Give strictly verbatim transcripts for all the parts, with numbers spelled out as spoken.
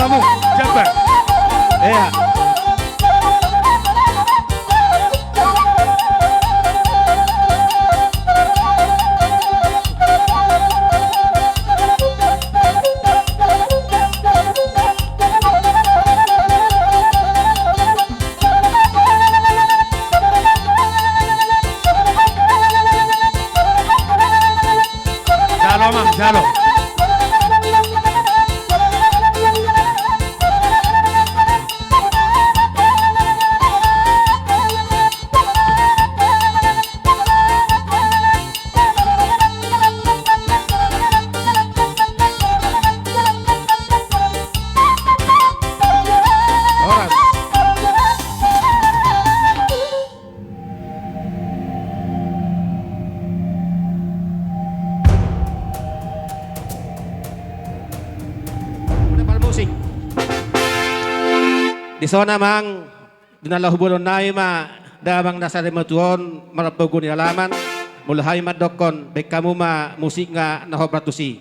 Kamu, siapa? Iya. Jalo, Amang, jalo. Horas. Dison, Amang, di na laho bolon nami ma damang na sarimatua on marpogu ni alaman, molo hami mandokkon, baen hamu ma musikna na hombar tusi.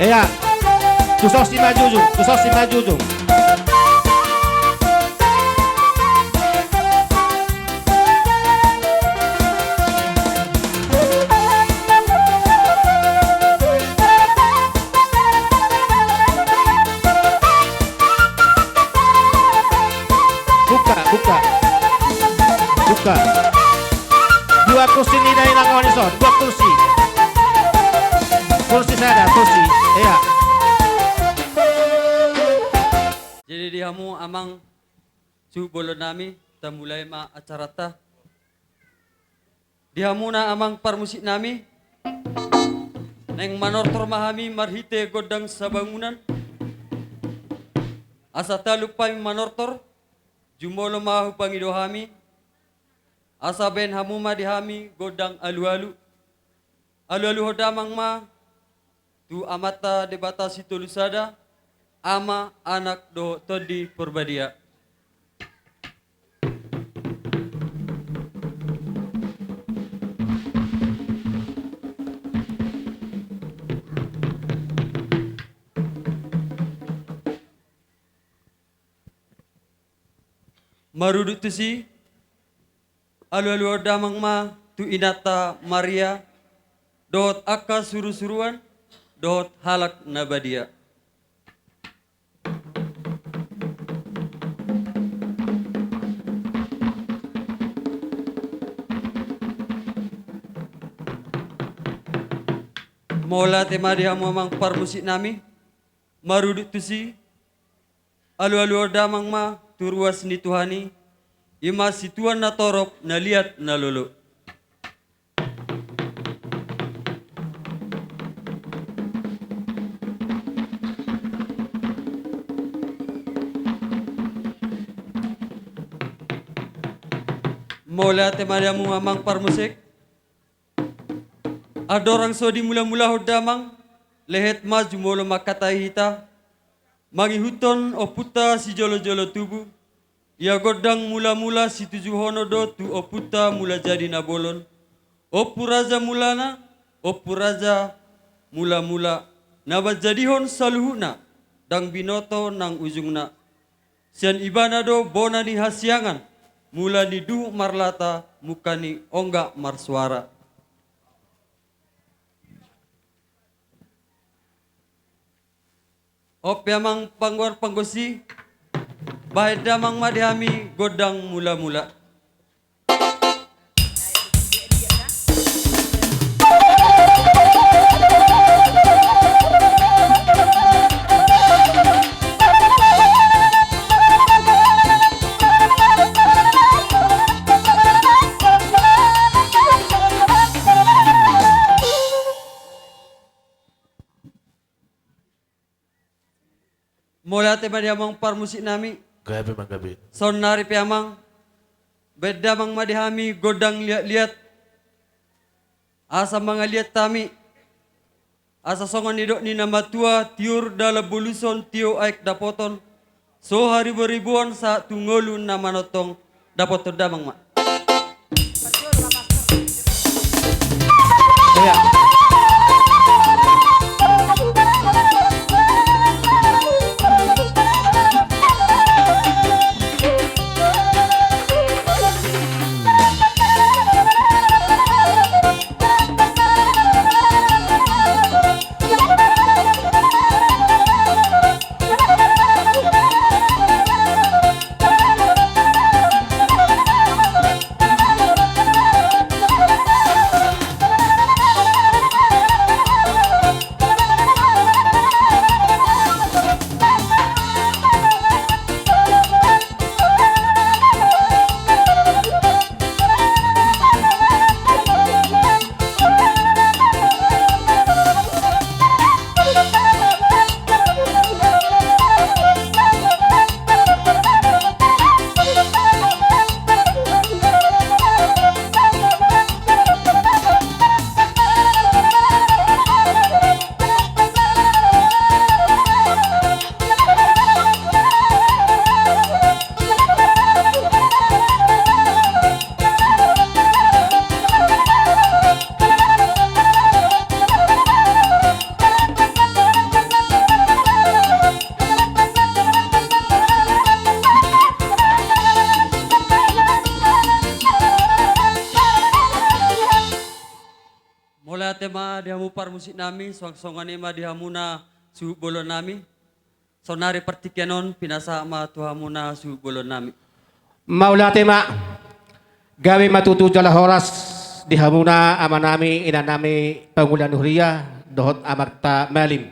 Iya. Tu son si ma jujung, tu son si ma jujung. Buka, buka. Buka. Dua kursi ni dainang on dison, dua kursi. Kursi sada, kursi. Iya. Jadi di hamu, Amang, suhut bolon nami, tamulai ma acaranta. Di hamuna, Amang parmusik nami, naeng manortor ma hami marhite gondang sabangunan. Asa talup hami manortor, jumolo ma hupangido hami, asa baen hamu ma di hami gondang alualu. Alualuhon damang ma tu Amanta Debata Sitolu Sada, Ama, Anak dohot Tondi Porbadia. Marudut tusi, alualuhon damang ma tu Inanta Maria dohot angka surusuruan dohot halak na badia. Mauliate ma di hamu, Amang parmusik nami. Marudut tusi, alualuhon damang ma tu ruas ni Tuhan i, i ma situan na torop, na liat, na lolo. Mauliate ma di hamu, Amang parmusik. Andorang so dimulamulahon damang, lehet ma jumolo mangkatai hita, mangihuthon ompunta sijolojolo tubu, ia gondang mulamula situjuhonon do tu ompunta Mulajadi Nabolon, Ompu Raja Mulana, Ompu Raja Mulamula, na manjadihon saluhutna, ndang binoto nang ujungna. Sian ibana do bona ni hasiangan, mula ni duhut marlata, mungka ni ongga marsuara. On pe, Amang panggual panggonsi, bahen damang ma di hami gondang mulamula. Ate ma di amang parmusik nami. Gabe ma gabe. Saonnari pe amang, baen damang ma di hami gondang liat-liat. Asa mangaliat hami. Asa songon nidok ni na matua, tiur dalan boluson, tio aek dapoton, so haribo-riboan sahat tu ngolu na manongtong, dapothon damang ma. Mauliate ma di hamu parmusik nami, suang songon i ma di hamuna suhut bolon nami. Saonnari partingkian on pinasahat ma tu hamuna suhut bolon nami. Mauliate ma. Gabe ma tutu jala horas di hamuna ama nami, ina nami, pangula ni huria, dohot amanta Malim.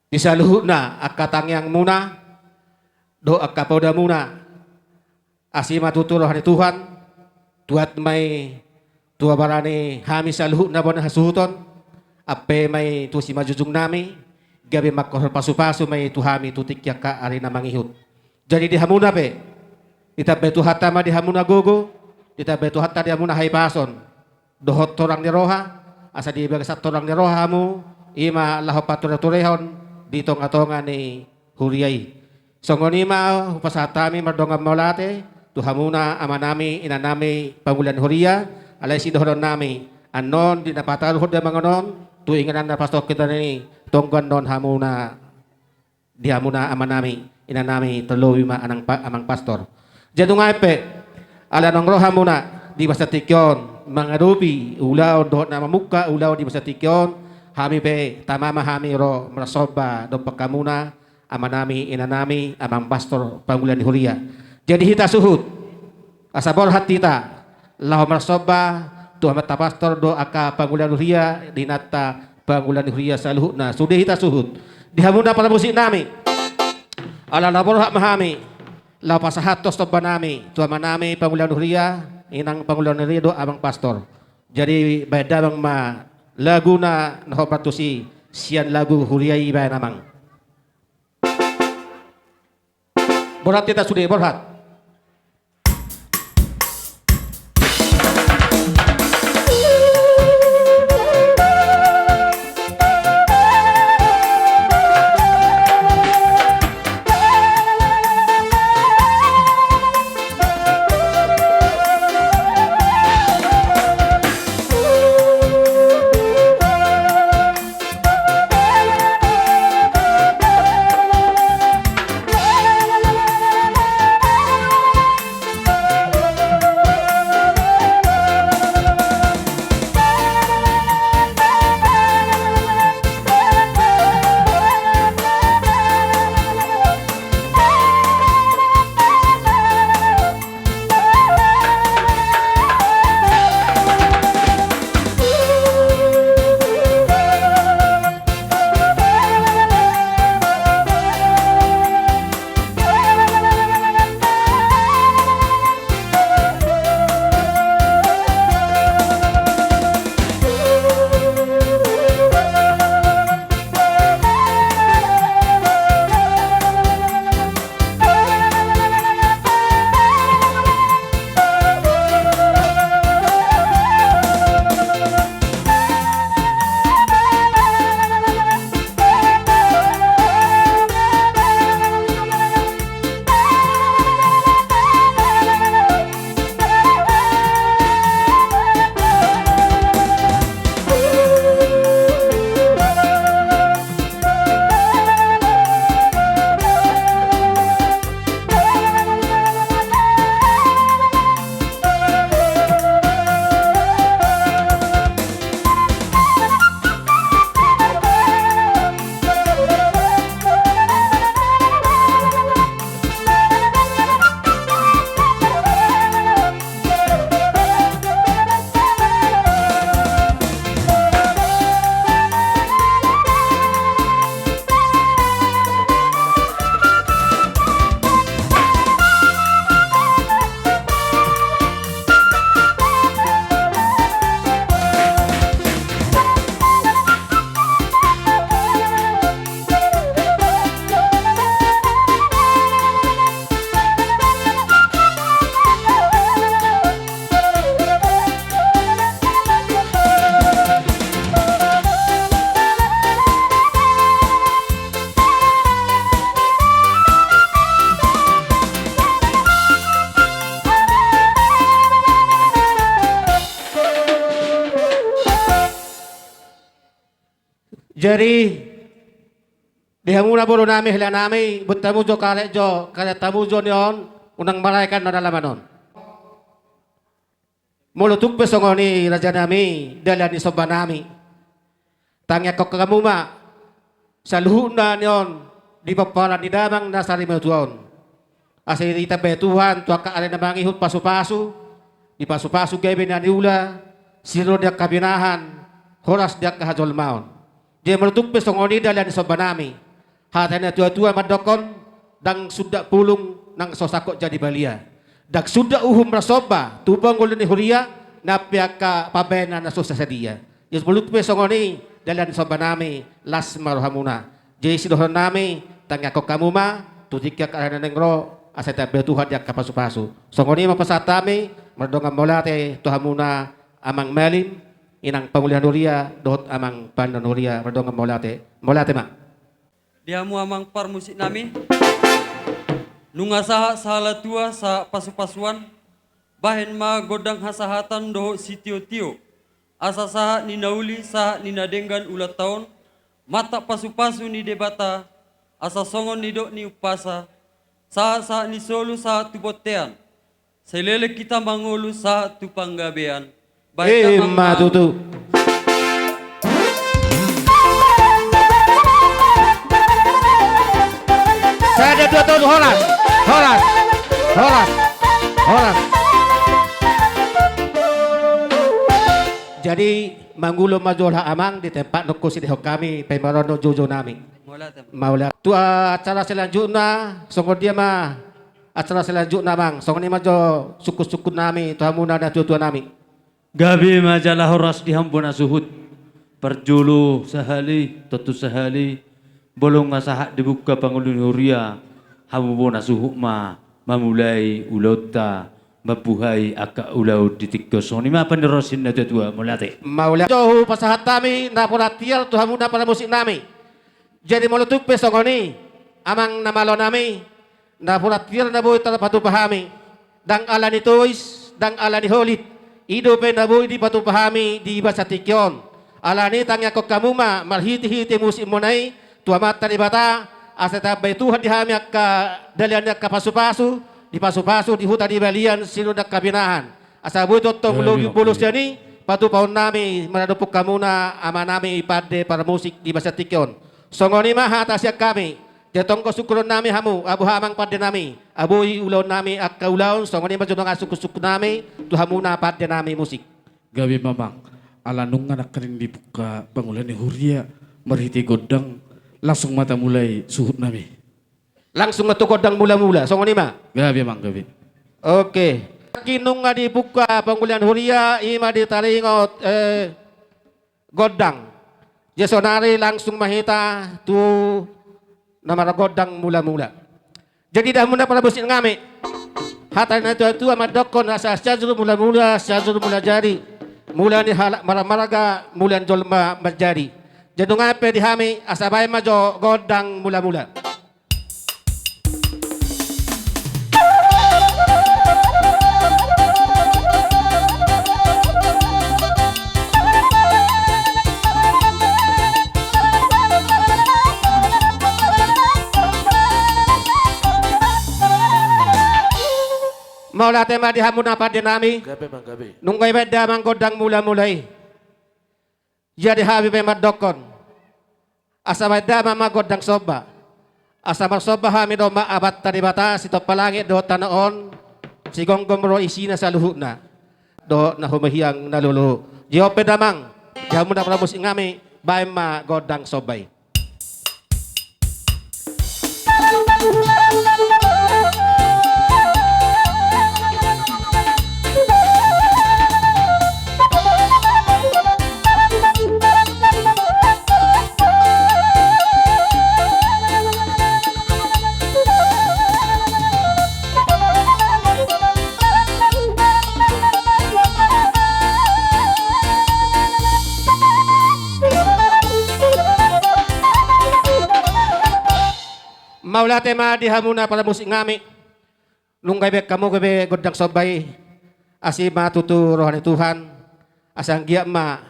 Di saluhutna angka tangiangmuna dohot angka podamuna. Asi ma tutu roha ni Tuhan, tuat ma i tu abara ni hami saluhutna bona hasuhuton, ampe ma i tu simanjujung nami, gabe mangkorhon pasupasu ma i tu hami tu tingki angka ari na mangihut. Jadi di hamuna pe, ditambai Tuhanta ma di hamuna gogo, ditambai Tuhanta di hamuna hahipason dohot torang ni roha, asa di bagasan torang ni roha hamu, i ma laho patureturehon di tongatonga ni huria i. Songon i ma hupasahat hami mardongan mauliate tu hamuna ama nami, ina nami, pangula ni huria, alai sidohonon nami, annon di na pataruhon damang on tu inganan na pastor kita ni tonggo annon hamuna, di hamuna ama nami, ina nami, tarlobi ma anang pa-, amang pastor. Jadi nunga pe, ala naung ro hamuna di bagasan tingki on mangadopi ulaon dohot na mamungka ulaon di bagasan tingki on, hami pe tama ma hami ro marsomba dompak hamuna, ama nami, ina nami, amang pastor, pangula ni huria. Jadi hita suhut, asa borhat hita laho marsomba tu amanta pastor dohot angka pangula ni huria, di inanta pangula ni huria saluhutna. Sude hita suhut. Di hamuna parmusik nami, ala na borhat ma hami laho pasahathon somba nami tu ama nami, pangula ni huria, inang pangula ni huria dohot amang pastor. Jadi baen damang ma lagu na hombar tusi sian lagu huria i, baen amang. Borhat hita sude, borhat. Jadi di hamuna boru nami, hela nami, buat tamu jo karet jo, karet tamu jo ni on, unang maraekan na dalaman on. Molo tung pe songon i raja nami, dalan ni somba nami. Tangiangkon hamu ma saluhutna ni on di pomparan ni damang na sarimatua on. Asa ditambai Tuhan tu angka ari na mangihut pasupasu, dipasupasu gabe na niula, sinur di angka pinahan, horas di angka hajolmaon. Jadi molo tung pe songon i dalan ni somba nami. Hata ni natuatua mandokkon, ndang suda pulung nang so sangkot jadi balia. Ndang suda uhum marsomba tu pangolu ni huria, nang pe angka pambahenan na so sadia. Jadi molo tung pe songon i dalan ni somba nami, las ma rohamuna. Jadi sidohonon nami, tangiangkon hamu ma tu tingki angka ari na naeng ro, asa ditambai Tuhan di angka pasupasu. Songon i ma pasahat hami, mardongan mauliate tu hamuna amang malim, inang pangulian huria dohot amang pandohan huria, mardongan mauliate. Mauliate ma. Di hamu amang parmusik nami, nunga sahat sahala tua sahat pasupasuan, bahen ma gondang hasahatan dohot sitiotio. Asa sahat ni na uli, sahat ni na denggan ulanta on, mantap pasupasu ni Debata, asa songon nidok ni umpasa, sahat-sahat ni solu sahat tu bontean, sai leleng hita mangolu sahat tu panggabean. Bahen damang ma tutu. Sada, dua, tolu, horas, horas, horas, horas. Jadi mangulon ma jolo amang di tempat nongko sidehon hami paima ro na joujou nami. Mauliate. Mauliate. Tu acara selanjutna, songon dia ma acara selanjutna amang? Songon i ma jo sungkun-sungkun nami tu hamuna natuatua nami. Gabe ma jala horas di hamu bona suhut. Parjolo sahali, tontu sahali, molo nga sahat dibuka pangolu ni huria, hamu bona suhut ma mamulai ulaonta, mambuhai angka ulaon di tingki on. Songon i ma pandirosion natuatua. Mauliate. Mauliate. Hupasahat hami napuran tiar tu hamuna parmusik nami. Jadi molo tung pe songon i, amang na malo nami, napuran tiar na boi tarpatupa hami, ndang ala ni tois, ndang ala ni holit, i dope na boi dipatupa hami di bagasan tingki on. Alani i tangiangkon hamu ma marhitehite musik muna i tu Amanta Debata, asa ditambai Tuhan di hami angka dalan ni angka pasupasu, dipasupasu di huta di balian sinur ni angka pinahan. Asa boi tongtong lobi bolon sian i patupaon nami maradophon hamuna ama nami pande parmusik di bagasan tingki on. Songon i ma hata sian hami. Jadi tonggo sungkunon nami hamu, aboha amang pande nami, aboi ulaon nami angka ulaon, songon i ma jo nunga sungkun-sungkun nami tu hamuna pande nami musik. Gabe ma amang, ala nunga nangkaning dibuka pangula ni huria marhite gondang, langsung ma tamulai suhut nami. Langsung ma tu gondang mula-mula, songon i ma. Gabe amang, gabe. Oke. Nangkin nunga dibuka pangula ni huria, i ma ditaringot, eh, gondang. Jadi sonari langsung ma hita tu na margondang mula-mula. Jadi di hamuna parmusik nami, hata ni natua-tua mandokkon asa sian jur mula-mula, sian jur mula jadi. Mula ni halak marhamarga, mula ni jolma manjadi. Jadi nunga pe di hami asa baen ma jo gondang mula-mula. Mauliate ma di hamuna pande nami. Gabe amang, gabe. Nunga dibaen damang gondang mula-mula i. Jadi hami pe mandokkon, asa baen damang ma gondang somba. Asa marsomba hami do ma Amanta Debata sitompa langit dohot tano on, sigomgom do isina saluhutna dohot na humuhiang na lolo. Jadi on pe damang, di hamuna parmusik nami, baen ma gondang somba i. Mauliate ma di hamuna parmusik nami. Nunga dibaen hamu gabe gondang somba i, asi ma tutu roha ni Tuhan, asa anggiat ma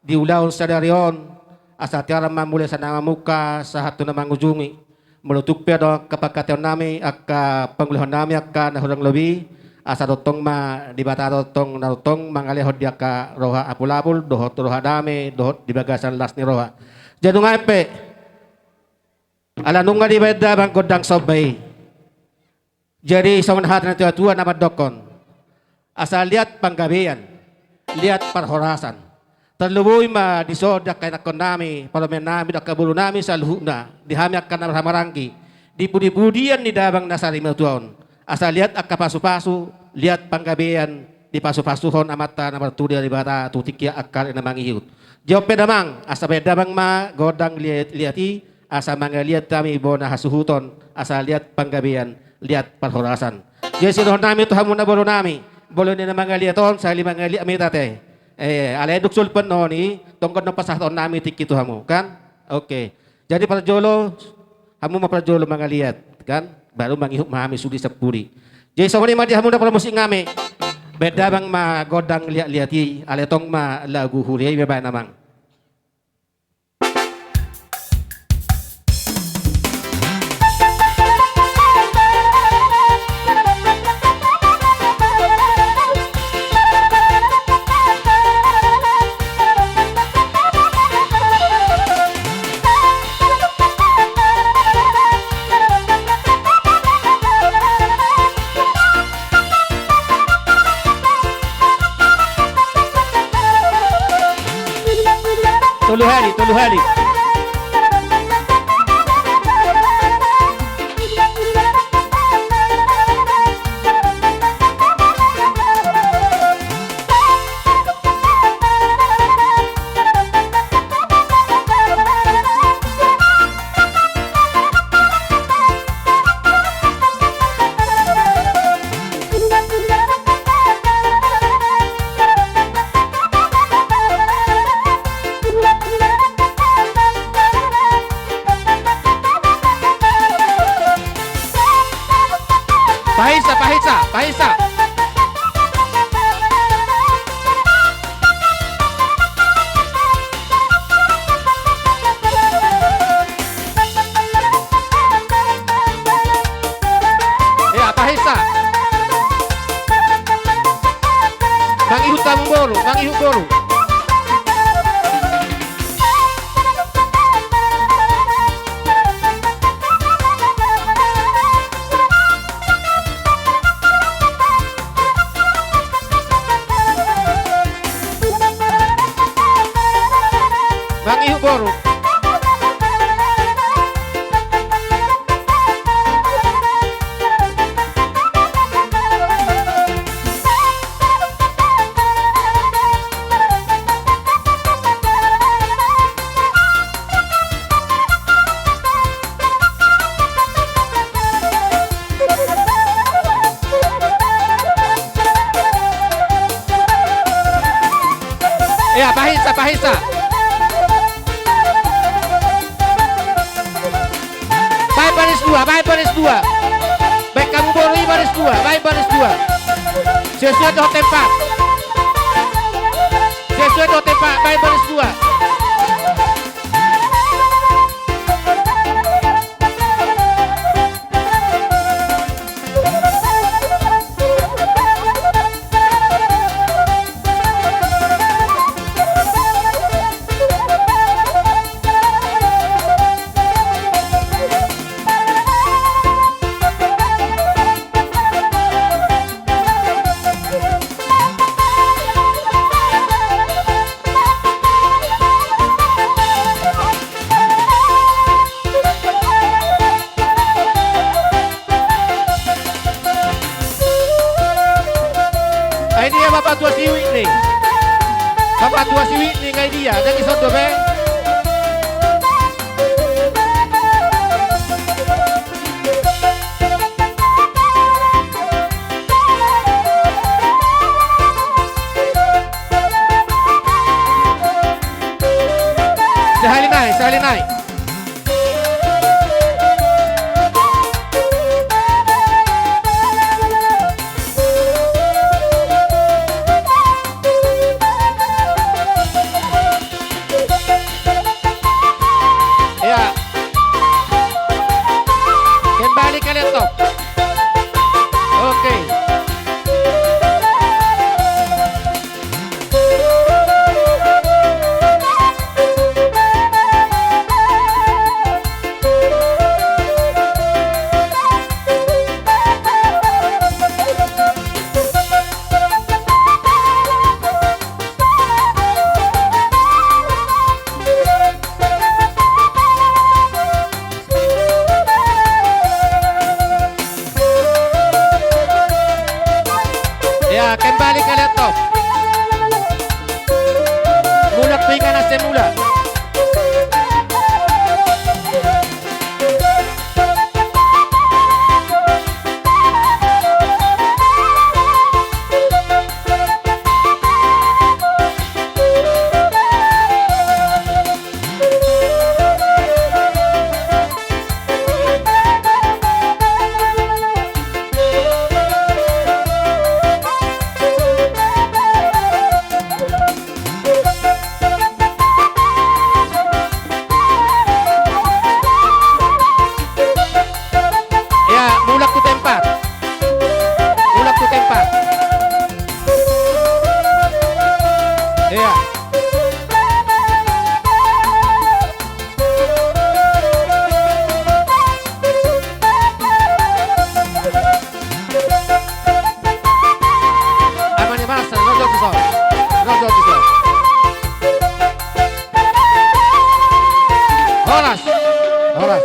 di ulaon sadari on, Asa tiar ma mulai sian na mamungka sahat tu na mangujungi. Molo tung pe adong angka pangkataionnami, angka pangulahonnami, angka na hurang lobi, asa tongtong ma Debata tongtong na tongtong mangalehon di angka roha apulapul dohot roha dame dohot di bagasan las ni roha. Jadi nunga pe, ala nunga dibaen damang gondang somba i. Jadi songon hata ni natuatua na mandokkon, asa liat panggabean, liat parhorasan. Tarlumobi ma dison di angka inakkonnami, parumaennami dohot angka borunami saluhutna, di hami angka na marhahamaranggi, di pudipudian ni damang na sarimatua on. Asa liat angka pasupasu, liat panggabean, dipasupasuhon Amanta na martua Debata tu tingki angka ari na mangihut. Jolo pe damang, asa baen damang ma gondang liat, liat i, asa mangaliat hami bona hasuhuton, asa liat panggabean, liat parhorasan. Jadi sidohononnami tu hamu na borunami, molo na mangaliat on, sahali mangaliat ma hita ate. Eh, alai dung so ulpon on i, tongtong do pasahatonnami tingki tu hamu, kan? Oke. Jadi parjolo, hamu ma parjolo mangaliat, kan? Baru mangihut ma hami sude sampuli. Jadi songon i ma di hamu na parmusik nami. Baen damang ma gondang liat-liat i, alai tong ma lagu huria i baen damang. Tolu hali, tolu hali. Pahinsa, pahinsa, pahinsa. Ia, pahinsa. Mangihut hamu boru, mangihut boru. Mangihut boru. Ia, pahinsa, pahinsa. Baen baris dua, baen baris dua. Baen hamu boru i baris dua, baen baris dua. Sesuai dohot tempat. Sesuai dohot tempat, baen baris dua. Ai dia bapak tua si Witni. Bapak tua si Witni, ai dia, jadi soto be. Sahali nai, sahali nai. Kembali ke laptop. Mulak tu inganan semula. Ya, mulak tu tempat. Mulak tu tempat. Iya. Ama ni Marcel, ro jo tu son. Ro jo tu son. Horas. Horas.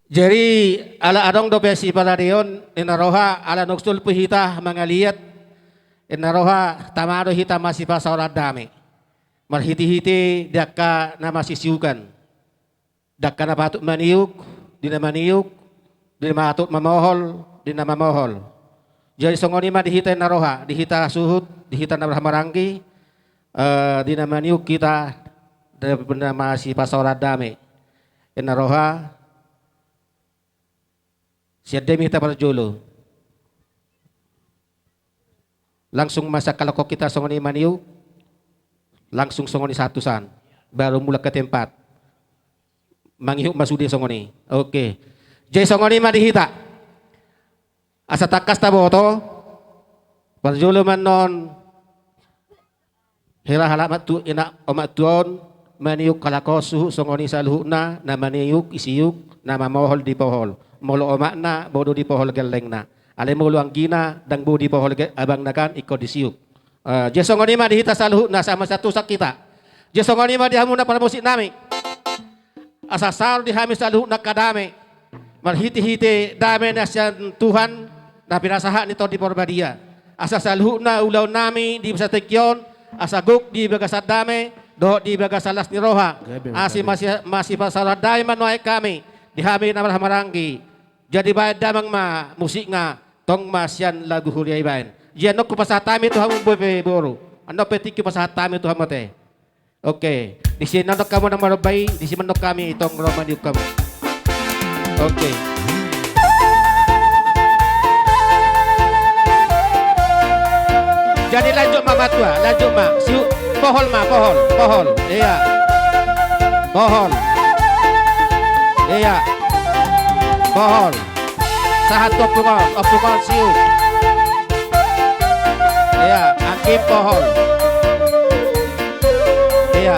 Jadi, ala adong dope siparadeon, ninna roha, ala nunga solu pe hita mangaliat, ninna roha, tama do hita masipasaoran dame. Marhitehite di angka na masisiukan. Di angka na patut maniuk, di na maniuk, di na patut mamohol, di na mamohol. Jadi songon i ma di hita ninna roha, di hita suhut, di hita na marhahamaranggi, eh, di na maniuk hita, di na masipasaoran dame. Ninna roha, sian dame hita parjolo. Langsung ma sian halak on hita songon i maniuk. Langsung songon i sahat tu san. Baru mulak ke tempat. Mangihut ma sude songon i. Oke. Jadi songon i ma di hita. Asa tangkas taboto. Parjolo ma annon. Hira halak omak tu, ina omak tu on, maniuk halak on suhut songon i saluhutna, na maniuk disiuk, na mamohol dipohol. Molo omakna, boi do dipohol gellengna. Alai molo anggina, ndang boi dipohol ge-, abangna kan, ingkon disiuk. Eh, jadi songon i ma di hita saluhutna, sama satu sak hita. Jadi songon i ma di hamu na parmusik nami. Asa saor di hami saluhutna angka dame. Marhitehite dame na sian Tuhan, na pinasahat ni Tondi Porbadia. Asa saluhutna ulaon nami di bagasan tingki on, asa gok di bagasan dame, dohot di bagasan las ni roha. Gabe, asi gabe. Masi-, masipasaoran dame ma nuaeng hami, di hami na marhahamaranggi. Jadi baen damang ma musikna, tong ma sian lagu huria i baen. Jadi annon hupasahat hami tu hamu boi pe boru. Annon pe tingki hupasahat hami tu hamu ate. Oke, disi annon hamu na maromba i, disi ma annon hami tong ro maniuk hamu. Oke. Jadi lanjut ma matua, lanjut ma. Siu-, pohol ma, pohol, pohol. Iya. Pohol. Iya. Pohol. Sahat tu ompung on, ompung on siu. Iya, anggi pohol. Iya.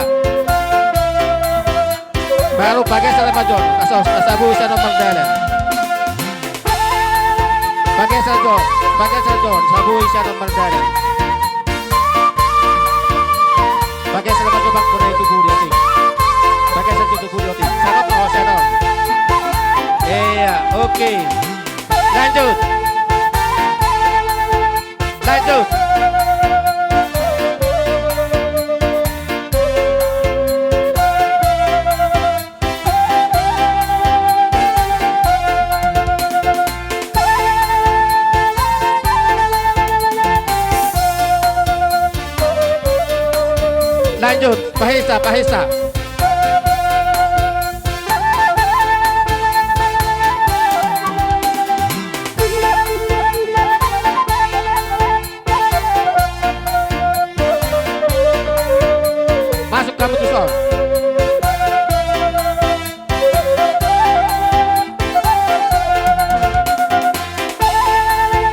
Baru pageser ma jo, asa, asa boi sian on mardalan. Pageser jo, pageser jo, asa boi sian on mardalan. Pageser ma jo bangkuna i tu pudi otik. Pageser jo tu pudi otik. Sian on ma ho sian on. Iya, oke. Lanjut. Lanjut. Lanjut, pahesa, pahesa. Masuk hamu tu son.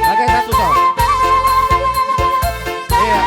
Pakai satu son. Iya.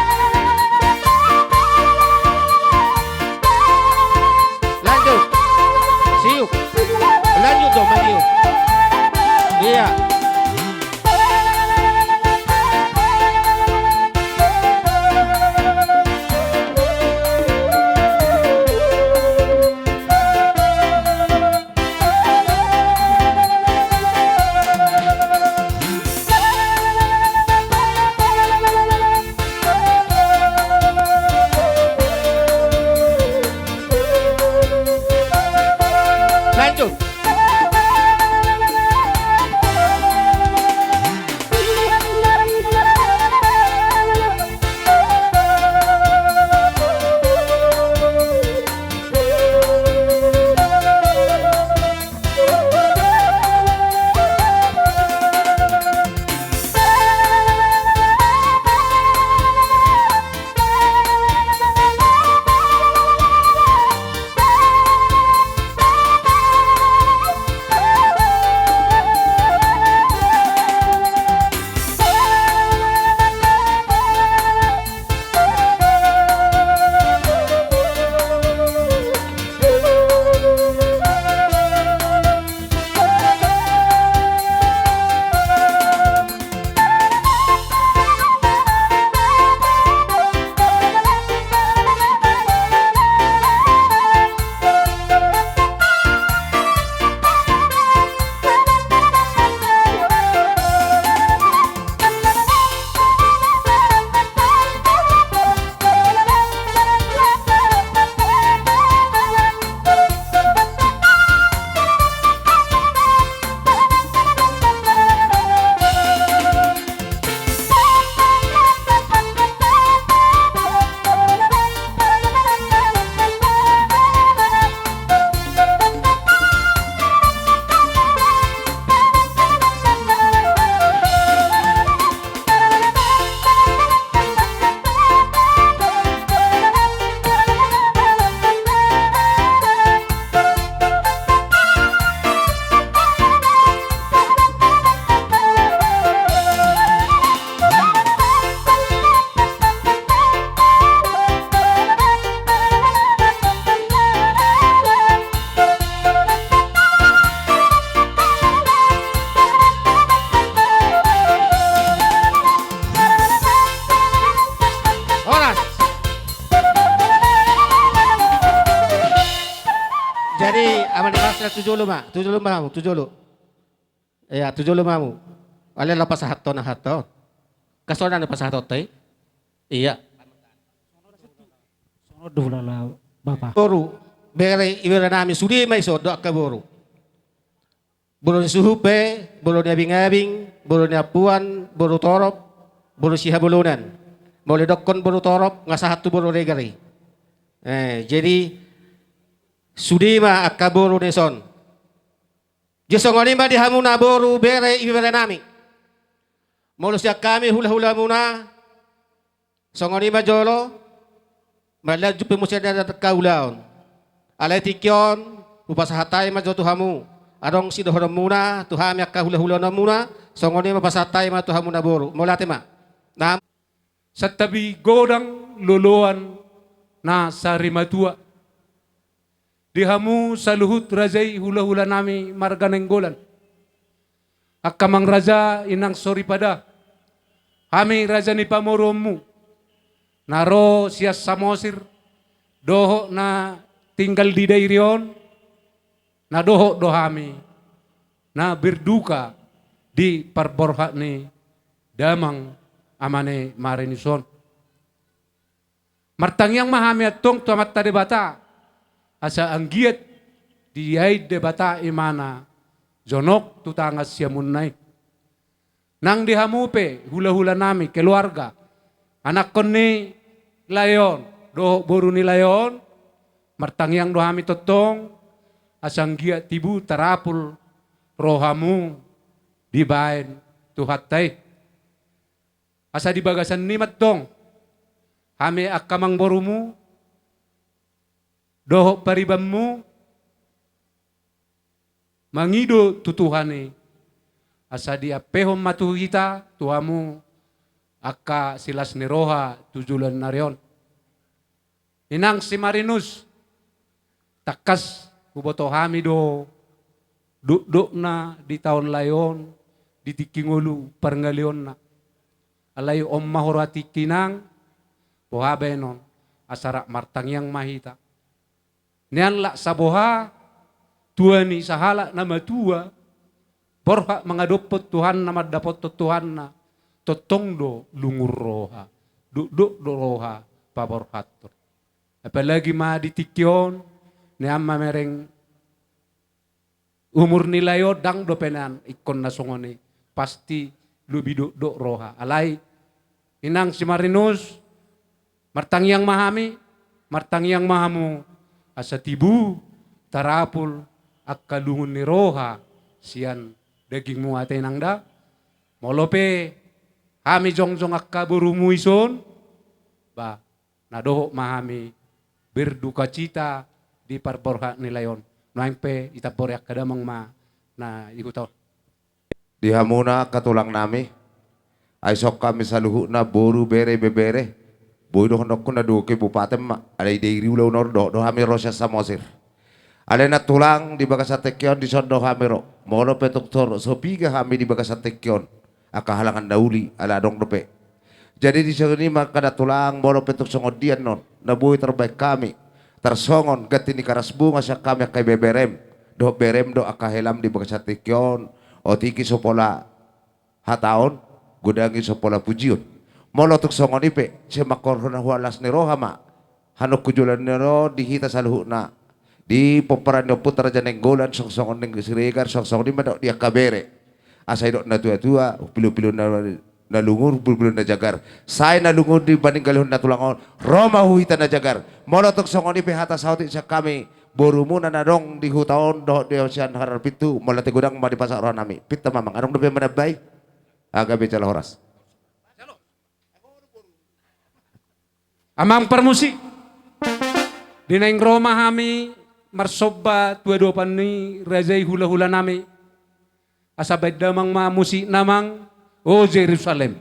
Tu jolo ma, tu jolo ma hamu, tu jolo. Ia, tu jolo ma hamu. Alai laho pasahathon aha on? Kas on na pasahathonta i? Ia. Songon on do hulahula Bapa. Boru, bere, ibebere nami, sude ma ison do angka boru. Boru ni suhut pe, boru ni abingabing, boru ni ampuan, boru torop, boru sihabolonan. Molo didokkon boru torop, nga sahat tu boru regar i. Eh, jadi, sude ma angka boru na ison. Jadi songon i ma di hamu na boru, bere, ibebere nami. Molo sian hami hulahulamuna, songon i ma jolo, marlanjut pe muse di angka ulaon. Alai tingki on, hupasahat hami ma jo tu hamu. Adong sidohononmuna, tu hami angka hulahulamuna, songon i ma pasahat hami ma tu hamu na boru. Mauliate ma. Na Santabi godang loloan na sarimatua. Di hamu saluhut raja i hulahulanami marga Nainggolan. Angka amang raja inang soripada. Hami raja ni pamoruonmu. Na ro sian Samosir. Dohot na tinggal di Dairi on. Na dohot do hami. Na berduka di parborhat ni damang amane Marinus on. Martangiang ma hami antong tu Amanta Debata, asa anggiat diain Debata imana jonok tu tangan siamunna i. Nang di hamu pe, hulahulanami, keluarga, anakkon ni lae on, dohot boru ni lae on, martangiang do hami tongtong, asa anggiat tibu tarapul rohamu dibaen Tuhanta i. Asa di bagasan ni i ma antong, hami angka amangborumu, dohot paribanmu, mangido tu Tuhan i, asa diampehon ma tu hita, tu hamu, angka silas ni roha tu joloan ni ari on. Inang si Marinus, tangkas huboto hami do, dokdokna di taon lae on, di tingki ngolu parngaleonna. Alai on ma huroha tingki inang, boha baenon, asa rap martangiang ma hita. Nian lak saboha, tua ni sahalak na matua, borhat mangadophon Tuhanna, mandapothon Tuhanna, tongtong do lungun roha, dokdok do roha paborhathon. Apalagi ma di tingki on, nian mamereng umur ni lae on ndang dope nian ingkon na songon i, pasti lobi dokdok roha. Alai, inang si Marinus, martangiang ma hami, martangiang ma hamu, asa tibu, tarapul, angka lungun ni roha, sian dagingmu ate inang da. Molo pe, hami jongjong angka borumu ison, ba, na dohot ma hami berdukacita di parborhat ni lae on. Nuaeng pe itambori angka damang ma na di huta on. Di hamuna angka tulangnami, ai songon hami saluhutna boru, bere, ibebere, boi dohononku na dua kabupaten ma, alai Dairi ulaon on dohot do hami ro sian Samosir. Alai na tulang di bagasan tingki on dison do hami ro, molo pe tung so piga hami di bagasan tingki on, angka halangan na uli, ala adong dope. Jadi dison i ma angka na tulang, molo pe tung songon dia annon na boi tarbaen hami, tarsongon ganti ni karas bunga sian hami angka ibeberem dohot berem dohot angka helam di bagasan tingki on, otik i so pola hataon, godang i so pola pujion. Molo tung songon i pe, sai manghorhon las ni roha ma, hamu tu joloan ni ari on di hita saluhutna, di pomparan ni Ompunta Raja Nainggolan, songon-songon ni Siregar, songon-songon i ma dohot di angka bere. Asa didok na tua-tua, pilu-pilu na, na lungun, pilu-pilu na jagar. Sai na lungun di paninggalaon na tulang on, ro ma tu hita na jagar. Molo tung songon i pe hata saotik sian hami, borumuna na adong di huta on dohot di sian Hararpintu, mauliate godang ma dipasahat rohanami. Pinta ma amang, adong dope manambai? Gabe jala horas. Amang parmusik, di naeng ro ma hami marsomba tu adopan ni raja i hulahulanami, asa baen damang ma musikna amang, O Jerusalem.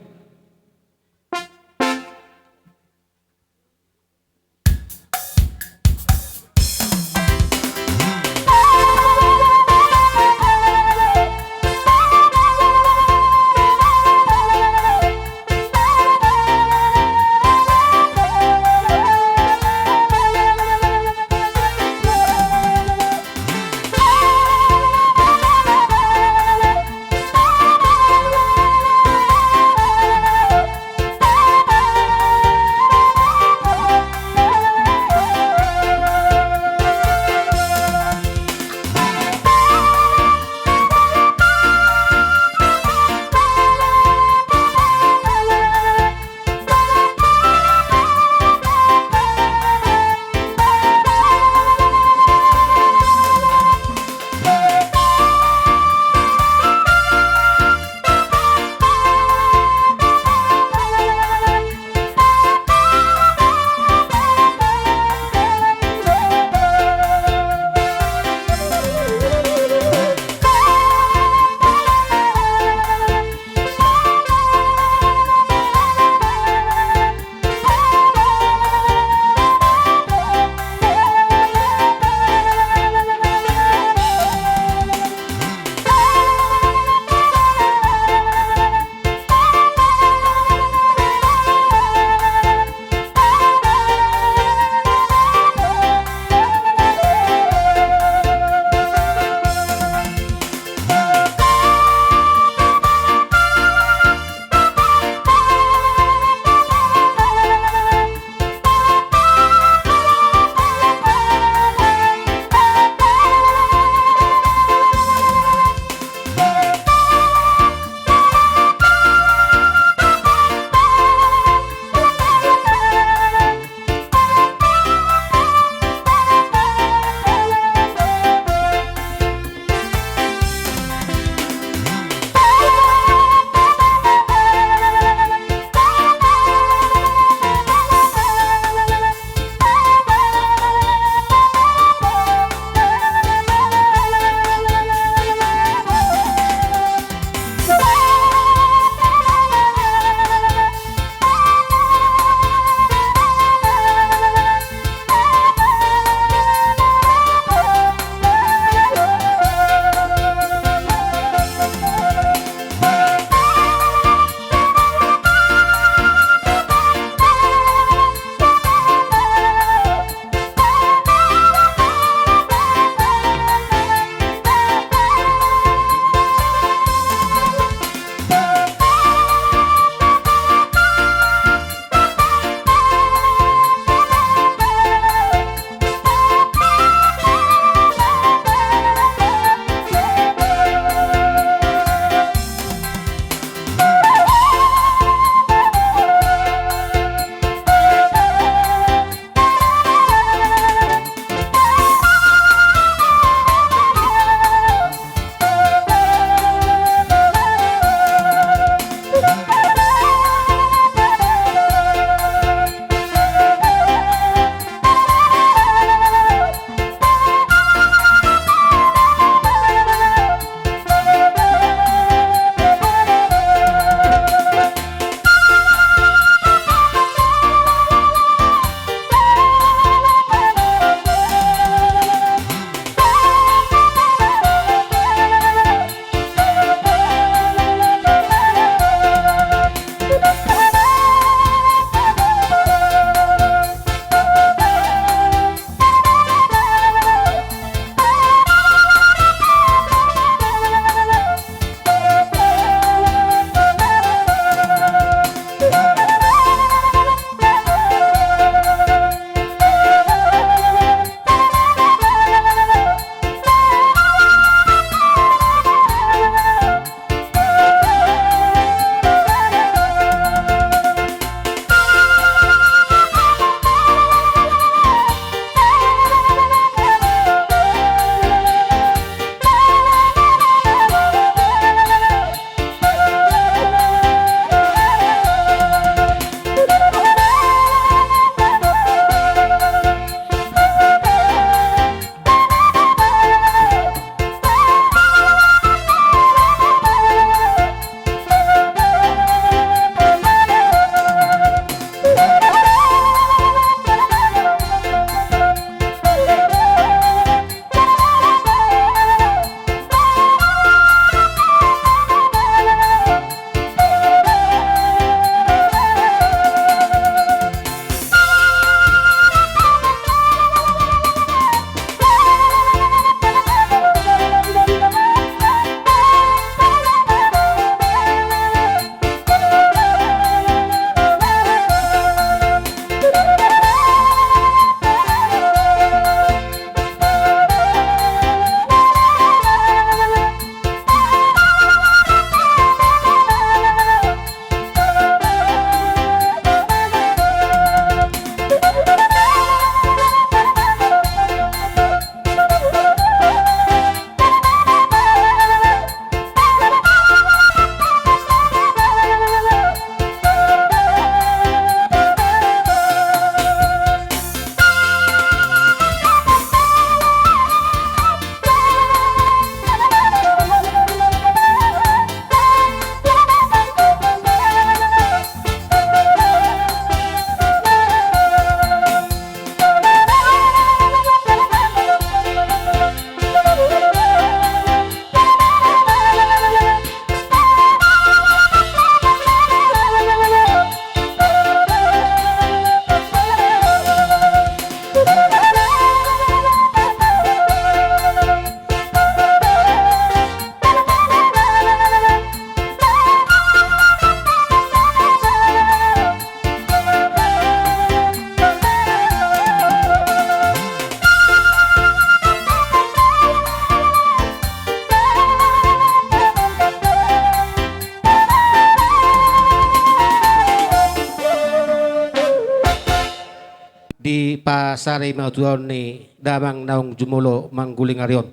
di pasarimatua ni damang naung jumolo mangguling ari on.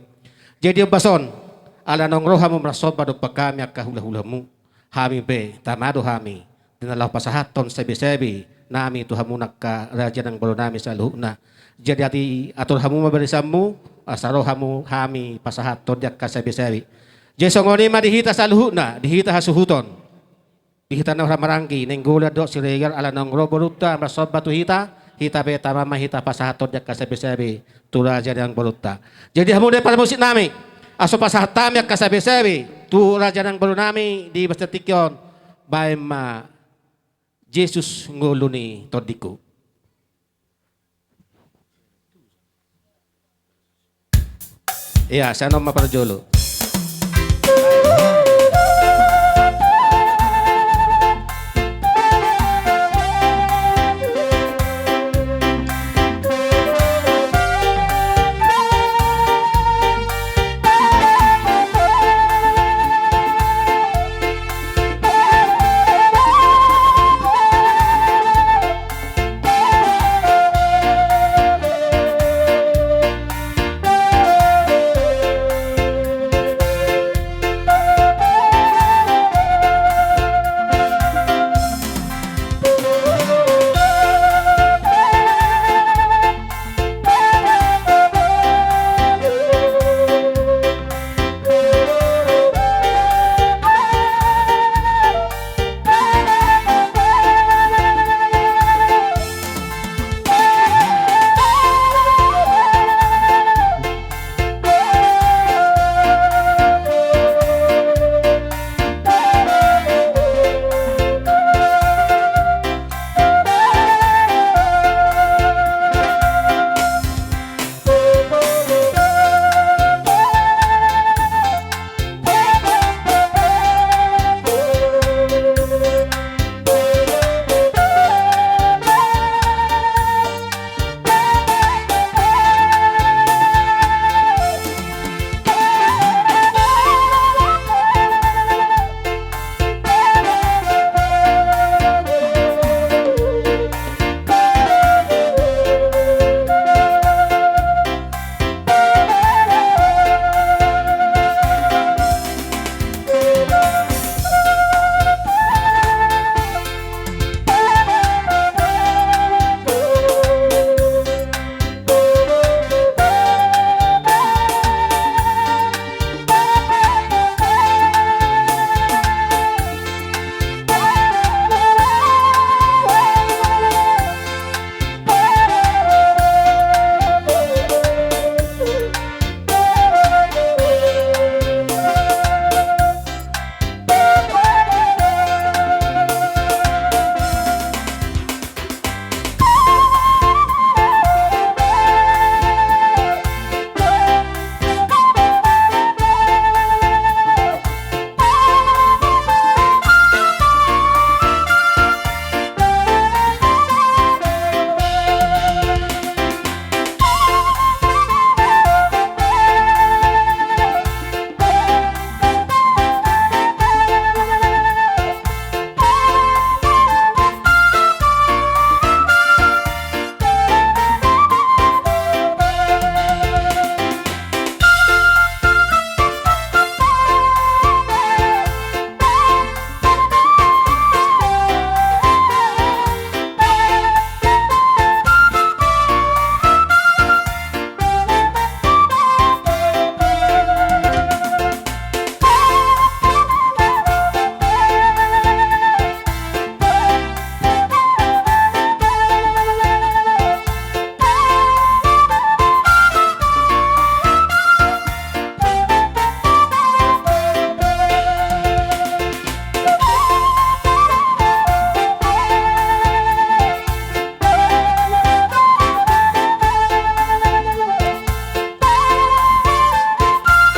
Jadi ombas on, ala naung ro hamu marsomba dompak hami angka hulahulamu, hami pe tama do hami di na laho pasahathon sabesabe nami tu hamu angka raja nang boru nami saluhutna. Jadi atur hamu ma barisanmu, asa ro hamu hami pasahathon di angka sabesabe. Jadi songon i ma di hita saluhutna, di hita hasuhuton. Di hita na marhahamaranggi, Nainggolan dohot Siregar, ala naung ro borunta marsomba tu hita, hita pe tama ma hita pasahathon di angka sabesabe tu raja nang borunta. Jadi hamu do parmusik nami, asa pasahat hami angka sabesabe tu raja nang boru nami di bagasan tingki on, baen ma Jesus ngolu ni tondingku. Ia, sian on ma parjolo.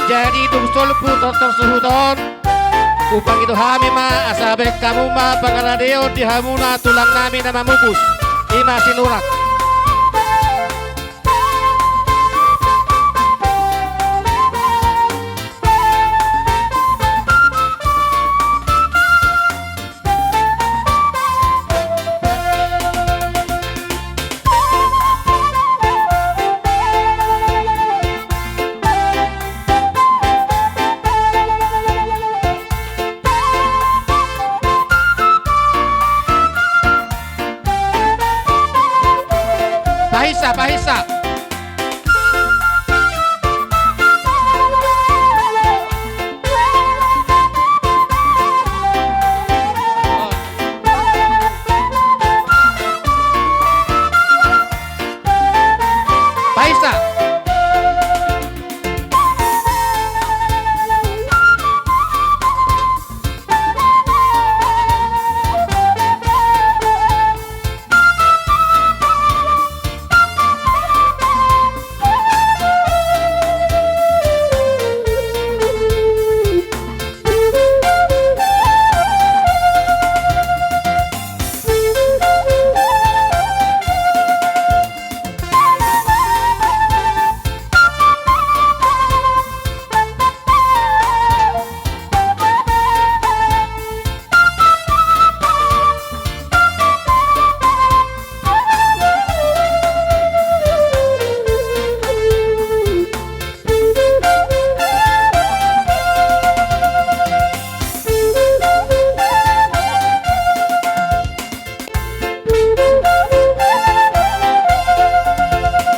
Jadi dung solpu tortor suhut on, hupangido hami ma asa baen hamu ma pangaradeon di hamuna tulang nami na mamupus, i ma Sinurat. Pahinsa, pahinsa. Pahinsa.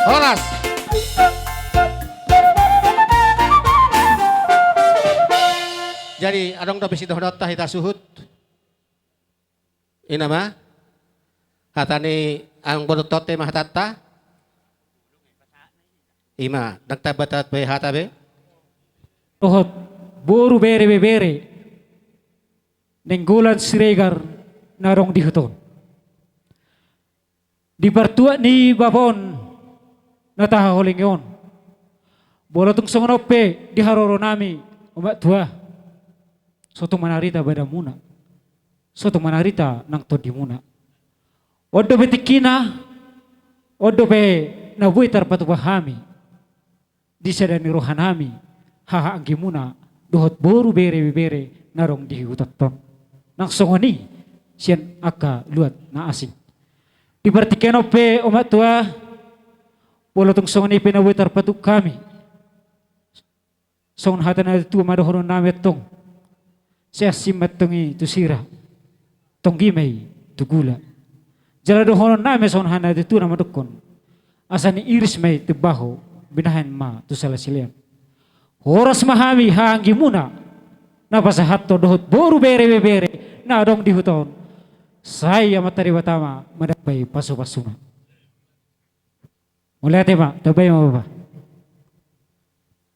Horas. Jadi adong dope sidohononta hita suhut. I ma hata ni anggo dohot tonte ma hatanta. I ma, ndang tamba tabat be hata be. Dohot boru, bere, ibebere Nainggolan Siregar na adong di huta on. Di partuat ni bapa on na tahaholongi on, molo tung songon on pe di haroronami, omak tua, so tung manarita badanmuna, so tung manarita nang tondimuna. On dope tingkina, on dope na boi tarpatupa hami di sada ni rohanami, haha anggimuna dohot boru, bere, ibebere na adong di huta on. Nang songon i sian angka luat na asing. Di partingkian on pe, omak tua, molo tung songon i pe na boi tarpatupa hami, songon hata ni natuatua ma dohononnami antong: Sai asing ma antong i tu sira, tonggi ma i tu gula. Jala dohononnami songon hata ni natuatua na mandokkon: Asa niiris ma i tu baho, binahen ma tu salasilean. Horas ma hami haha anggimuna na pasahathon dohot boru, bere, ibebere na adong di huta on. Sai Amanta Debata ma mandambai pasupasuna. Mauliate ma, tambai ma, bapa.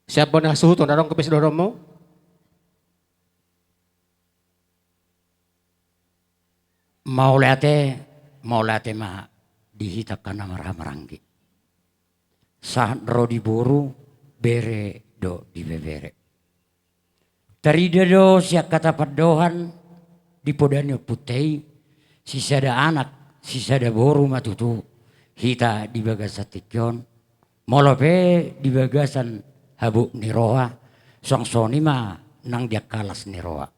Sian bona suhuton, adong dope sidohononmu? Mauliate, mauliate ma di hita angka na marhahamaranggi, sahat ro di boru, bere dohot di bebere. Tarida do sian hata pandohan di poda ni ompunta i: Sisada anak, sisada boru ma tutu hita di bagasan tingki on, molo pe di bagasan habot ni roha, suang songon i ma nang di angka las ni roha.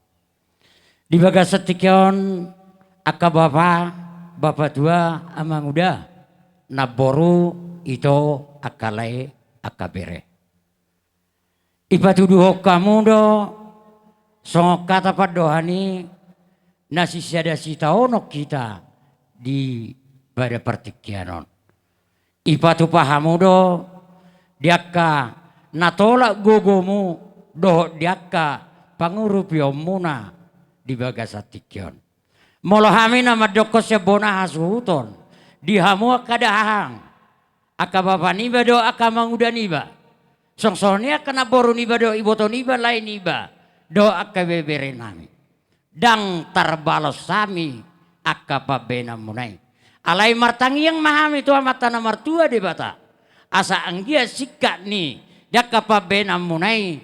Di bagasan tingki on, angka bapa, bapa tua, amanguda, namboru, ito, angka lae, angka bere, ipatuduhon hamu do songon hata pandohan i, na sisada sitaonon hita di pada partingkian on. Ipatupa hamu do di angka na tolap gogomu dohot di angka pangurupionmuna di bagasan tingki on. Molo hami na mandokkon sian bona hasuhuton di hamu angka dahahang, angka bapa niba dohot angka amanguda niba, suang songon i angka namboru niba dohot iboto niba, lae niba dohot angka ibeberenami, ndang tarbalos hami angka pambahenanmuna i. Alai martangiang ma hami tu Amanta na martua Debata, asa anggiat singkat ni di angka pambahenanmuna i,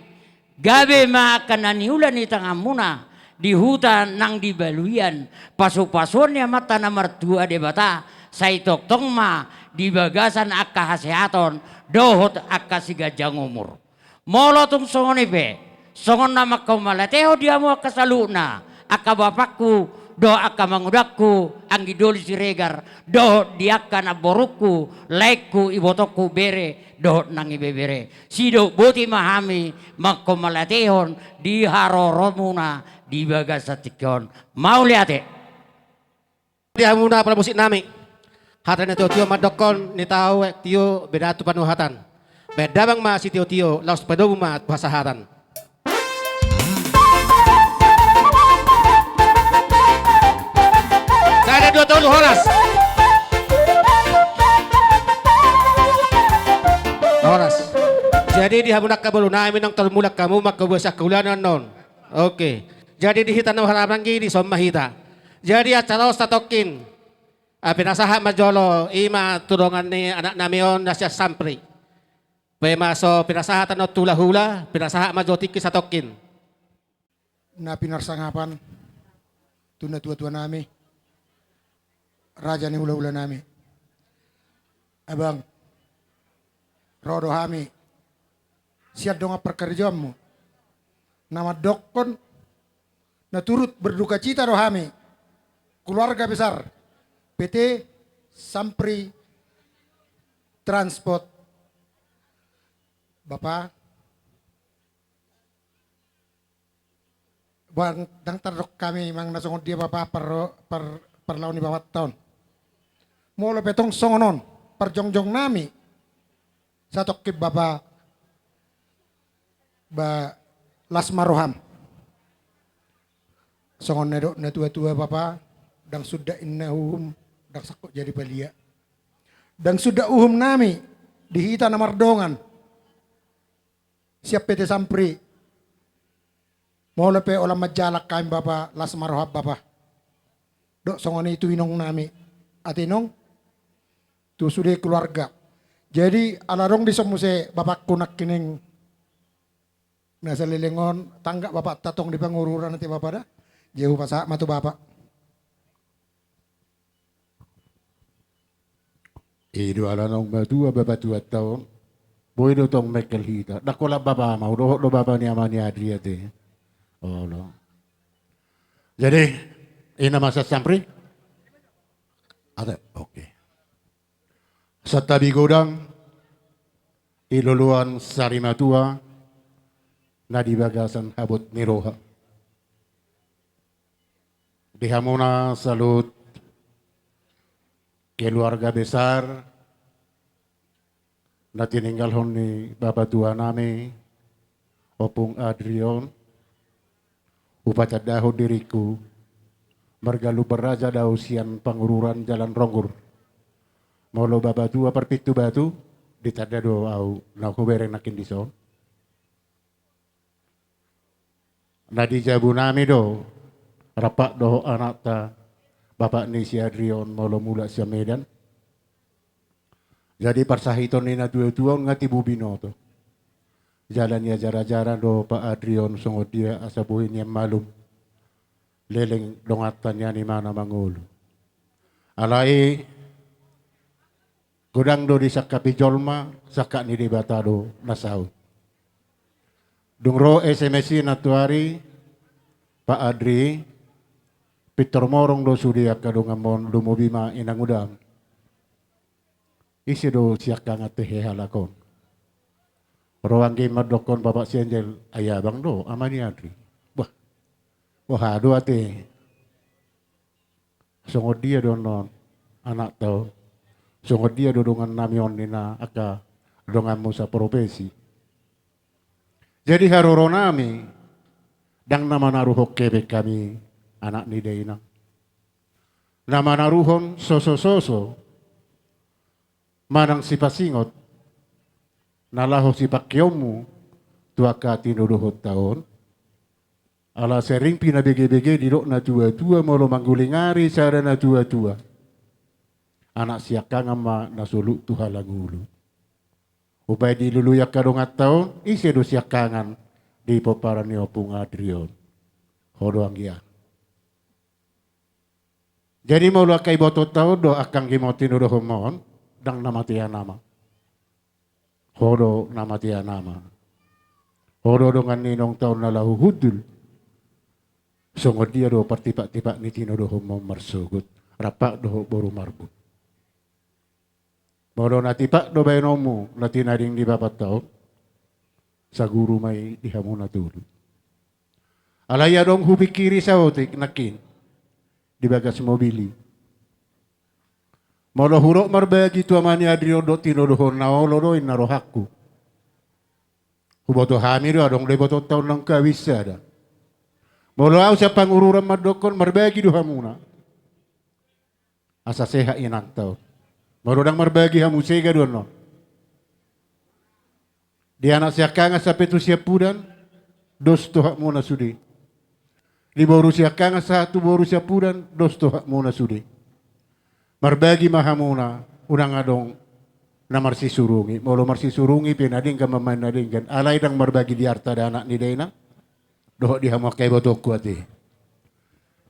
gabe ma angka na niula ni tanganmuna di huta nang di balian, pasupasuon ni Amanta na martua Debata, sai tongtong ma di bagasan angka hasehaton dohot angka siganjang umur. Molo tung songon i pe, songon na manghatai mauliate di hamu angka saluhutna, angka bapangku dohot angka amangudangku, anggi doli Siregar, dohot di angka namborungku, laengku, ibotongku, bere dohot nang ibebere, sidok boti ma hami manghatai mauliate di haroromuna di bagasan tingki on. Mauliate. Di hamuna pala musiknami. Hata ni na tio-tio mandokkon, ni tau aek tio beda tu panuhatan. Baen damang ma sitio-tio, laos padomu ma tu hasahatan. Sada, dua, tolu, horas. Horas. Jadi di hamu angka boru nami, nunga tarmulak hamu manghabuasi angka ulaon on. Oke. Jadi di hita na marhahamaranggi, dison ma hita. Jadi acara on satongkin. Ah, pinasahat ma jolo i ma tu dongan ni anak nami on na sian Sampri. Pe ma so pinasahat on tu hula-hula, pinasahat ma jo tingki satongkin. Na pinarsangapan tu natua-tua nami, raja ni hula-hula nami. Abang, ro do hami sian dongan parkarejoanmu, na mandokkon na turut berdukacita do hami, keluarga besar P T Sampri Transport. Bapa, bang, ndang tardok hami manang na songon dia bapa par, par, parlao ni bapanta on. Molo pe tong songon on parjongjong nami satongkin bapa, ba las ma roham. Songon na nidok natua-tua bapa, ndang suda inna uhum, ndang sangkot jadi palia. Ndang suda uhum nami di hita na mardongan sian P T Sampri. Molo pe holan manjalang hami bapa, las ma roham bapa. Dok songon i tu inong nami, ate inong, tu sude keluarga. Jadi ala adong dison muse bapakku nangkining na saleleng on, tanggap bapanta tong di Pangururan ate bapa da. Jadi hupasahat ma tu bapa. I do ala naung matua bapa tuanta on. Boi do tong mengkel hita. Ndang holan bapa ma, hudohot do bapa ni ama ni Adri ate. Olo. Jadi, i nama sian Sampri? Ate, oke. Santabi godang, i loloan sari matua, na di bagasan habot ni roha. Di hamuna saluhut keluarga besar na tininggalhon ni bapa tua nami, Ompung Adri on, hupatandahon diringku, marga Lumban Raja do au sian Pangururan Jalan Ronggur. Molo bapa tua Parpintu Batu, ditanda do au na hubereng nangkin dison. Na di jabu nami do, rap dohot anakta, bapa ni si Adri on molo mulak sian Medan. Jadi parsahiton ni natua-tua on nga tibu binoto. Jala niajar-ajaran do Pa Adri on songon dia asa boi nian malum leleng donganta nian imana mangolu. Alai godang do disangkapi jolma, sangkap ni Debata do na saut. Dung ro S M S i nantoari, Pa Adri, pintor morong do sude angka donganmon, lumobi ma inang udam. Ise do siangkangan tehe halak on? Ro anggi mandokkon Bapak si Angel, ai abang do ama ni Adri. Bah, boha do ate? Songon dia do annon anakta on? Songon dia do dongan nami on ninna angka donganmu saprofesi? Jadi haroro nami, ndang na manaruhon hepeng hami anak ni dainang. Na manaruhon soso-soso manang sipasingot na laho sipangkeonmu tu angka tinodohonta on. Ala sering pinabege-bege didok natua-tua, molo manggulingari sada natua-tua, anak siangkangan ma na solup tu halangulu. Umbaen dilului angka donganta on, ise do siangkangan di pomparan ni Ompung Adri on? Ho do anggia. Jadi molo angka ibotonta on do angka anggi on tinodohonmu on, ndang na mate anakma. Ho do na mate anakma. Ho do dongan ni inongta on na laho hundul. Songon dia do partipak-tipak ni tinodohonmu on marsogot, rap dohot boru marbun? Molo na tipak do baenonmu na tinading ni bapanta on, saguru ma i di hamu na tolu. Alai adong hupingkiri saotik nangkin di bagas mobil i. Molo hudok marbagi tu ama ni Adri on dohot tinodohon na olo do inna rohangku. Huboto hami do adong do ibotonta on naung kawin sada. Molo ahu sian Pangururan mandokkon marbagi do hamuna. Asa sehat inangta on. Molo ndang marbagi hamu sega do annon. Di anak siangkangan sampe tu siampudan, dos tohapmuna sude. Di boru siangkangan sahat tu boru siampudan, dos tohapmuna sude. Marbagi ma hamuna, unang adong na marsisurungi. Molo marsisurungi pe na denggan mamaen na denggan. Alai ndang marbagi di arta danak ni dainang. Dohot di hamu angka ibotongku ate.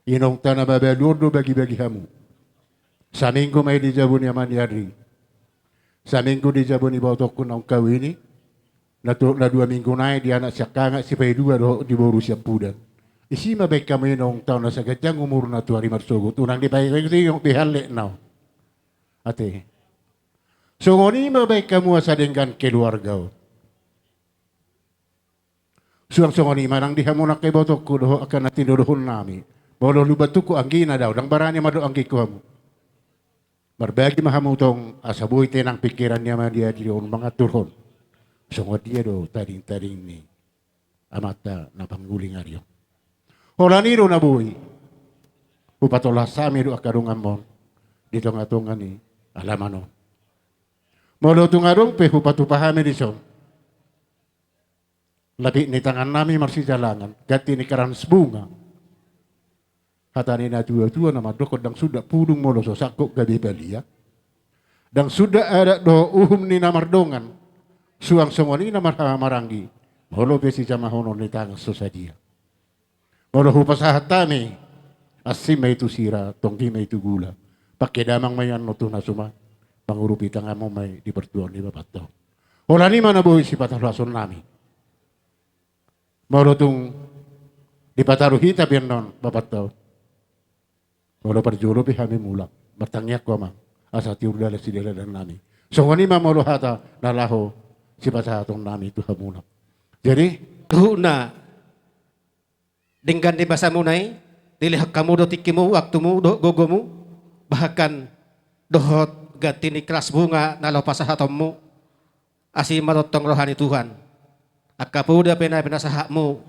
Inongta na mabalu on do bagi-bagi hamu. Saminggu ma i di jabu ni ama ni Adri. Saminggu di jabu ni ibotongku naung kawin i. Na tu, na dua minggu nai di anak siangkangan sipaidua dohot di boru siampudan. Isi ma baen hamu inongta on asa ganjang umurna tu ari marsogot. Unang dipaingot-ingot be halletna on. Ate. Songon i ma baen hamu asa denggan keluarga on. Suang songon i ma nang di hamu angka ibotongku dohot angka na tinodohon nami. Molo lumban tungkot anggina do ahu, ndang barani mandok anggingku hamu. Marbagi ma hamu tong asa boi tenang pingkiran ni ama ni Adri on mangaturhon. Songon dia do tading-tading ni amanta na pangguling ari on. Holan i do na boi hupatolhas hami do angka donganmon di tonga-tonga ni alaman on. Molo tung adong pe hupatupa hami dison. Lapik ni tangan nami marsijalangan, ganti ni krans bunga. Hata ni na tua-tua na mandokkon ndang suda pudung molo so sangkot gabe palia. Ndang suda adat dohot uhum ni na mardongan. Suang songon i na marhaha maranggi. Molo pe sijamahonon ni tangan so sadia. Molo hupasahat hami, asi ma i tu sira, tonggi ma i tu gula. Pangke damang ma i annon tu na suman, mangurupi tanganmu ma i di partuaon ni bapanta on. Holan i ma na boi sipatolhason nami. Molo tung dipataru hita pe annon bapanta on. Molo parjolo pe hami mulak, martangiang ho amang, asa tiur dalan sidalanan nami. Songon i ma molo hata na laho sipasahaton nami tu hamuna. Jadi, tuhuna denggan di basamuna i, dilehon hamu do tingkimu, waktumu, dohot gogomu, bahkan dohot ganti ni krans bunga na laho pasahatonmu, asi ma tongtong roha ni Tuhan. Angka poda pe na pinasahatmu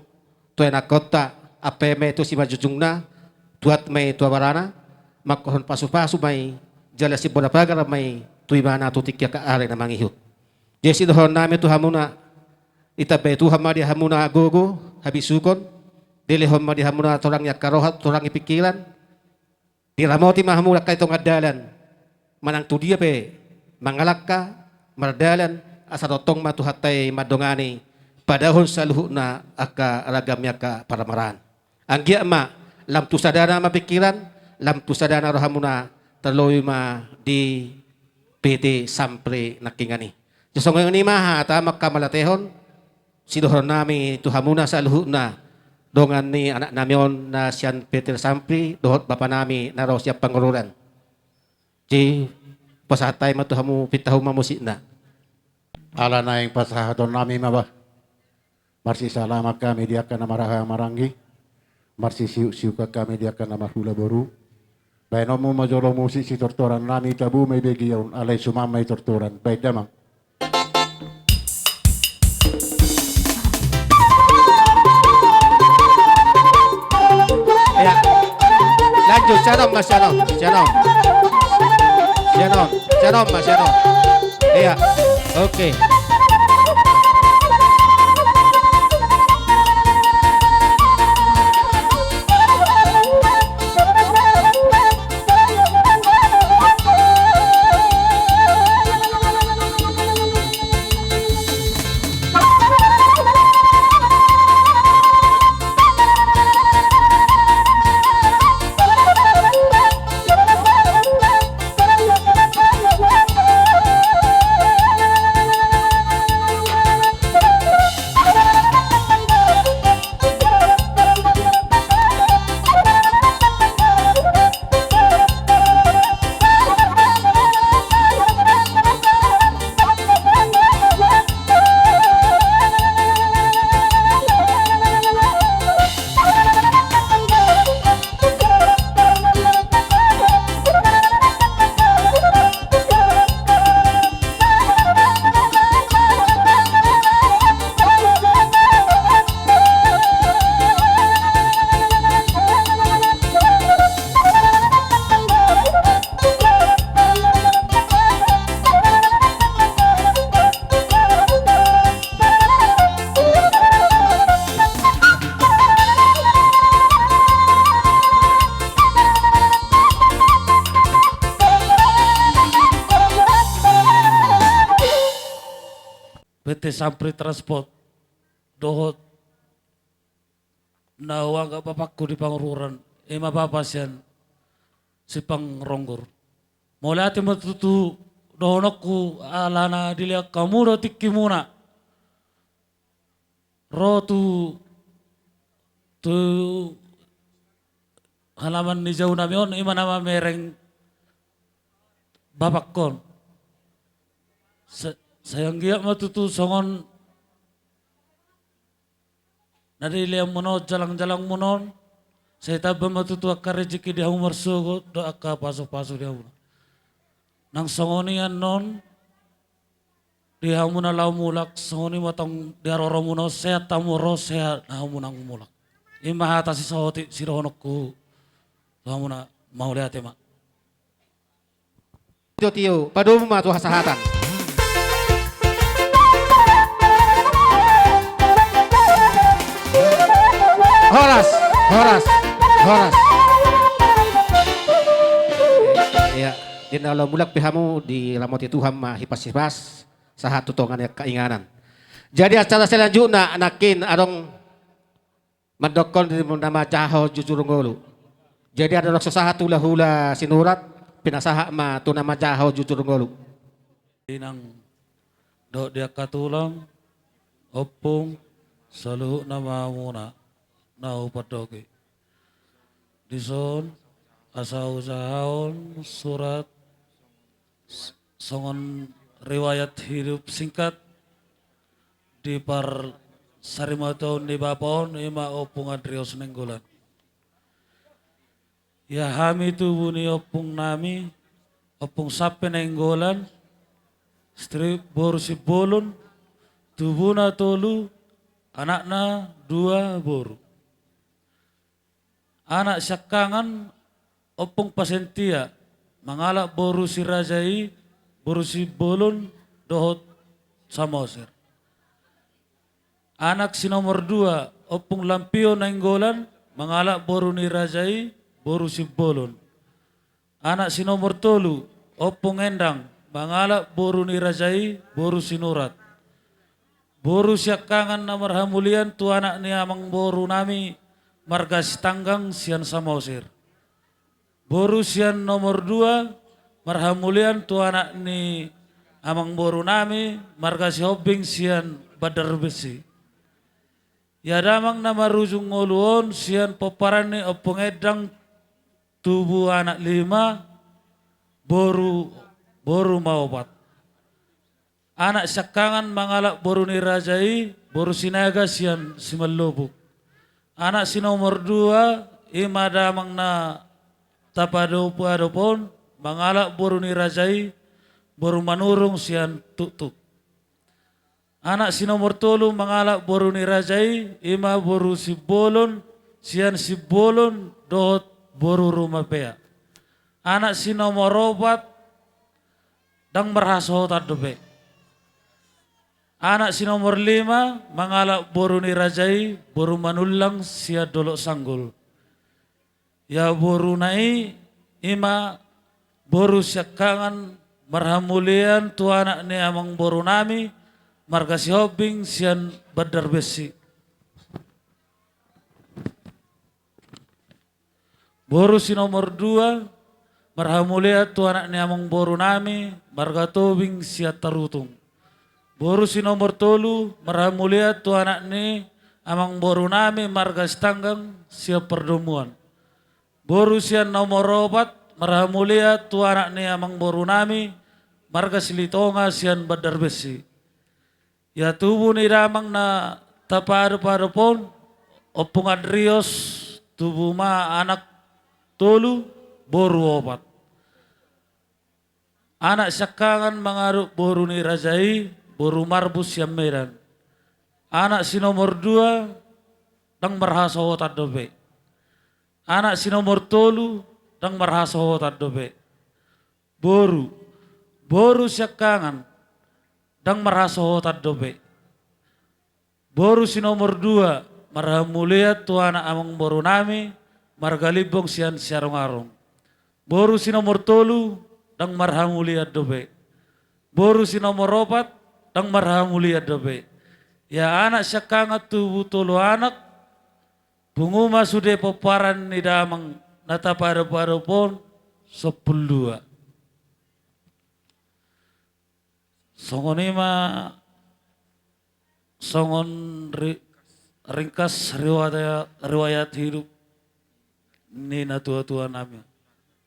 tu anakkonta, ampe ma i tu simanjujungna, tuat ma i tu abarana, mangkorhon pasu-pasu ma i, jala simbol na pagar ma i tu ibana tu tingki angka ari na mangihut. Jadi sidohonon nami tu hamuna, ditambai Tuhan ma di hamuna gogo, habisuhon, dilehon ma di hamuna torang ni angka roha, torang ni pingkiran, diramoti ma hamu angka di tonga dalan, manang tu dia pe mangalangka, mardalan, asa tongtong ma Tuhanta i mandongani, padaohon saluhutna angka ragam ni angka parmaraan. Anggiat ma, lam tu sadana ma pingkiran, lam tu sadana rohamuna, tarlobi ma di P T Sampri nangkiningan i. Songon i ma hata angka malatehon, sidohonon nami tu hamuna saluhutna, dongan ni anak nami on na sian P T Sampri, dohot bapa nami na ro sian Pangururan. Jadi, pasahat hami ma tu hamu, pinta hamu ma musikna. Ala naeng pasahaton nami ma bah. Marsisalaman hami di angka na marhaha maranggi, marsisiuk-siuk hami di angka na marhula boru. Baenonmu ma jolo musik sitortoran nami, tabo ma i bege on, alai suman ma i tortoran. Baen damang. Ya. Lanjut, sian on ma, sian on, sian on. Sian on, sian on ma, sian on. Iya. Oke. T Sampri Transport dohot na huanggap bapakku di Pangururan, i ma bapa sian Simpang Ronggur. Mauliate ma tutu dohononku alana dilehon hamu do tingkimuna ro tu, tu halaman ni jaunami on, i ma na mamereng bapakku on. Sa-, sai anggiat ma tutu songon na dilehonmuna on, jalang-jalangmuna on, sai tamba ma tutu angka rejeki di hamu marsogot dohot angka pasu-pasu di hamuna. Nang songon i annon di hamuna laho mulak, songon i ma tong di haroromuna on, sehat hamu ro, sehat hamuna mulak. I ma hata sisaotik sidohononku tu hamuna, mauliate ma. Tio, tio, padomu ma tu hasahatan. Horas, horas, horas. Ia, di na laho mulak pe hamu, diramoti Tuhan ma hipas-hipas sahat tu tonga ni angka inganan. Jadi acara selanjutna nangkin adong mandokkon di na manjalo jujur ngolu. Jadi adong so sahat hula-hula Sinurat, pinasahat ma tu na manjalo jujur ngolu. Inang dohot di angka tulang, ompung, saluhutna ma hamuna na hupandoki. Dison asa hujahahon surat s-, songon riwayat hidup singkat di parsarimatuaon ni bapa on, i ma Ompung Andreas Nainggolan. Ia hami tubu ni ompung nami, Ompung Sampe Nainggolan, istri boru Simbolon, tubuna tolu, anakna dua boru. Anak siangkangan Ompung Pasentia, mangalap boru si raja i, boru Simbolon dohot Samosir. Anak si nomor dua, Ompung Lampio Nainggolan, mangalap boru ni raja i, boru Simbolon. Anak si nomor tolu, Ompung Endang, mangalap boru ni raja i, boru Sinurat. Boru siangkangan na marhamulian tu anak ni amangboru nami marga Sitanggang sian Samosir. Boru sian nomor dua marhamulian tu anak ni amangboru nami marga Sihombing sian Bandar Besi. Ia damang na marujung ngolu on sian pomparan ni Ompung Endang tubu anak lima, boru, boru ma opat. Anak siangkangan mangalap boru ni raja i, boru Sinaga sian Simalobuk. Anak si nomor dua, i ma damang na tapadopu-adop on, mangalap boru ni raja i, boru Manurung sian Tuktuk. Anak si nomor tolu mangalap boru ni raja i, i ma boru Simbolon sian Simbolon dohot boru Rumapea. Anak si nomor opat, ndang marhasohotan dope. Anak si nomor lima mangalap boru ni raja i, boru Manullang sian Dolok Sanggul. Ia boruna i, i ma boru siangkangan marhamulian tu anak ni amangboru nami marga Sihombing sian Bandar Besi. Boru si nomor dua marhamulian tu anak ni amangboru nami marga Tobing sian Tarutung. Boru si nomor tolu marhamulian tu anak ni amangboru nami marga Sitanggang sian Pardomuan. Boru sian nomor opat marhamulian tu anak ni amangboru nami marga Silitonga sian Bandar Besi. Ia tubu ni damang na tapadopu-adop on, Ompung Andrios, tubu ma anak tolu, boru opat. Anak siangkangan mangalap boru ni raja i, boru Marbus sian Medan. Anak si nomor dua, ndang marhasohotan dope. Anak si nomor tolu, ndang marhasohotan dope. Boru, boru siangkangan, ndang marhasohotan dope. Boru si nomor dua, marhamulian tu anak amangboru nami, marga Limbong sian Siarung-arung. Boru si nomor tolu, ndang marhamulian dope. Boru si nomor opat, ndang marhamulian dope. Ia anak siangkangan tubu tolu anak, pungu ma sude pomparan ni damang na tapaadop-adop on sampulu dua. Songon i ma songon ri-, ringkas riwaya-, riwayat hidup ni natua-tua nami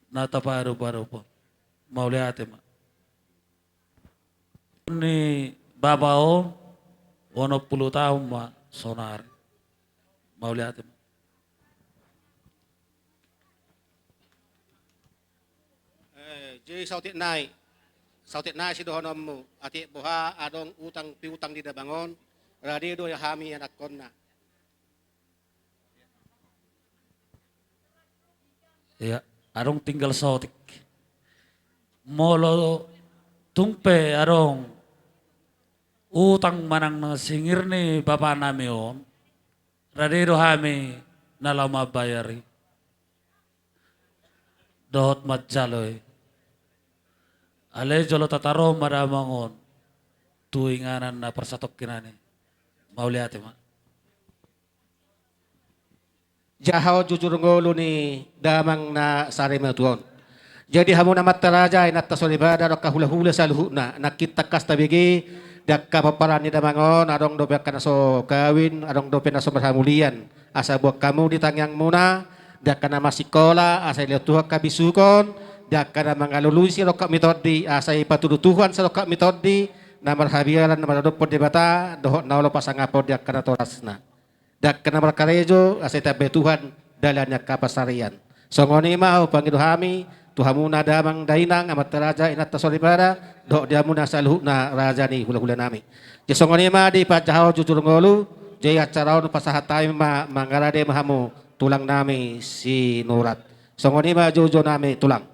na tapaadop-adop on. Mauliate ma. Ni bapa on, onom pulu taon ma sonari. Mauliate ma. Eh, jadi saotik nai, saotik nai sidohononmu, atik boha adong utang piutang di damang on, rade do hami anakkonna. Ia, adong tinggal saotik. Molo tung pe adong utang manang na singir ni bapa nami on, rade do hami na laho mambayar i dohot manjalo i. Alai jolo tataru ma damang on tu inganan na parsatongkinan i. Mauliate ma. Jaha on jujur ngolu ni damang na sarimatua on. Jadi hamu na amanta raja, inanta soripada, dohot angka hula-hula saluhutna, nangkin tangkas tabege, di angka pomparan ni damang on, adong dope angka na so kawin, adong dope na so marhamulian. Asa buat hamu di tangiangmuna, di angka na masikola, asa dilehon Tuhan habisuhon, di angka na mangalului sadongkap ni tondi, asa dipatudu Tuhan sadongkap ni tondi, na marhabiaran, na maradophon Debata, dohot na olo pasangapon di angka natorasna. Di angka na markarejo, asa ditambai Tuhan dalan ni angka pansarian. Songon i ma hupangido hami tu hamuna damang dainang, amanta raja, inanta soripada, dohot di hamuna saluhutna raja ni hula-hula nami. Jadi songon i ma dipanjaha on jujur ngolu, jadi acara on pasahat hami ma, mangarade ma hamu tulang nami Sinurat. Songon i ma joujou nami tulang.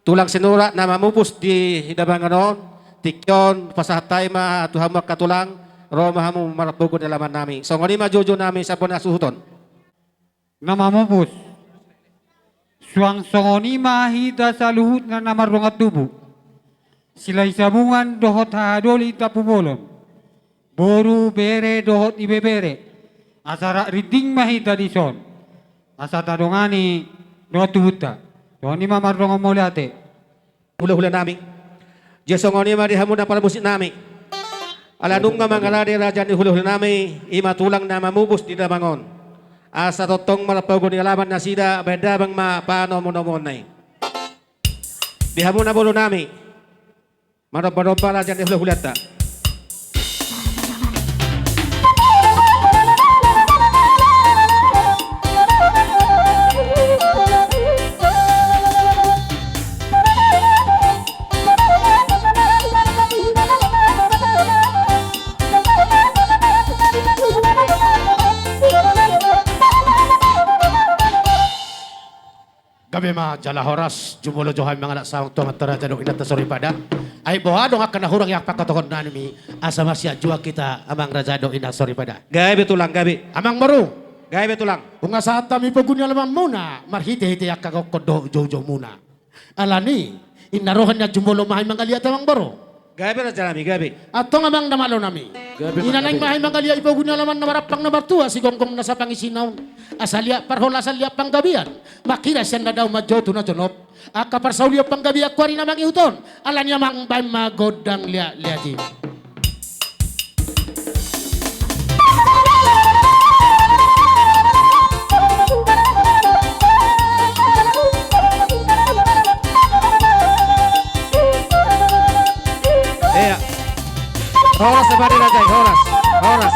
Tulang Sinurat na mamupus di damangan on, tingki on pasahat hami ma tu hamu angka tulang, ro ma hamu marpogu di alaman nami. Songon i ma joujou nami sampona suhuton. Na mamupus. Suang songon i ma hita saluhutna na mardongan tubu. Silahi sabungan dohot hahadoli tampubolon. Boru, bere, dohot ibebere. Asa rap rinding ma hita dison. Asa tadongani dohot tubunta. Songon i ma mardongan mauliate. Hula-hula nami. Jadi songon i ma di hamuna parmusik nami. Ala nunga mangarade raja ni hula-hula nami, i ma tulang na mamupus di damang on. Asa tongtong marpogu di alaman nasida, bahen damang ma panomu-nomuonna i. Di hamuna boru nami. Manomba-nomba raja ni hula-hulanta. Gabe ma jala horas, jumolo jo hami mangalap sahang tu amanta raja dohot inanta soripada. Ai boha adong angka na hurang i pangkatahon nami, asa marsianjuan hita amang raja dohot inanta soripada. Gabe tulang, gabe. Amang boru. Gabe tulang. Nunga sahat hami pogu ni alamanmuna, marhite-hite angka gokhon dohot joujoumuna. Alani, inna roha ni na jumolo ma hami mangaliat amang boru. Gabe raja nami, gabe. Antong amang na malo nami. Gabe, ina naeng ma hami mangaliat i pogu ni alaman na marampang na martua, sigomgom na sapangisi na on. Asa liat parhorasan, liat panggabean. Mangkira sian na dao manjou tu na jonok. Angka parsaulian panggabean huari na mangihut on. Alani amang, bahen ma gondang liat-liat i. Ia. Horas, Bani Raja i, horas. Horas.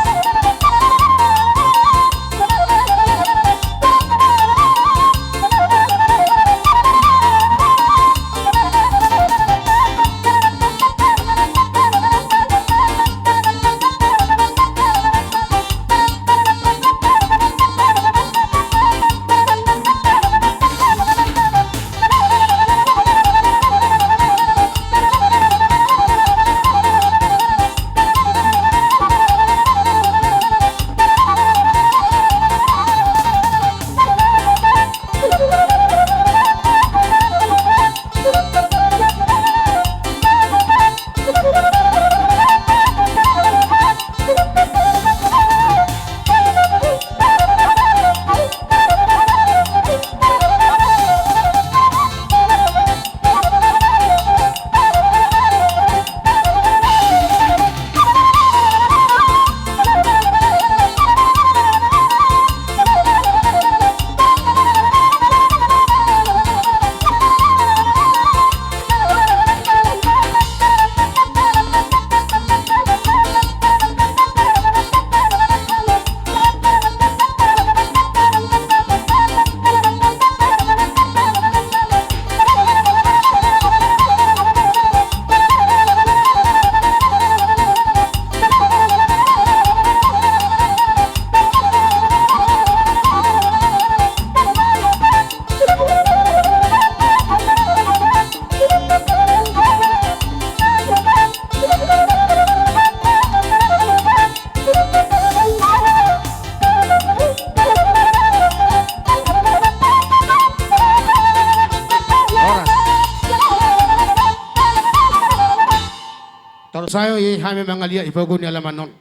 Sae i hami mangaliat i pogu ni alaman on.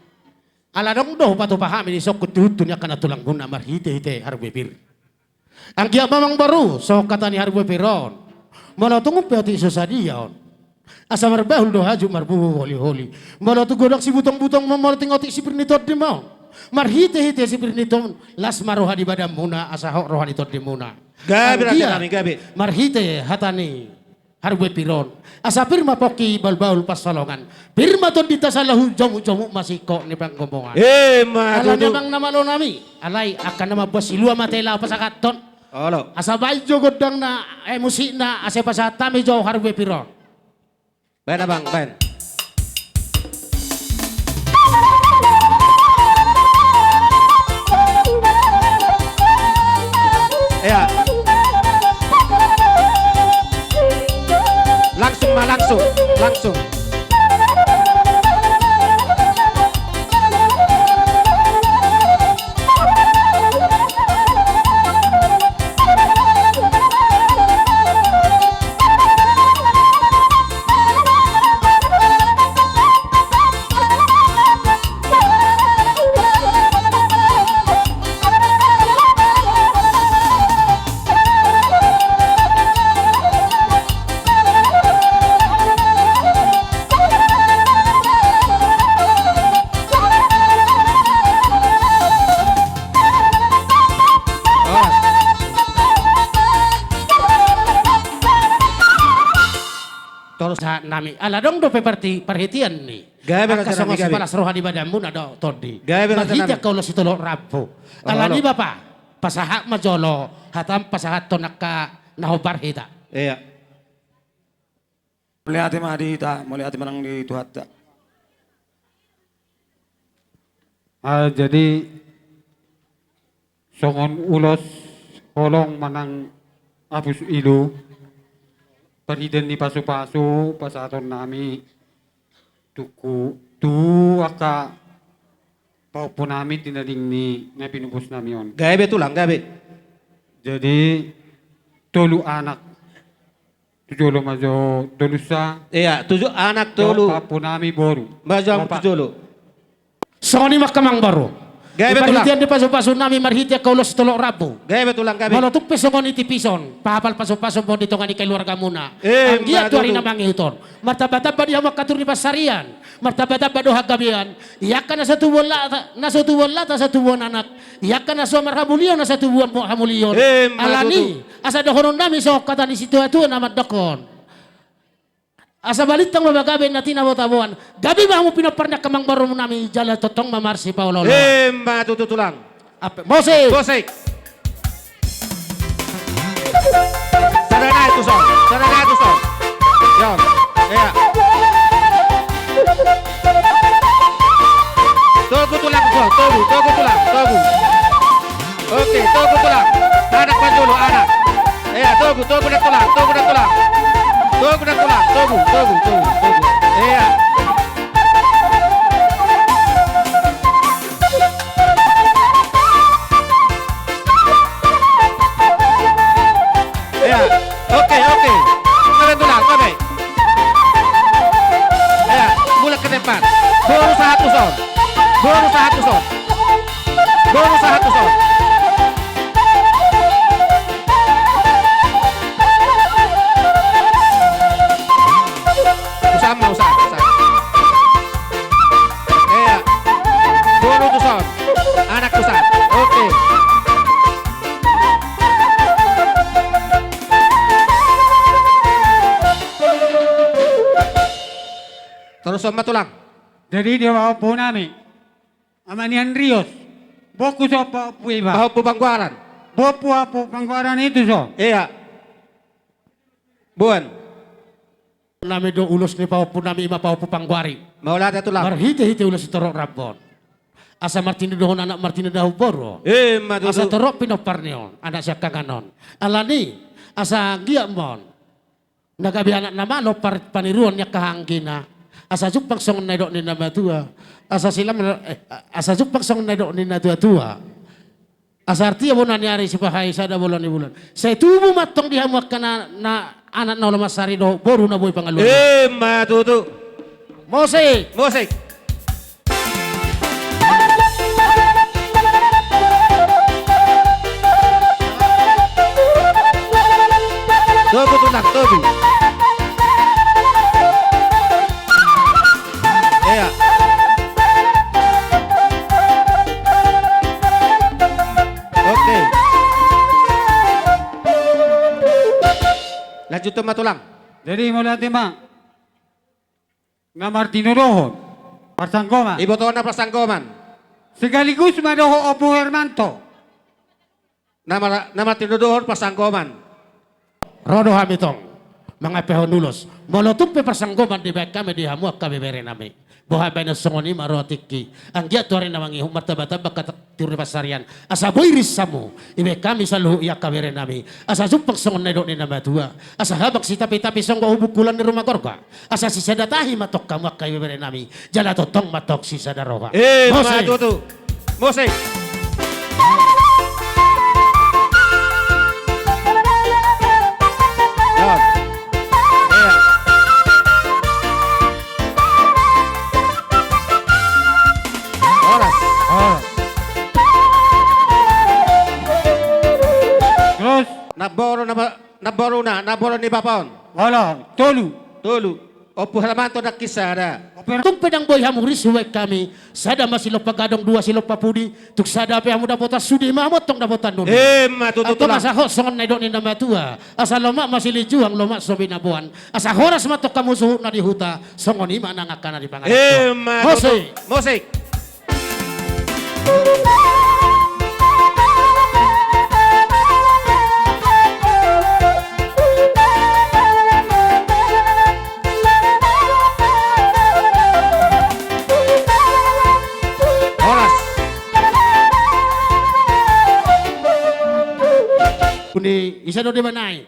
Ala adong do hupatupa hami di songkun tu hutu ni angka na tulangmuna marhitehite harbue pir. Anggiat ma amangboru, songon hata ni harbue pir on. Molo tung pe otik so sadia on, asa marbahul do hajut marbuhu holiholi. Molo tung godang sibutongbutong ma, molo tung otik sipir ni tondim on, marhitehite sipir ni tondim, las ma roha di badanmuna asa hot roha ni tondimuna. Gabe, raja nami, gabe. Anggiat marhite hata ni harbue pir on, asa pir ma pongki bahulbahul pansalongan. Pir ma tondinta saluhut, jomukjomuk ma singkop ni panggomoan. Emma tutu. Alani amang na malo nami, alai angka na mambuat silua ma hela pasahathon. Olo. Asa baen jo gondangna, eh, musikna, asa pasahat hami jo harbue pir on. Baen abang, baen. Iya. Langsung ma, langsung, langsung. Tolu sahat nami, ala adong dope parti-, parhitean ni. Gabe, angka raja nami, songon gabe. Sipalas roha di badanmuna do tondi. Gabe, raja nami. Marhite angka ulos sitolop rambu. Olo. Alani bapa, pasahat ma jolo, hata pasahathon angka na hombar hita. Iya. Mauliate ma di hita, mauliate ma nang di Tuhanta. Ah, jadi songon ulos holong manang apus ilu, parhitean ni pasupasu pasahaton nami tu, tu angka pahompu nami di na dingin ni na pinupus nami on. Gabe tulang, gabe. Jadi tolu anak. Tu jolo ma jo tolusa. Iya, tu jo-, anak tolu. Jo pahompu nami boru. Bajo amang tu jolo. Songon i ma angka amangboru. Gabe tulang. Di parhitean ni pasupasu nami marhite angka ulos sitolop rambu. Gabe tulang, gabe. Molo tung pe songon i tipis on, pahapal pasupasu ma on di tonga ni keluargamuna. Eh, anggiat tu ari na mangihut on, martambatamba di hamu angka toru ni pansarian. Martambatamba do hagabean. Di angka na so tubuan lata, na so tubuan lata, so tubuan anak. Di angka na so marhamulion, na so tubuan hamulion. Emma tutu. Alani, asa dohonon nami songon hata ni situatua na mandokkon. Asa balintang ma bagabe na tinabotaboan. Gabe ma hamu pinompar ni angka amangboru nami jala tongtong ma marsipaolooloan. Emma tutu tulang. Ape, musik. Musik. Sada nai tu son, sada nai tu son. Yo, iya. Togu tulang tu son, togu, togu tulang, togu. Oke, togu tulang. Anak panjolo, anak. Iya, togu, togu nang tulang, togu nang tulang. Togu nang tulang, togu, togu, togu, togu. Iya. Iya. Oke, oke. Ngabe tulang, ngabe. Iya, mulak ke depan. Boru sahat tu son. Boru sahat tu son. Boru sahat tu son. Usaha ma, usaha, usaha. Iya. Boru tu son. Anak tu son. Oke. Torus on ma tulang. Jadi dia pahompu nami. Ama ni Andrios. Boku so pahompu iba. Pahompu Panggoaran. Boku pahompu Panggoaran itu so. Iya. Boan. Nami do ulos ni pahompu nami ima pahompu Panggoari. Mauliate tulang. Marhitehite ulos sitorop rambu on. Asa martinodohon anak martinodohon boru. Emma tutu. Asa torop pinompar ni on, anak siangkangan on. Alani, asa anggiat ma on. Na gabe anak na malo par-, paniruon ni angka hahaanggina. Asa jumpang songon na nidok ni na matua. Asa silam, eh, asa jumpang songon na nidok ni na tuatua. Asa artia bona ni ari sipasahat sada bolon ni bulan. Sai tubu ma antong di hamu angka na, na anak na olo mansari dohot boru na boi pangaluan. Emma tutu. Musik. Musik. Togu, tulang, togu. Iya. Oke. Lanjut ma, tulang. Jadi, mauliate ma. Na martinodohon parsanggoman. Ibotohon na parsanggoman. Sekaligus ma dohot Ompu Hermanto. Na mar-, na martinodohon parsanggoman. Ro do hami tong mangampehon ulos. Molo tung pe parsanggoman dibaen hami di hamu angka beberenami, boha baenon, songon i ma ro tingki. Anggiat tu ari na mangihut martambatamba angka tiur ni pansarian. Asa boi ris hamu, ibaen hami saluhut i angka berenami. Asa jumpang songon na nidok ni na matua. Asa habang sitapitapi songgop hubungkulan ni ruma gorga. Asa sisada tahi ma tong hamu angka ibeberenami. Jala tongtong ma tong sisada roha. Eh, mose. Ima tutu. Mose. Ya. Iya. Horas. Oh. Terus? Namboru, nambo-, namboruna, namboru ni bapa on. Olo, tolu. Tolu. Ompu Hermanto nangkin sada. Tung pe ndang boi hamu ris hubaen hami, sada ma silompa gadong, dua silompa pudi, tung sada pe hamu dapotan, sude ma hamu antong dapotan nami. Ima tutu, tulang. Antong asa hot songon na nidok ni na matua, asa lomak ma silinjuang, lomak so binaboan. Asa horas ma antong hamu suhutna di huta, songon i ma nang angka na di pangarantoan. Ima tutu. Mose. Mose. Horas. Uni, isa do deba nai.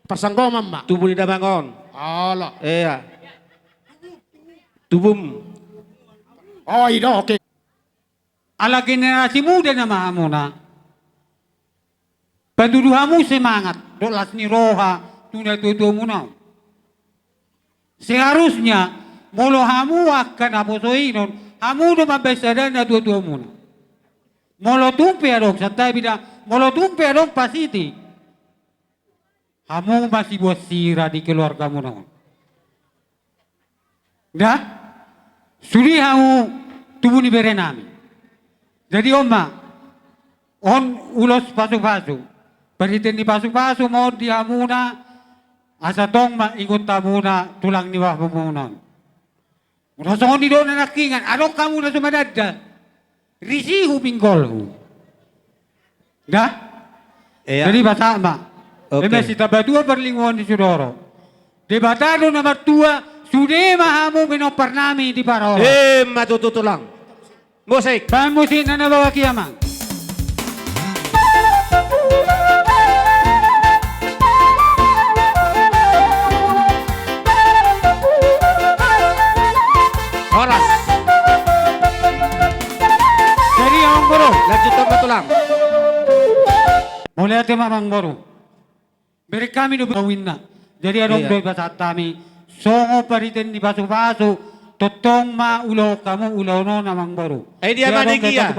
Parsanggoman ma. Tubu ni damang on. Olo. Iya. Tubum. Oh, i do, oke. Ala generasi muda nama hamuna. Patudu hamu semangat dohot las ni roha tu natuatuamuna on. Seharusnya molo hamu angka naposo i non, hamu do mambaen sada natuatuamuna. Molo tung pe adong, santabi da, molo tung pe adong pasiti, hamu ma sibuat sira di keluargamuna on. Da? Sude hamu tubu ni berenami. Jadi on ma, on ulos pasupasu. Pariteni pasupasu ma on di hamuna, asa tong ma ingot hamuna tulang ni bapamuna on. Molo songon i do na nangkiningan, adong hamu na so madanda. Risihu pinggolhu. Da? Iya. Jadi pasahat ma. Oke. Eme sitamba tua parlinggoman ni sudoro. Debata do na martua, sude ma hamu pinomparnami di parhorasan. Ima tutu, tulang. Musik. Baen musikna na baoa i, amang. Horas. Jadi, amangboru. Lanjut, amang tulang. Mauliate ma, amangboru. Bereng hami do bawinna. Jadi adong do i pasahat hami. Songon pariteni pasupasu, tongtong ma ulahon hamu ulaon on, amangboru. Ai dia, amang Nikia?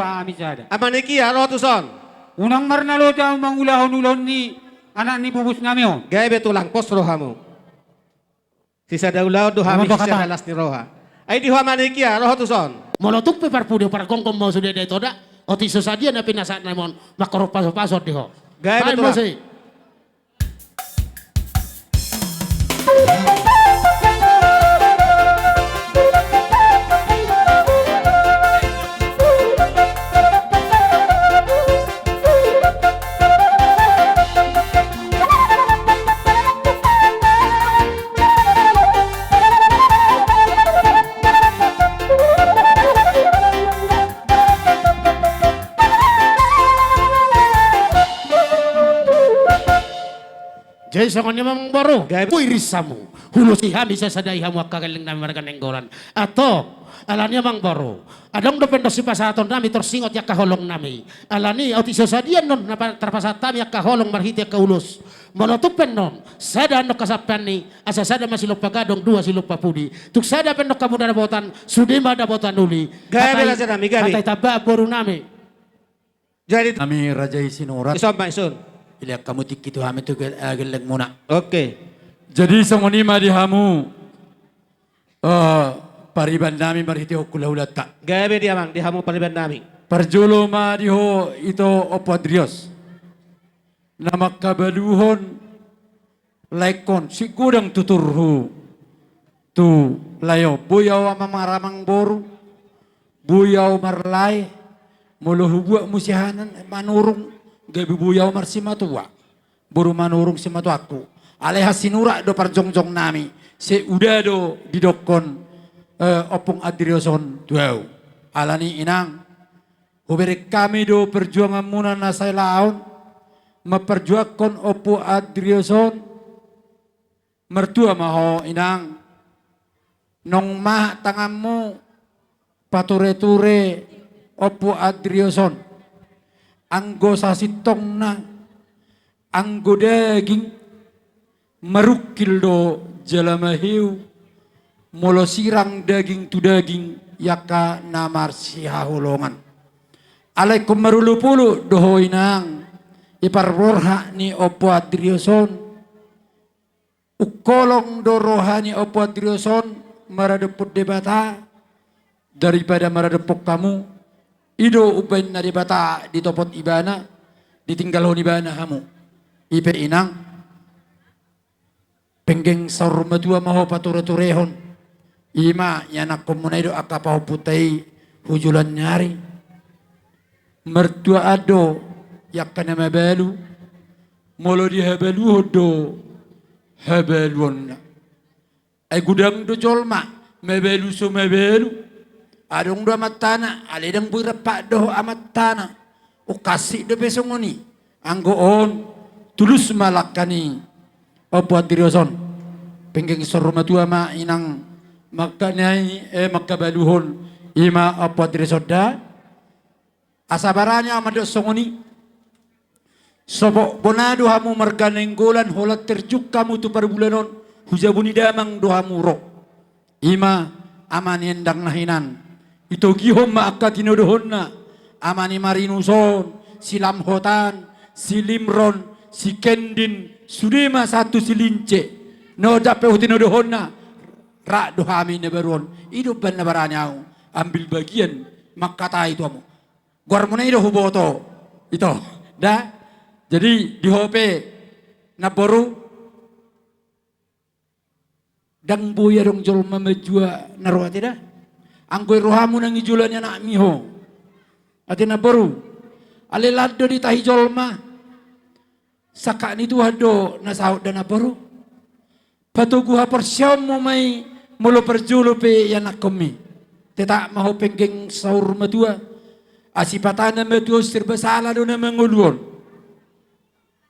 Amang Nikia, ro tuson. Unang marnaloja mangulahon ulaon ni anak ni bubusnami on. Gabe tulang, pos rohamu. Sisada ulaon do hami, sisada las ni roha. Ai di ho, amang Nikia, ro ho tuson. Molo tung pe parpudi pargomgom ma ho sude, da ito da. Otik so sadia na pinasahatnami on, mangkorhon pasupasu on di ho. Gabe tulang. Jadi songon i ma amangboru. Gabe. Huiris hamu, hulosi hami, sasadai hamu angka gelleng nami marga Nainggolan. Antong, alani i amangboru, adong dope on sipasahaton nami tor singot i angka holong nami. Alani i aut i so sadia annon na pa-, tarpasahat hami angka holong marhite angka ulos. Molo tung pe annon sada annon hasampean i, asa sada ma silompa gadong, dua silompa pudi. Tung sada pe annon hamu na dapotan, sude ma dapotan uli. Gabe. Hata i, raja nami, gabe. Hata i tamba boru nami. Jadi nami raja i Sinurat. Ison ma ison. Ilean hamu tingki tu hami tu gel-, eh, gellengmuna. Oke. Jadi songon i ma di hamu, eh, pariban nami marhite hulahulanta. Gabe di amang, di hamu pariban nami. Parjolo ma di ho ito Ompu Andrios. Na mangkabaluhon laengkon, sigodang tuturhu tu lae on. Boi ahu amang maramang boru, boi ahu marlae, molo hubuat muse hanan Manurung, gabe boi ahu marsimatua, boru Manurung simatuangku. Alai hasinurat do parjongjong nami, sai uda do didokkon, eh, Ompung Andrios on tu ahu. Alani i inang, hubereng hami do perjuanganmuna na sai laon, mamperjuangkon Ompu Andrios on. Martua ma ho inang, nong mahat tanganmu patureture Ompu Andrios on. Anggo sasintongna, anggo daging, marungkil do jala maheu, molo sirang daging tu daging i angka na marsihaholongan. Alai ingkon marolopolop do ho inang, i parborhat ni Ompu Andrios on. Ungkolong do roha ni Ompu Andrios on maradophon Debata, daripada maradophon hamu. I do umbahen na Debata ditopot ibana, ditinggalhon ibana hamu. I pe inang, penggeng saur matua ma ho patureturehon. I ma ianakkonmuna i dohot angka pahompunta i hu joloan ni ari. Martuaan do i angka na mabalu, molo dihabaluhon do habaluonna. Ai godang do jolma, mabalu so mabalu. Adong do amantana, alai ndang boi rap dohot amantana. Ungkasik dope songon i. Anggo on, tulus ma langka ni Ompu Andrios on. Penggeng saur matua ma inang mangka-, nai, eh, mangkabaluhon i ma Ompu Andrios on da. Asa barani ahu mandok songon i. Sopo bona do hamu marga Nainggolan, holan terjun hamu tu parbulan on, hu jabu ni damang do hamu ro. I ma ama ni endang na hinan. Itogihon ma angka tinodohonna, ama ni Marinus on, si Lamhotan, si Limron, si Kendin, sude ma sahat tu si Lince. Na ndang pe hutinodohonna, rap do hami na baru on. I do umbahen na barani ahu ambil bagian mangkatai tu hamu. Goarmuna i do huboto. Ito. Da? Jadi di ho pe, namboru, ndang boi adong jolma manjua na ro ate da. Anggo i rohamu nang i joloan ni anakmi ho. Ate namboru. Alai lan do ditahi jolma. Sangkap ni Tuhan do na saut da namboru. Patogu haporseaonmu ma i molo parjolo pe ianakkonmi. Tetap ma ho penggeng saur matua. Asi patana matua on serba sala do na mangolu on.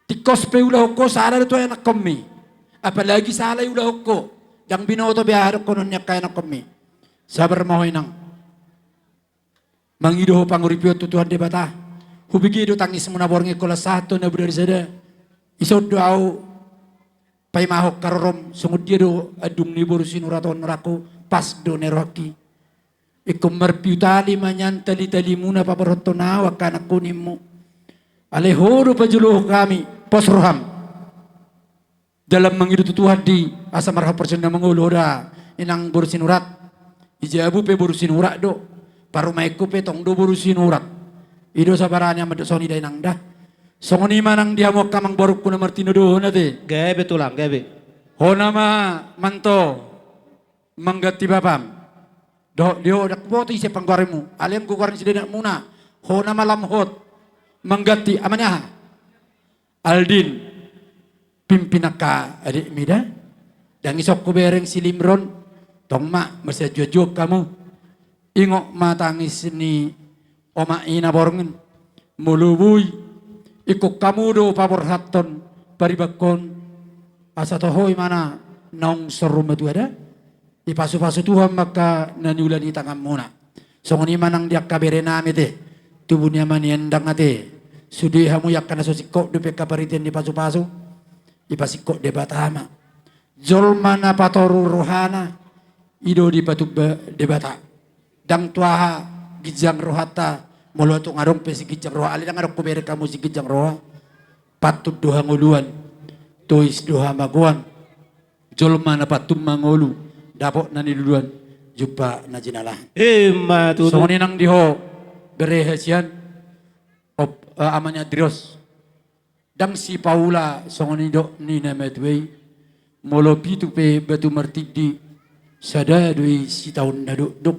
Tingkos pe iulahon ho sala do tu ianakkonmi. Apalagi sala iulahon ho. Ndang binoto be aha dohonon ni angka ianakkonmi. Sabar ma ho inang. Mangido ho panguripion tu Tuhan Debata. Hubege do tangismuna borngin, holan sahat tu na bodari sada. Ison do ahu paimahon harorom, songon dia do andung ni boru Sinurat on, rohangku, pas do na rohangki. Ingkon marpiu tali ma nian tali-talimuna paborhathon ahu angka anakku, nimmu. Alai ho do pajolohon hami, pos roham. Dalan mangido tu Tuhan di, asa marhaporseaon na mangolu ho da, inang boru Sinurat. Di jabu pe boru Sinurat do. Parumaenku pe tong do boru Sinurat. I do sabarani ahu mandok songon i da inang da. Songon i ma nang di hamu angka amangborungku na martinodohon ate. Gabe tulang, gabe. Hona ma Manto. Mangganti bapam. Dohot di ho, ndang huboto ise panggoaranmu. Alai anggo goar ni sude anakmuna, hona ma Lamhot. Mangganti ama ni aha? Aldin. Pimpin angka adikmi da. Ndang ison hubereng si Limron. Tong ma, masianjuanjuan hamu. Ingot ma tangis ni omak i na borngin. Molo boi, ingkon hamu do paborhathon, paribanhon Asa toho i ma na naung sorun matua da. Dipasupasu Tuhan ma angka na niula ni tanganmuna. Songon i ma nang di angka berenami ate, tubu ni ama ni endang ate. Sude hamu i angka na so singkop dope angka parhitean ni pasupasu, dipasingkop Debata ma. Jolma na patoru rohana, i do dipatumba Debata. Ndang tu aha ginjang rohanta, molo tung adong pe siginjang roha, alai ndang adong hubereng hamu siginjang roha. Pantun do hangoluan, tois do hamagoan. Jolma na pantun mangolu, dapot na niluluan, jumpa na jinalahan. Ima tutu. Songon i nang di ho bere hasian, op, eh, ama ni Andrios. Ndang sipaula songon nidok ni na matua i. Molo pitu pe batu martindi, sada do i sitaon na dokdok.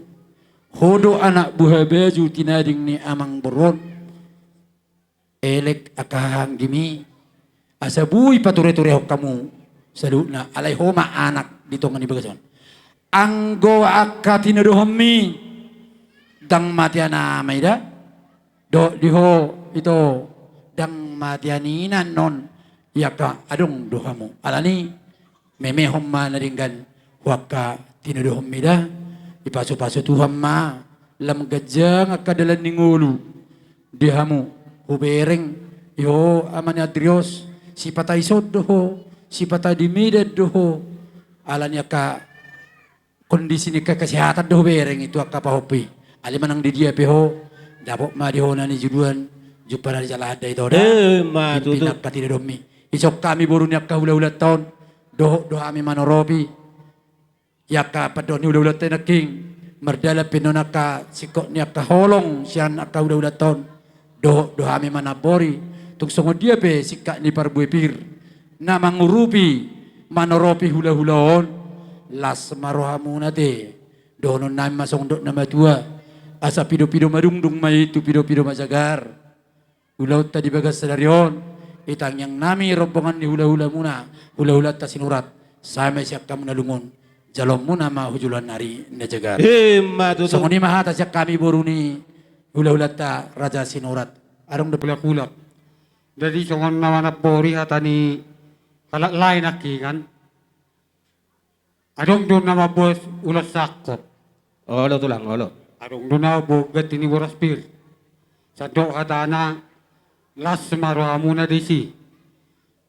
Ho do anak buha baju tinading ni amang boru on. Elek angka hahaanggim i, asa boi patureturehon hamu saluhutna, alai ho ma anak di tonga ni bagas on. Anggo angka tinodohonmi, ndang matian ama i da. Dohot di ho ito, ndang matian ina annon, i angka adong do hamu. Alani, memehon ma na denggan tu angka tinodohonmi da. Dipasupasu Tuhan ma lam ganjang angka dalan ni ngolu di hamu. Hubereng di ho ama ni Andrios, sipata ison do ho, sipata di Medan do ho. Alani angka kondisi ni angka kesehatan do hubereng i tu angka pahompu i. Alai manang di dia pe ho, dapot ma di ho na nijuluan, jumpa na jinalahan da ito da. Ima tutu. Pimpin angka tinodohonmi. Dison hami boru ni angka hulahulanta on, dohot do hami manoropi. I angka pandohan ni hulahulanta i nangkin, mardalan pe annon angka singkop ni angka holong sian angka hulahulanta on. Dohot do hami manambori, tung songon dia pe singkat ni parbue pir na mangurupi, manoropi hulahula on, las ma rohamuna ate. Dohononnami ma songon dok na matua, asa pidopido madungdung ma i tu pidopido ma jagar. Ulaonta di bagas sadari on, di tangiangnami rombongan ni hulahulamuna, hulahulanta Sinurat, sai ma sian hamuna lungun, jaloonmuna ma hu joloan ni ari na jagar. Ima tutu. Songon i ma hata sian hami boru ni hulahulanta Raja Sinurat. Adong do hulak-hulak. Jadi songon na manambori hata ni halak lae nangkin. Adong do na mamboan ulos sangkot. Olo tulang, olo. Adong do na mamboan ganti ni boras pir. Sandok hatana, las ma rohamuna disi.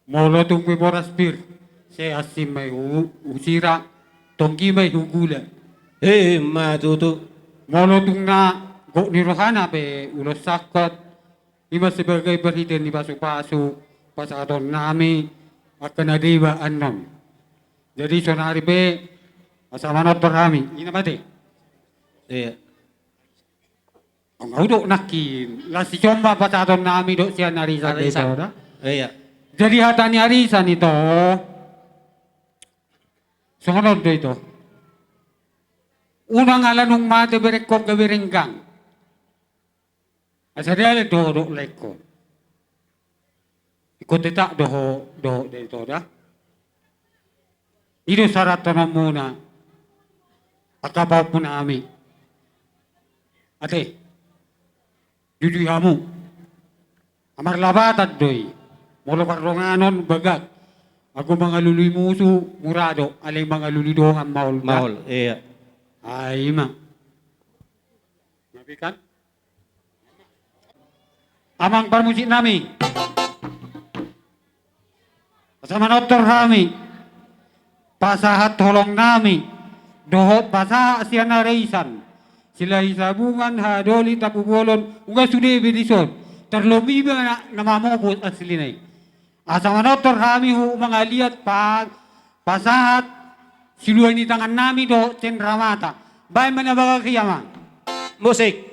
Molo tung pe boras pir, sai asing ma i hu, hu sira, tonggi ma i hu gula. Ima tutu. Molo tung na gok ni rohana pe ulos sangkot, ima sebagai parhitean ni pasupasu pasahatonnami angka na deba annon. Jadi sonari pe asa manortor hami, i na mate. Iya. Nga hudok nangkin, las i somba pasahatonnami dohot sian arisan. Arisan. Ito da. Iya. Jadi hata ni arisan ito. Songon on do ito. Unang ala nunga mate berengkon gabe renggang. Asa dialap do ho dohot laengkon. Ingkon tetap do ho dohot da ito da. I do sarathononmuna angka pahompunami. Ate. Dudui hamu. Amarlapatan do i. Molo pardonganon bagak. Anggo mangalului musu mura do, alai mangalului dongan maol da. Maol, iya. Ai ima. Ngapikan? Amang parmusiknami. Asa manortor hami pasahat holongnami dohot pasahat sian arisan Silahisabungan, Hadoli, Tampubolon, nunga sude be dison. Tarlobi ma na, na mamopos aslina i. Asa manortor hami hu mangaliat pa, pasahat siluan ni tangannami dohot cenramata. Baen ma na bagak i, amang. Musik.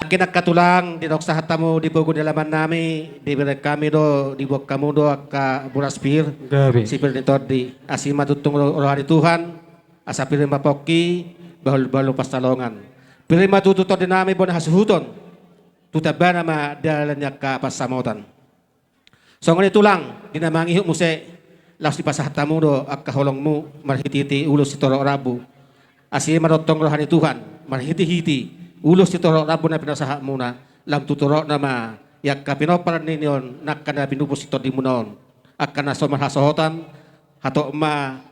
Nangkin angka tulang, didok sahat hamu di pogu ni alaman nami, dibereng hami do, diboan hamu do angka boras pir, gabe, si pir ni tondi. Asi ma tutu roha ni Tuhan, asa pir ma pongki, bahul-bahul pansalongan. Pir ma tutu tondi nami bona hasuhuton, tu tambana ma dalan ni angka pansamotan. Songon i tulang, di na mangihut muse, laos dipasahat hamu do angka holongmu marhitehite ulos sitorop rambu. Asi ma tongtong roha ni Tuhan marhitehite ulos sitorop rambu na pinasahatmuna, lam tu torop nama i angka pinompar ni on, angka na binubus ni tondimuna on, angka na so marhasohotan, hatop ma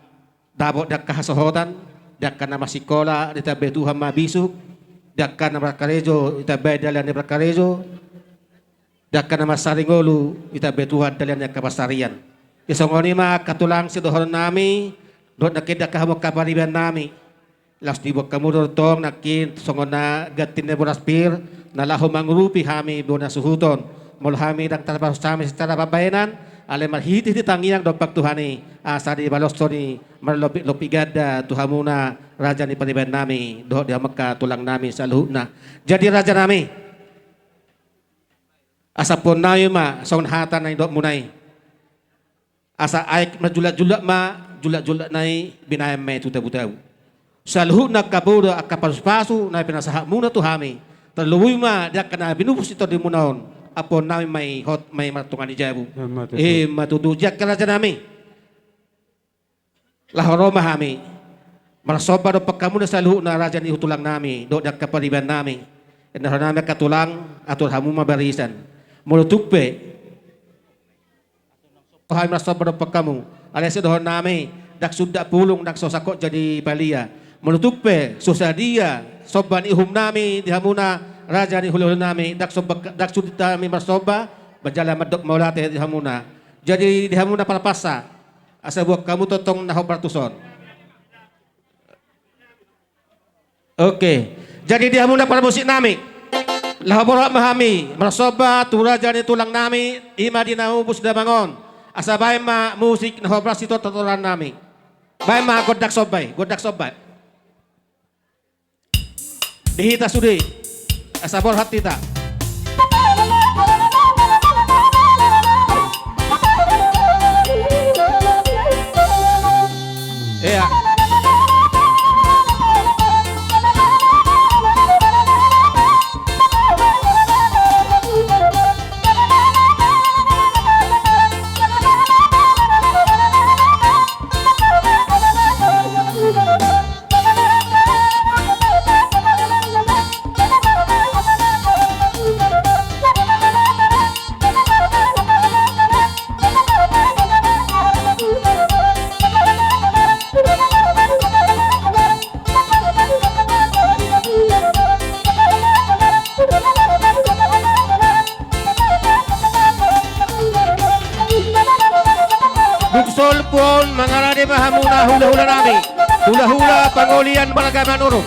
dapot di angka hasohotan, di angka na marsikola ditambai Tuhan ma bisuk, di angka na markarejo ditambai dalan ni parkarejo, di angka na mansari ngolu ditambai Tuhan dalan ni angka pansarian. Ia songon i ma angka tulang sidohonon nami, dohot nangkin di angka hamu angka pariban nami. Laos diboan hamu do tong nangkin songon na ganti ni boras pir, na laho mangurupi hami bona suhuton. Molo hami ndang tarbalos hami secara pambahenan, alai marhitehite tangiang dompak Tuhan i, asa dibaloshon i marlopik-lopik ganda tu hamuna raja ni pariban nami, dohot di hamu angka tulang nami saluhutna. Jadi raja nami, asa pon nami ma songon hata na nidokmuna i. Asa aek marjulak-julak ma, julak-julak nai binahen ma i tu tabu-tabu. Saluhutna angka poda angka pasu-pasu na pinasahatmuna tu hami, tarlumobi ma di angka na binubus ni tondimuna on, ampuon nami ma i hot ma i martonga ni jabu. Ima tutu. Ima tutu. Jadi angka raja nami, laho ro ma hami marsomba dompak hamuna saluhutna raja ni tulang nami dohot di angka pariban nami. Inna roha nami angka tulang, atur hamu ma barisan. Molo tung pe hami marsomba dompak hamu, alai sidohonon nami, ndang sundat pulung, ndang so sangkot jadi palia. Molo tung pe so sadia somba ni uhum nami di hamuna raja ni hula-hula nami, ndang somba, ndang sundat hami marsomba, manjalo mandok mauliate di hamuna. Jadi di hamuna parpansa, asa boan hamu tongtong na hombar tuson. Oke. Jadi di hamuna parmusik nami, laho borhat ma hami marsomba tu raja ni tulang nami, ima di na umubus damang on. Asa baen ma musik na hombar sitortoran nami. Baen ma gondang somba i, gondang somba. Di hita sude, asa borhat hita. Ia. Dung solpu on mangarade ma hamuna hula-hula nami, hula-hula pangolian marga Manurung.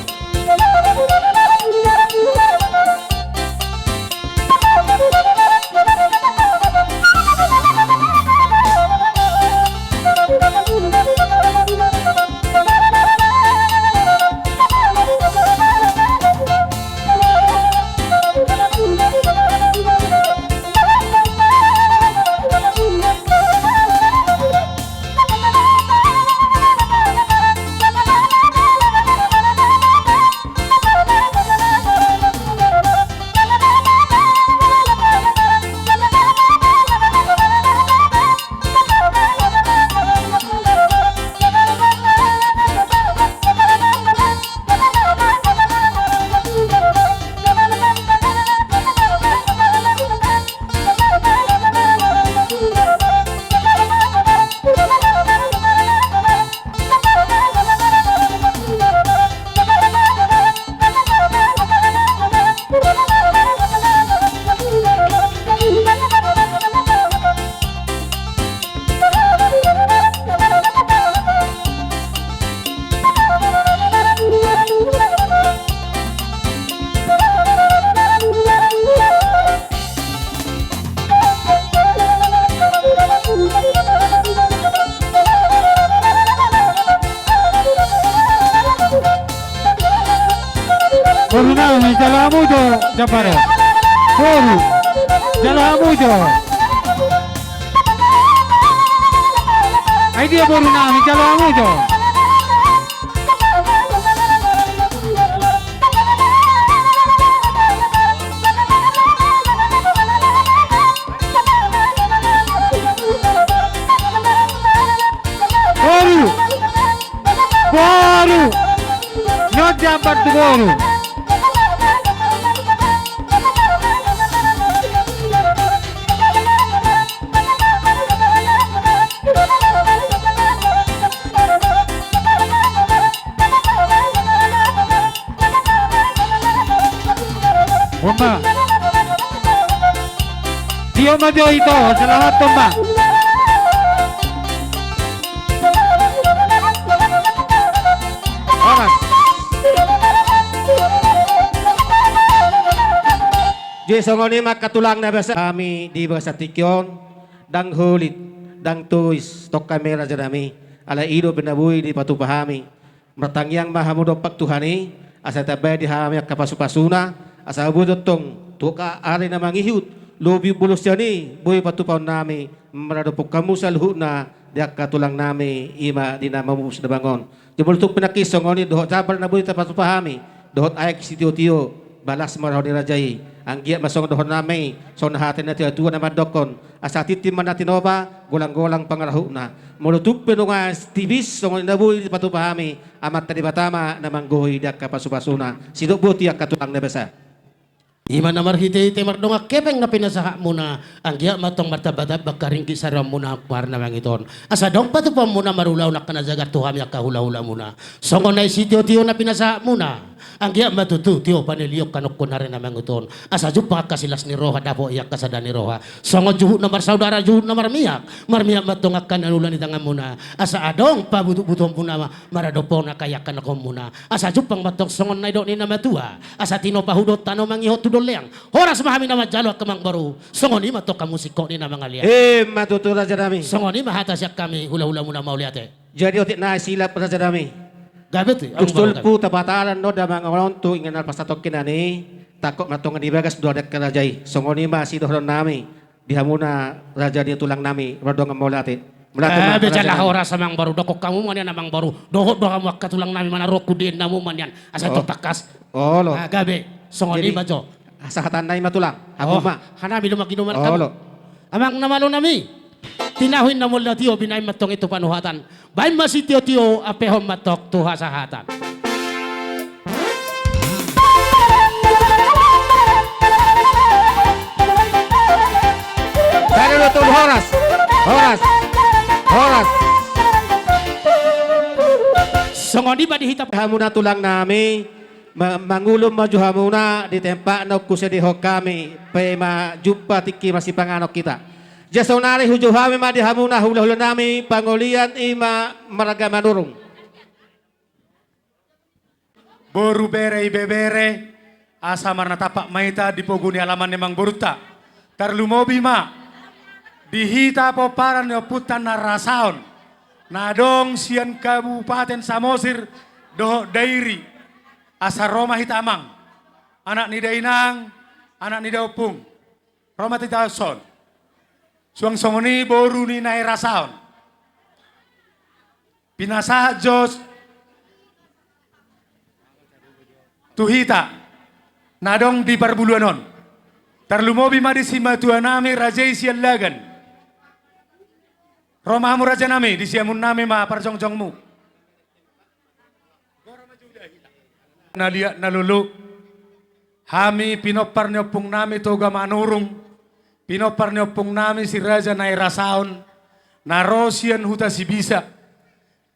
Boru nami, jalo hamu jo jambar on. Boru, jalo hamu jo. Ai dia boru nami, jalo hamu jo. Boru. Boru. Nyo jambar tu boru. Bomba. Tio ma jo ito, selamat bomba. Horas. Jadi songon i ma angka tulang na basa. Hami di bagasan tingki on, ndang holit, ndang tois, tongka ma i raja nami. Alai i do pe na boi dipatupa hami. Martangiang ma hamu dompak Tuhan i, asa ditambai di hami angka pasupasuna, asa boi tongtong tu angka ari na mangihut, lobi umbolus sian i, boi patupaon nami, maradophon hamu saluhutna, di angka tulang nami, i ma di na mamupus na bang on. Jumolo tung pe nangkin songon i dohot jambar na boi dipatupa hami, dohot aek sitiotio, balas ma roha ni raja i. Anggiat ma songon dohonon nami, songon hata ni natuatua na mandokkon, asa tintin ma na tinopa, golanggolang pangarahutna. Molo tung pe nunga tipis songon i na boi dipatupa hami, Amanta Debata ma na manggohi di angka pasupasuna. Sidok boti angka tulang na basa. I ma na marhitehite mardongan hepeng na pinasahatmuna, anggiat ma tong martambatamba angka ringgit saroamuna, ampuar na mangiton. Asa adong patupaonmuna marulaon angka na jagar tu hami angka hulahulamuna. Songon na i sitiotio na pinasahatmuna, anggiat ma tutu tio panellion hanokkon ari na mangiton. Asa jumpang angka silas ni roha, dapot i angka sada ni roha. Songon juhut na marsaudara, juhut na marmiak, marmiak ma tong angka na niula ni tanganmuna. Asa adong pabutubutuonmuna ma, maradophon angka iangkanhonmuna. Asa jumpang ma tong songon na nidok ni na matua. Asa tinopa hudon tano mangihot tu dolleang. Horas ma hami na manjalo angka amangboru. Songon i ma tong hamu singkop ni na mangalean. Emma tutu raja nami. Songon i ma hata sian hami hulahulamuna, mauliate. Jadi otik na silap raja nami. Gabe tu, amangboru, gabe. Usulku tapatalan do damang on tu inganan pasahat tongkinan i, tangkok ma tong di bagas do adat raja i. Songon i ma sidohonon nami di hamuna raja ni tulang nami, mardongan mauliate. Mauliate ma raja nami. Gabe jala horas amangboru, dokkon hamu ma nian amangboru. Dohot do hamu angka tulang nami, manaruhon dian hamu ma nian. Asa tong tangkas. Olo. Ah, gabe. Songon i ma jo. Jadi, hasahatan nai ma tulang. Hamu ma. Hanami do mangido ma. Olo. Amang na malo nami. Tinahu inna mula tio, binahen ma tong i tu panuhatan. Bahen ma sitiotio, ampehon ma tong tu hasahatan. Tadi do tu horas. Horas. Horas. Songon i ma di hita. Hamuna tulang nami. Ma-, mangulon ma jo hamuna di tempat na husediahon hami, pe ma jumpa tingki masipanganon hita. Jadi saonari hujou hami ma di hamuna hulahula nami, pangolian i ma marga Manurung. Boru, bere, ibebere, asa marnatampak ma hita di pogu ni alaman ni amangborunta. Tarlumobi ma di hita pomparan ni ompunta na rasaon, na adong sian Kabupaten Samosir dohot Dairi. Asa ro ma hita amang, anak ni dainang, anak ni daompung. Ro ma hita dison. Suang songon i boru ni na i rasaon. Pinasahat jo tu hita na adong di parbuluan on. Tarlumobi ma di simatua nami raja i sian Lagan. Ro ma hamu raja nami, di siamun nami ma parjongjongmu. Na liat na lolo, hami pinompar ni ompung nami Toga Manurung, pinompar ni ompung nami si Raja Nairasaon, na ro sian Huta Sibisa,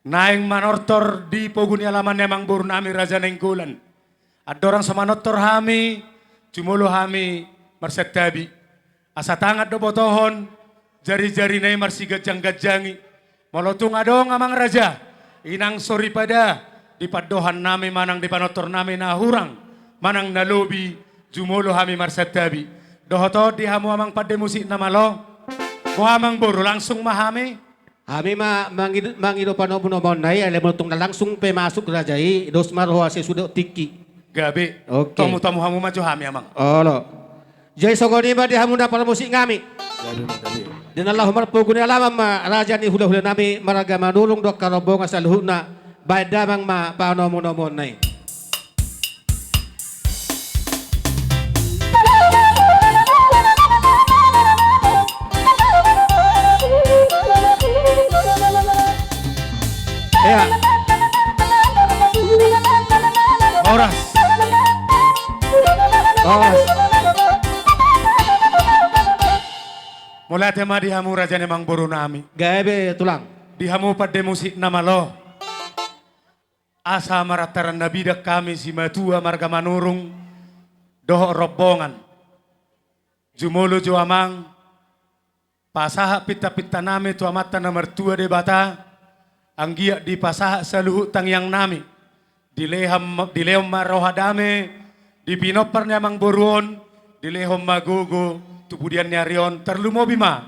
naeng manortor di pogu ni alaman ni amangboru nami Raja Nainggolan. Andorang so manortor hami, jumolo hami marsantabi. Asa tangan do botohon, jarijarina i marsiganjangganjangi. Molo tung adong amang raja, inang soripada, di pandohan nami manang di panortor nami na hurang, manang na lobi, jumolo hami marsantabi. Dohot on di hamu amang pande musik na malo. Boha amangboru, langsung ma hami? Hami ma mangido, mangido panomunomuon nai, alai molo tung na langsung pe masuk raja i, dos ma roha sesudah tingki. Gabe. Oke. Tomu-tomu hamu ma jo hami, Amang. Olo. Jadi songon i ma di hamu na parmusik nami. Gabe ma, gabe. Di na laho marpogu ni alaman ma raja ni hula-hula nami marga Manurung dohot angka rombongan saluhutna. Baen damang ma panomu-nomuonna i. Ia. Horas. Horas. Mauliate ma di hamu raja ni amangboru nami. Gabe, Tulang. Di hamu pande musik na malo. Asa marantaran na bidan hami simatua marga Manurung dohot rombongan. Jumolo jo, Amang, pasahat pinta-pinta nami tu Amanta na martua Debata, anggiat dipasahat saluhut tangiang nami. Dilehon, dilehon ma roha dame di pinompar ni amangboru on, dilehon ma gogo tu pudian ni ari on, tarlumobi ma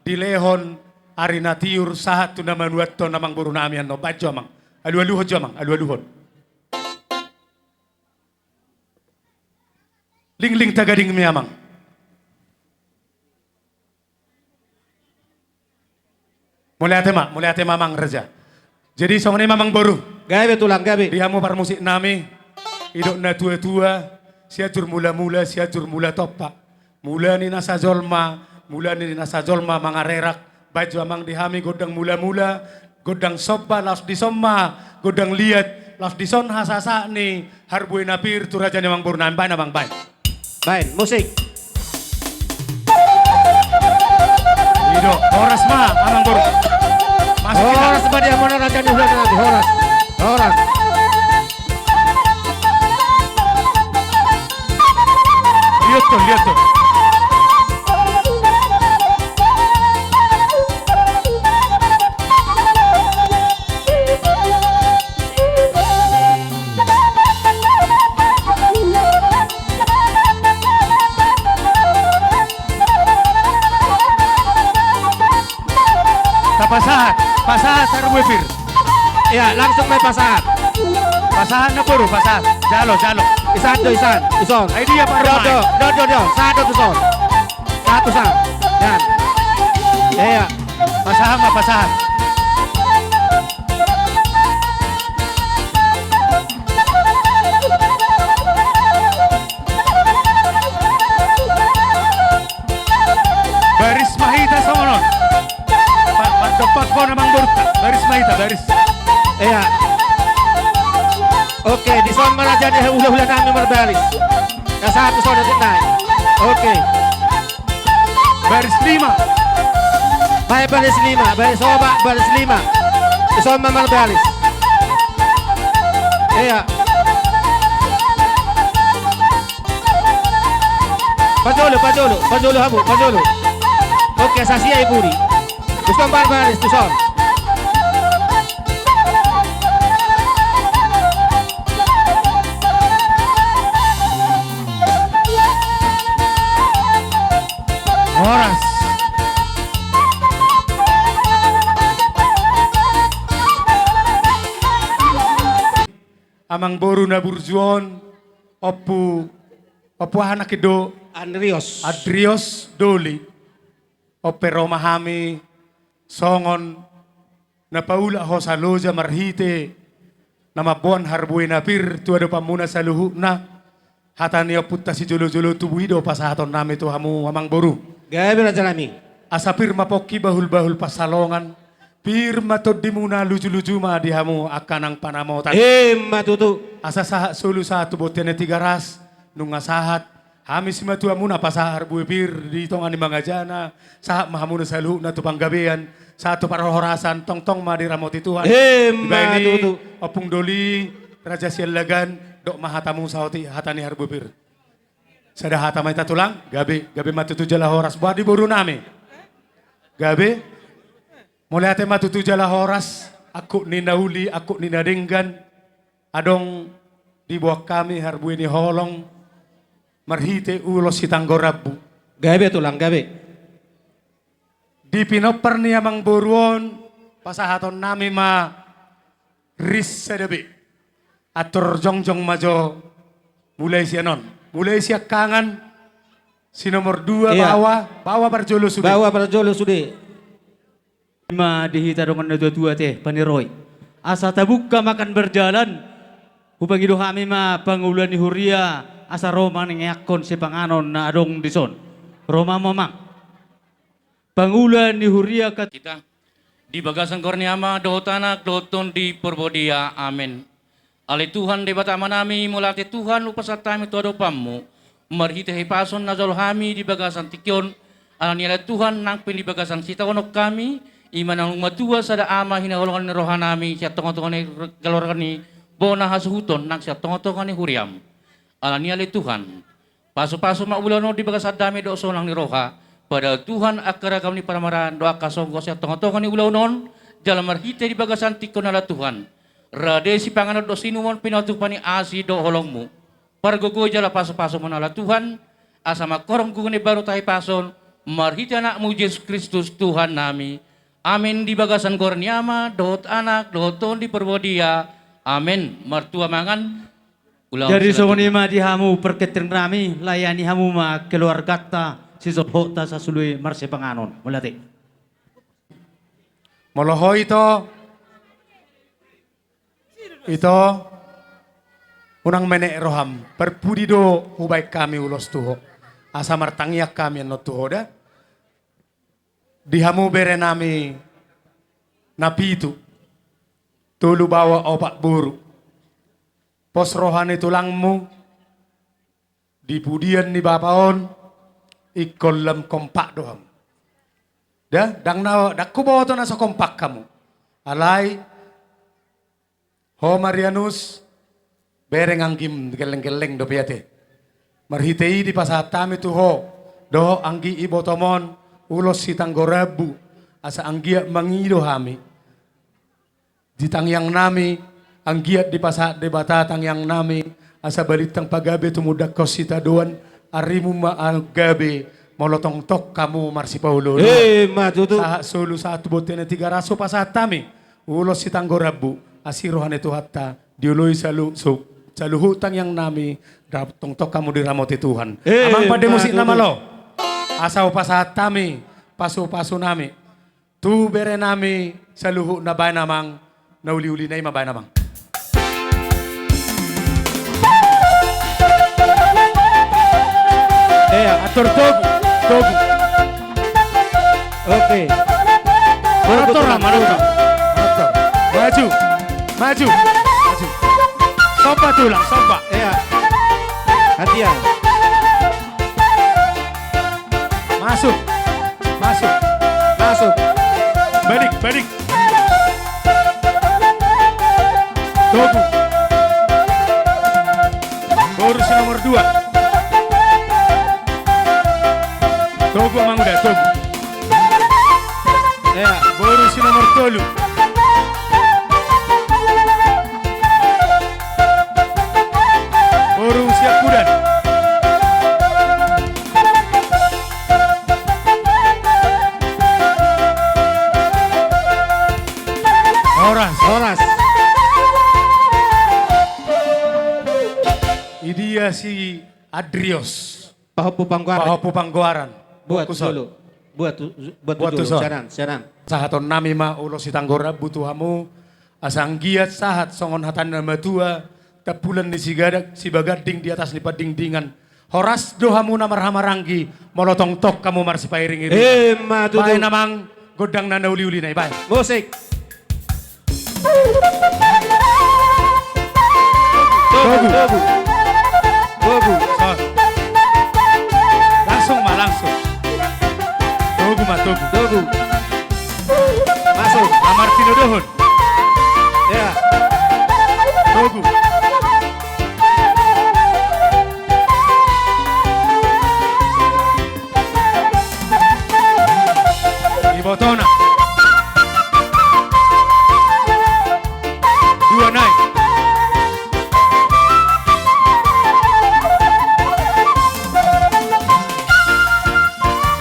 dilehon ari na tiur sahat tu na manuathon amangboru nami annon. Baen jo, Amang. Alu-aluhon jo, Amang, alu-aluhon. Lingling tagading mi, Amang. Mauliate ma, mauliate ma, Amang Raja. Jadi songon i ma, Amangboru. Gabe, Tulang, gabe. Di hamu parmusik nami, didok na tua-tua, Sianjur Mula-mula, Sianjur Mula Tompa. Mula ni nasa jolma, mula ni nasa jolma mangarerak. Baen jo, Amang, di hami gondang mula-mula, gondang somba, laos dison ma gondang liat, laos dison hasasahat ni harbue na pir tu raja ni amangboru nami. Baen, Amang, baen. Baen, musik. I do, horas ma, Amangboru. Masuk kita. Horas ma di hamuna raja ni hulahula nami, horas. Horas. Lihat tuh, lihat tuh. Tapasahat, pasahat harbue pir. Ia, langsung ma i pasahat. Pasahat na boru, pasahat. Jalo, jalo. Isan do, isan. Ison. Ai dia, Pak Romai. Do, do, do, do. Sahat do tuson. Sahat tuson. Ia. Pasahat ma, pasahat. Baris ma hita songon on. Pa-, pa-, dompak kona, Amangboru. Baris ma hita, baris. Ia. Oke, dison ma raja ni hulahula nami marbaris. Ia, sahat tuson, otik nai. Oke. Baris lima. Baen baris lima, baris opat, baris lima. Dison ma marbaris. Ia. Pajolo, pajolo, pajolo hamu, pajolo. Oke, sasia i pudi. Tuson marbaris, tuson. Horas. Amangboru na burju on, Ompu, Ompu aha nangkin do? Andrios. Andrios Doli. On pe ro ma hami songon na paulak hosa loja marhite na mamboan harbue na pir tu adopanmuna saluhutna. Hata ni ompunta sijolo-jolo tubu i do pasahatonnami tu hamu, Amangboru. Gabe, rajanami. Asa pir ma pongki bahul-bahul pansalongan, pir ma tondimuna, luju-luju ma di hamu angka nang panamotan. Emma tutu. Asa sahat solu sahat tu bontean ni Tigaras, nunga sahat hami simatuamuna pasahat harbue pir di tonga ni mangajana, sahat ma hamuna saluhutna tu panggabean, sahat tu parhorasan, tongtong ma diramoti Tuhan. Emma tutu. Dibaen i, Ompung Doli, Raja Siallagan, dok ma hatamu saotik hata ni harbue pir. Sada hata ma hita, Tulang. Gabe, gabe ma tutu jala horas. Boha di borunami? Gabe. Mauliate ma tutu jala horas, angkup ni na uli, angkup ni na denggan. Adong diboan hami harbue ni holong marhite ulos sitanggo rambu. Gabe, Tulang, gabe. Di pinompar ni Amangboru on, pasahatonnami ma ris sada be. Antor jongjong ma jo Mulai sian on. Mulai siangkangan. Si nomor dua, iya. Baoa, baoa parjolo sude. Baoa parjolo sude. Ma di hita dongan na tua-tua te, paniroi. Asa tabuka makan berjalan, hupangido hami ma pangula ni huria, asa ro mangeakkon sipanganon na adong dison. Ro ma hamu amang. Pangula ni huria kat- Kita. Di bagasan goar ni Ama, dohot Anak, dohot Tondi Porbadia. Amen. Ale Tuhan Debata Amanami, mauliate Tuhan hupasahat hami tu adopanMu, marhite hahipason na jalo hami di bagasan tingki on, ala ni ale Tuhan nang pe di bagasan sitaonon hami, i ma na naung matua sada Ama hinaholongan ni rohanami, sian tonga-tonga ni keluarga ni bona hasuhuton nang sian tonga-tonga ni huriaM. Ala ni ale Tuhan. Pasu-pasu ma ulaon on di bagasan dame dohot sonang ni roha, padahal Tuhan angka ragam ni parmaraan dohot angka songgot sian tonga-tonga ni ulaon on, jala marhite di bagasan tingki on ala Tuhan. Rade sipanganon dohot siinumon pinatupa ni asi dohot holongMu. Pargogoi jala pasu-pasu ma on ala Tuhan, asa mangkorhon gogo na imbaru tahipason, marhite AnakMu Jesus Kristus Tuhannami. Amen di bagasan goar ni Ama, dohot Anak, dohot Tondi Porbadia. Amen. Martua mangan. Ulang. Jadi songon i ma di hamu parkenteng nami, layani hamu ma keluarganta, sisonhot ta sasulu i marsipanganon. Mauliate. Molo ho ito, ito, unang menek roham, parpudi do hubaen hami ulos tu ho. Asa martangiang hami annon tu ho da. Di hamu bere nami na pitu, tolu baoa opat boru. Pos roha ni tulangmu, di pudian ni bapa on, ingkon lam kompak do hamu. Da, ndang na, ndang huboto na so kompak hamu. Alai, ho Marianus, bereng anggim gelleng-gelleng dope ate. Marhite i dipasahat hami tu ho, dohot anggi ibotom on, ulos sitanggo rambu, asa anggiat mangido hami. Di tangiang nami, anggiat dipasahat Debata tangiang nami, asa balintang pagabe tumundalhon sitadoan, arimu ma gabe, molo tongtong hamu marsipaolo-oloan. Emma tutu. Sahat solu sahat tu bontean na tiga ras hupasahat hami, ulos sitanggo rambu, asi roha ni Tuhanta, dioloi salu-, su-, saluhut tangiang nami, ra-, tongtong hamu diramoti Tuhan. Emma tutu. Amang pande musik nama lo. Asa hupasahat hami, pasu-pasu nami. Tu bere nami saluhutna baen amang, na uli-ulina i ma baen amang. Ea, atur togu, togu. Oke. Marator, marator. Marator. Maju, maju, maju. Somba tulang, somba. Ea. Hatian. Masuk. Masuk. Masuk. Balik, balik. Togu. Boru si nomor dua. Togu, Amang Uda, togu. Ea, boru si nomor tolu. Boru siampudan. Horas. Horas. Idia si Adrios. Pahompu panggoaran. Pahompu panggoaran. Buat tuson. Buat tu-, buat tuson. Sian an, sian an. Sahaton nami ma ulos sitanggo rambu tu hamu, asa anggiat sahat songon hata ni na matua, tampulan ni sigadak, sibaganding di atas ni pandingdingan. Horas do hamu na marhahamaranggi, molo tongtong hamu marsipairing-iringan. Emma tutu. Baen amang, gondang na uli-ulina i, baen. Musik. Togu. Togu. Togu. Togu. Langsung ma, langsung. Togu ma, togu. Togu. Masuk. Amar tinodohon. Ea. Togu. Ibotona. Dua nai.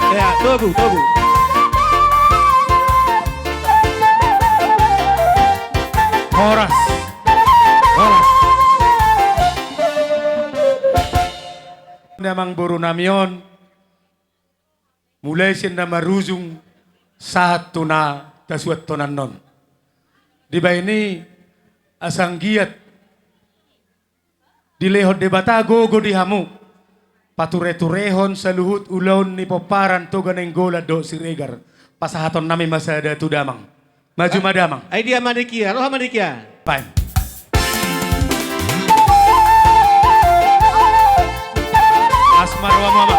Ea, togu, togu. Horas. Horas. Amangboru nami on, mulai sian na marujung sahat tu na tasuanhon annon. Dibahen i, asa anggiat dilehon Debata gogo di hamu patureturehon saluhut ulaon ni pomparan Toga Nainggolan dohot Siregar. Pasahaton nami ma sada tu damang. Maju ma damang. Ai dia manikia, roha manikia. Baen. Asmar wa mama.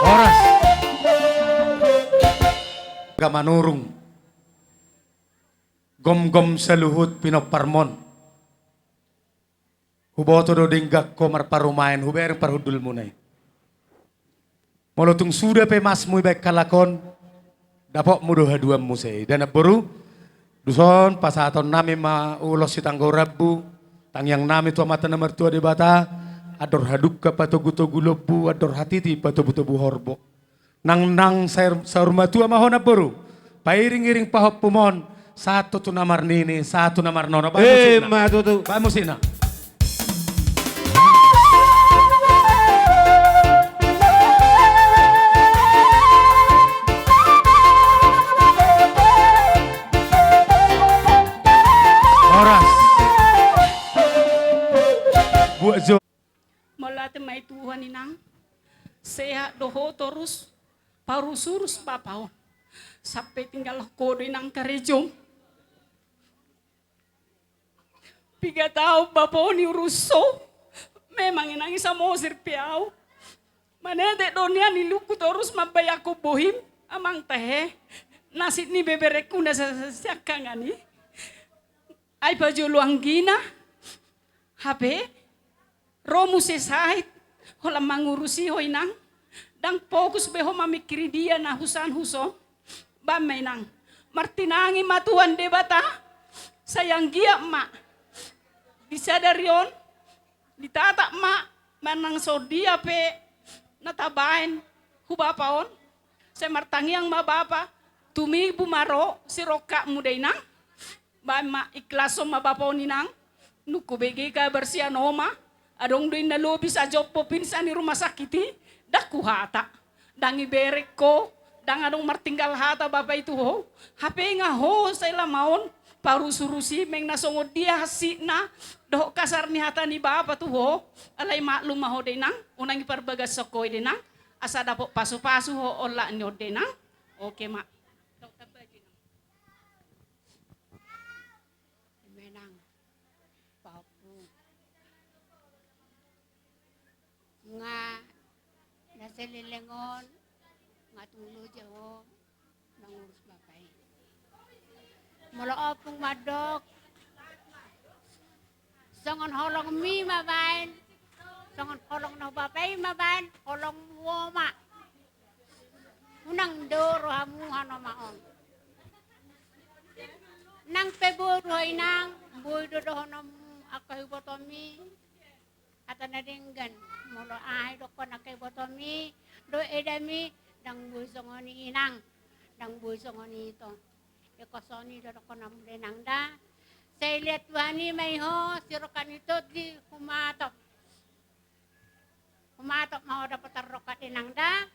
Horas. Gamanurung. Gomgom saluhut pinomparmon. Huboto do denggan ho marparumaen, hubereng parhundulmuna i. Molo tung suda pe masmu ibaen halak on, dapotmu do haduan muse i. Dana boru, dison pasahaton nami ma ulos sitanggo rambu, tangiang nami tu Amanta na martua Debata, andor hadungka patogutogu lombu, andor hatiti patobutobu horbo. Nang, nang saur, saur matua ma ho namboru. Pairingiring pahompumon, sahat tu na marnini, sahat tu na marnono. Baen musikna. Ima tutu. Baen musikna. Horas. Buat jo. Mauliate ma i Tuhan inang. Sehat do ho torus, paurus-urus bapa on. Sampe tinggal ho do inang karejom. Piga taon bapa on iurus ho. Memang inang i Samosir pe au. Manetek do nian ilungku torus mambayangkon bohim, amang tahe. Nasib ni beberekku na sa-, sa-, siangkangan i. Ai pajolo anggina. Hape. Ro muse sahit, holan mangurusi ho inang, ndang fokus be ho mamingkiri dia na husan huson. Baen ma inang, martinangi ma Tuhan Debata, sai anggiat ma di sadari on, ditatap ma manang songon dia pe na tabaen hu bapa on, sai martangiang ma bapa, tumibu ma ro sirongkapmu da inang. Baen ma, ikhlashon ma bapa on inang. Nunga hubege kabar sian oma. Adong do inna lobi sajompo pingsan di rumah sakit i. Ndang huhata, ndang iberek ho, ndang adong martinggal hata bapa i tu ho. Hape nga ho sai lama on paurus-urusi, meng na songon dia hansitna dohot kasar ni hata ni bapa tu ho. Alai maklum ma ho da inang, unang iparbagashon ho i da inang, asa dapot pasu-pasu ho olat ni on da inang. Oke ma. Menang. Pahompu. Nga na saleleng on, nga tung loja ho mangurus bapa i. Molo ompung mandok, songon holongmi ma baen, songon holong ni bapa i ma baen, holongmu ho ma. Unang do rohamu hanoma on. Nang pe boru ho inang, boi do dohononmu angka ibotomi. Hata na denggan, molo aha idokkon angka ibotomi dohot edami, ndang boi songon i inang, ndang boi songon i ito. Ingkon songon i do dohononmu da inang da. Sai liat Tuhan i ma i ho, sirongkap ni tondi humatop. Humatop ma ho dapot tarrongkap da inang da.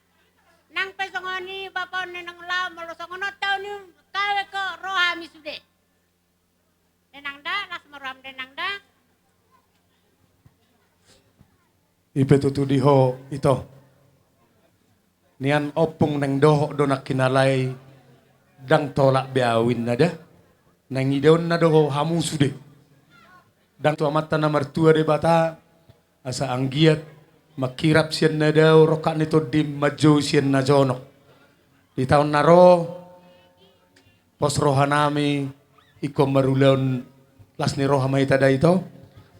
Nang pe songon i bapa on inang laho, molo songon on taon i, gabe ho rohami sude. Da inang da, las ma roham da inang da. I pe tutu di ho ito. Nian ompung naeng dohot do nangkin, alai ndang tolap be au inna da. Naeng idaonna do ho hamu sude. Ndang tu Amanta na martua Debata, asa anggiat mangkirap sian na dao, rongkap ni tondi manjou sian na jonok. Di taon na ro, pos rohanami ingkon marulaon las ni roha ma hita da ito.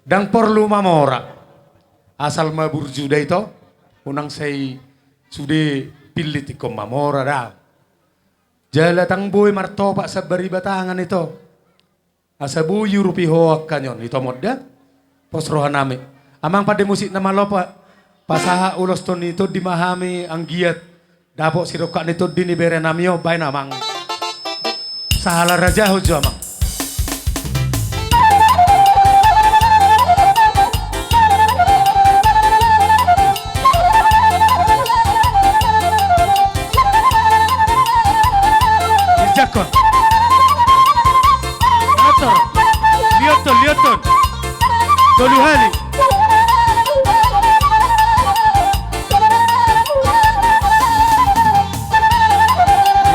Ndang porlu mamora, asal ma burju da ito. Unang sai sude pillit ingkon mamora da. Jala ndang boi martopak sambari batangan ito. Asa boi iurupi ho angka ni on, ito ma on da. Pos rohanami. Amang pande musik na malopa, pasahat ulos tu ni tondi ma hami anggiat dapot sirongkap ni tondi ni berenami on, baen amang. Sahala raja ho jo, amang. Irjakkon. Ator. Lioton, lioton. Tolu hali.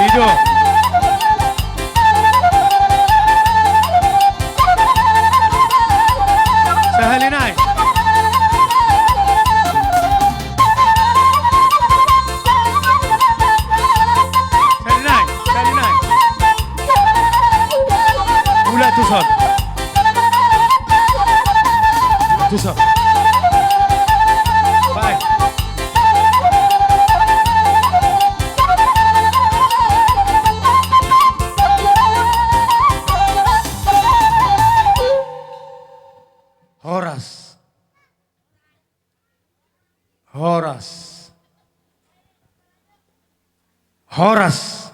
I do. Sahali nai. Sahali nai, sahali nai. Mulak tuson. Mulak tuson. Baik. Horas. Horas. Horas.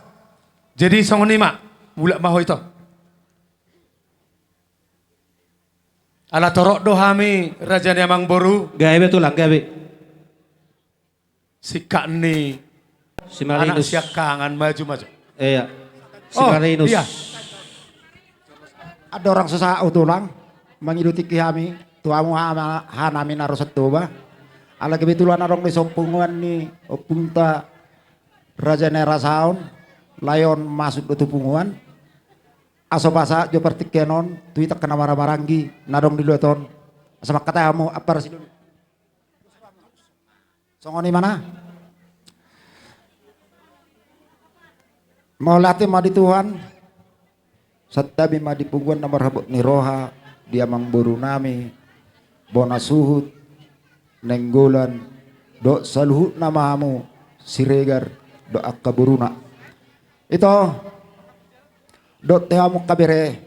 Jadi songon i ma, mulak ma ho, ito. Ala torop do hami, raja ni amangboru. Gabe, tulang, gabe. Singkat ni si Marinus. Anak siangkangan, maju, maju. Iya. Si Marinus. Andorang so sahat ho, tulang, mangido tingki hami tu hamu, ha-, hanami na ro sian Toba. Ala kebetulan adong do dison punguan ni ompunta Raja Nerasaon, lae on masuk do tu punguan. Asa pasahat jo partingkian on tu hita angka na marhahamaranggi na adong di luat on. Asa mangkatai hamu, ampara sidoli. Songon i ma na. Mauliate ma di Tuhan. Santabi ma di punguan na marhabot ni roha, di amangborunami bona Suhut, Nainggolan, dohot saluhutna ma hamu Siregar dohot angka boruna. Ito, dohot tu hamu angka bere.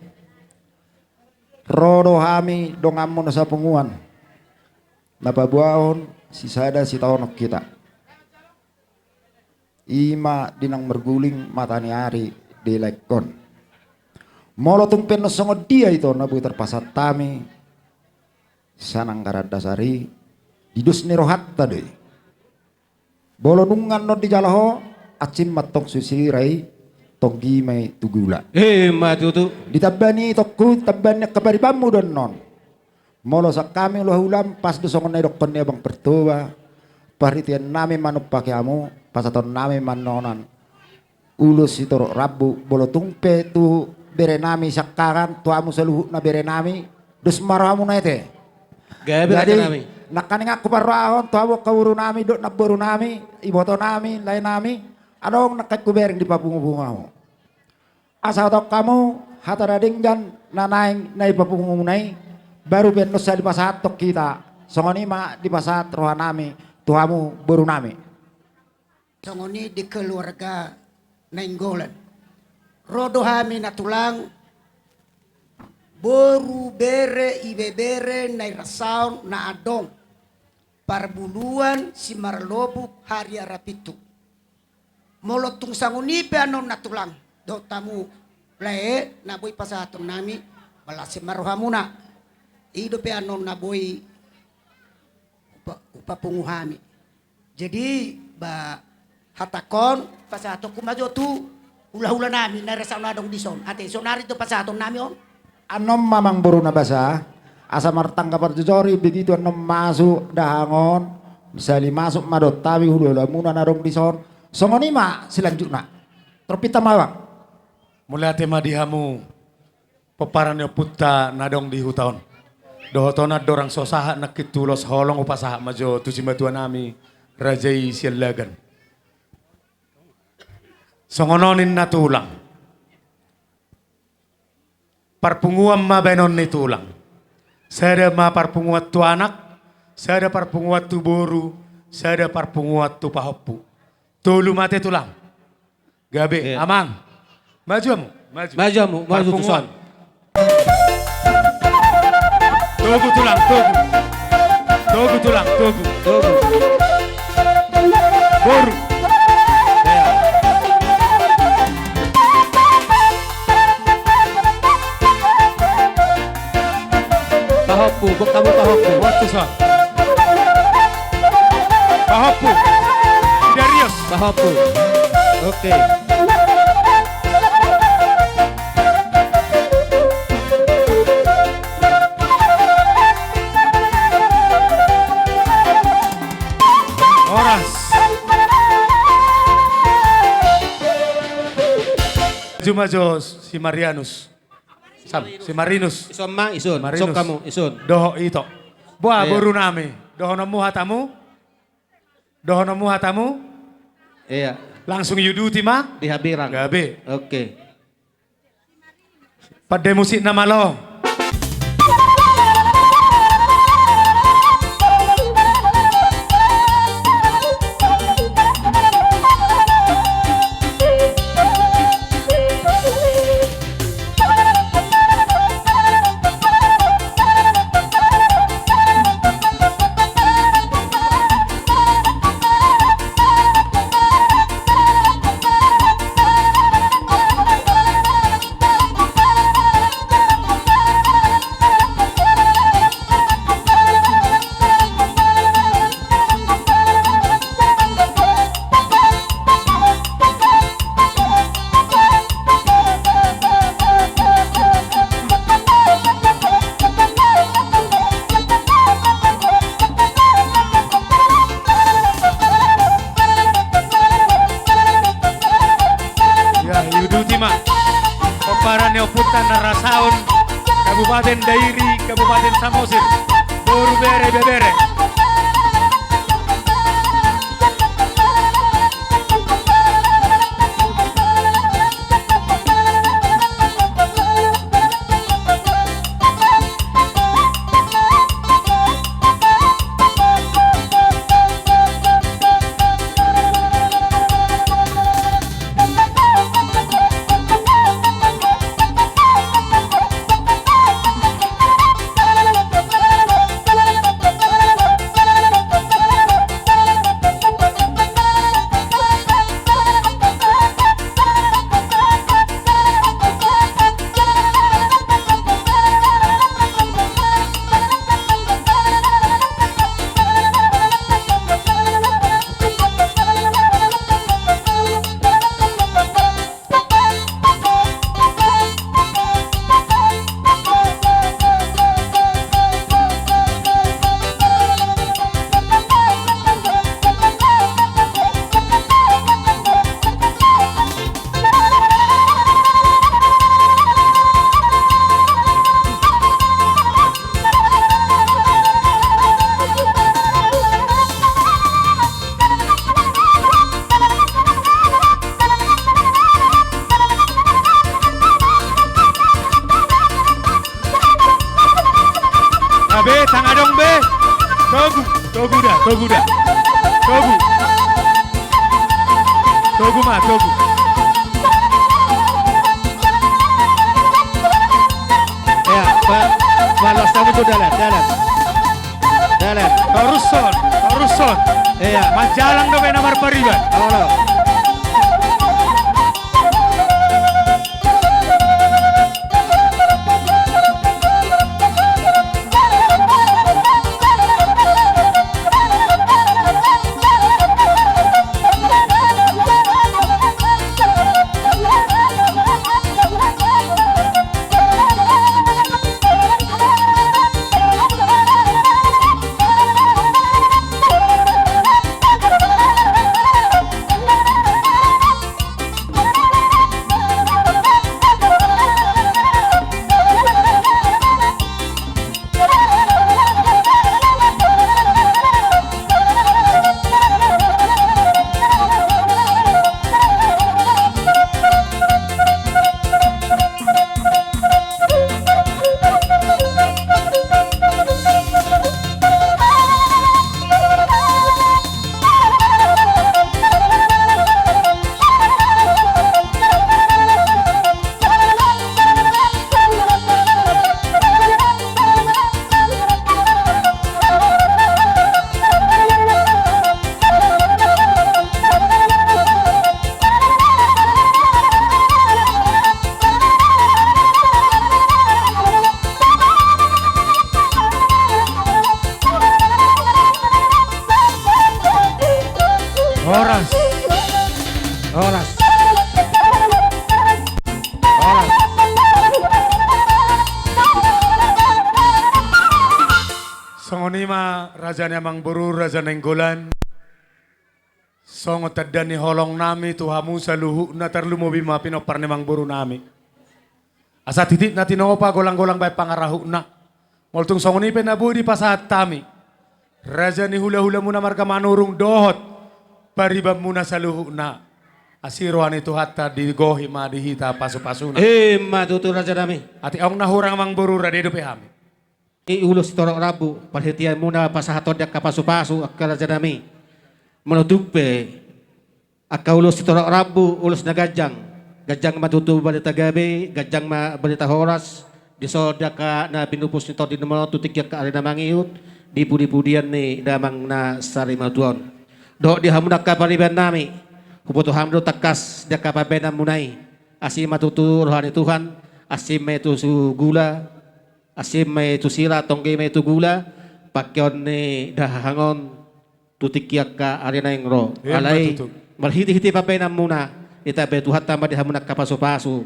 Ro do hami donganmu na sapunguan, na paboahon sisada sitaonon hita. I ma di naung marguling mata ni ari di lae on. Molo tung pe annon songon dia, ito, na boi tarpasahat hami sian anggaran dasar i, di dos ni rohanta do i. Molo nunga annon dijalo ho, ansin ma antong so sira i, tonggi ma i tu gula. Emma tutu. Ditambani tongku, tambani angka paribanmu do annon. Molo sian hami hulahulam, pas do songon na nidokkon ni abang Pertoba, parhiteannami manumpahi hamu, pasahatonnami ma annon ulos sitorop rambu. Molo tung pe tu berenami siangkangan, tu hamu saluhutna berenami, dos ma rohamuna, ate. Gabe. Jadi, rajanami, nangkaning ahu parrohahon tu hamu angka borunami dohot namborunami, ibotonami, laenami, adong nangkin hubereng di papungupungu hamu. Asa hatahon hamu hata na denggan na naeng na di papungupungu i, baru pe annon sai dipasahathon hita. Songon i ma dipasahat rohanami tu hamu borunami. Songon i di keluarga Nainggolan. Ro do hami na tulang, boru, bere, ibebere Nairasaon na adong Parbuluan Simarlobuk Hariara Pitu. Molo tung songon i pe annon na tulang dohot hamu lae, na boi pasahatonnami, mauliate ma rohamuna. I dope annon na boi hupa-, hupapungu hami. Jadi, ba, hatangkon, pasahatonku ma jo tu hulahulanami Nairasaon na adong dison. Ate, saonari do pasahatonnami on. Annon ma, amangboru na basa, asa martangga parjojori, begitu annon masuk dahahang on, sahali masuk ma dohot hami hulahulamuna na adong dison. Songon i ma silanjutna. Trompita ma, amang. Mauliate ma di hamu pomparan ni ompunta na adong di huta on. Dohot on andorang so sahat nangkin tu ulos, holong hupasahat ma jo tu simatuanami raja i Siallagan. Songon on ninna tulang. Parpunguan ma baenon ni tulang. Sada ma parpunguan tu anak, sada parpunguan tu boru, sada parpunguan tu pahompu. Tolu ma ate tulang. Gabe. Iya. Amang. Maju hamu, maju. Maju hamu, maju. Parpunguan. Tuson. Togu tulang, togu. Togu tulang, togu. Togu. Boru. Iya. Pahompu. Darius. Pahompu. Oke. Horas. Juma jo si Marianus. Sam, si Marinus. Ison ma, ison. Marinus. Sok hamu, ison. Dohot ito. Boa, iya, boru nami. Dohononmu hatamu? Dohononmu hatamu? Iya. Langsung diuduti ma? Di hambirang. Gabe. Oke. Pande musikna malo. Ia, diuduti ma. Pomparan ni ompunta Narasaon, Kabupaten Dairi, Kabupaten Samosir. Boru, bere, ibebere. Abe, tang adong be. Togu, togu da, togu da. Togu. Togu ma, togu. Ya, pa, palas tamu tu dalan, dalan. Dalan. Toruson, toruson. Iya. Manjalang dope na marpariban. Olo. Raja ni amangboru, Raja Nainggolan. Songon tanda ni holongnami tu hamu saluhutna, tarlumobi ma pinompar ni amangborunami. Asa titipna tinopa, golanggolang bahen pangarahutna. Molo tung songon i pe na boi dipasahat hami, raja ni hulahulamuna marga Manurung dohot paribanmuna saluhutna, asi roha ni Tuhanta, digohi ma di hita pasupasuna. Ima tutu, rajanami. Atik adong na hurang, amangboru, rade dope hami. I ulos sitorop rambu, parhiteanmuna pasahathon di angka pasupasu, angka rajanami. Molo tung pe angka ulos sitorop rambu, ulos na ganjang. Ganjang ma tutu barita gabe, ganjang ma barita horas, dison di angka na pinupus ni tondimmuna on tu tingki angka ari na mangihut, di pudipudian ni damang na sarimatua on. Dohot di hamu angka paribannami, huboto hami do tangkas di angka pambahenanmuna i. Asi ma tutu roha ni Tuhan, asi ma i tu su gula, asi ma i tu sira, tonggi ma i tu gula, pangkeon ni dahahang on tu tingki angka ari naeng ro. Ima tutu. Alai marhitehite pambahenanmuna, ditambai Tuhanta ma di hamu angka pasupasu.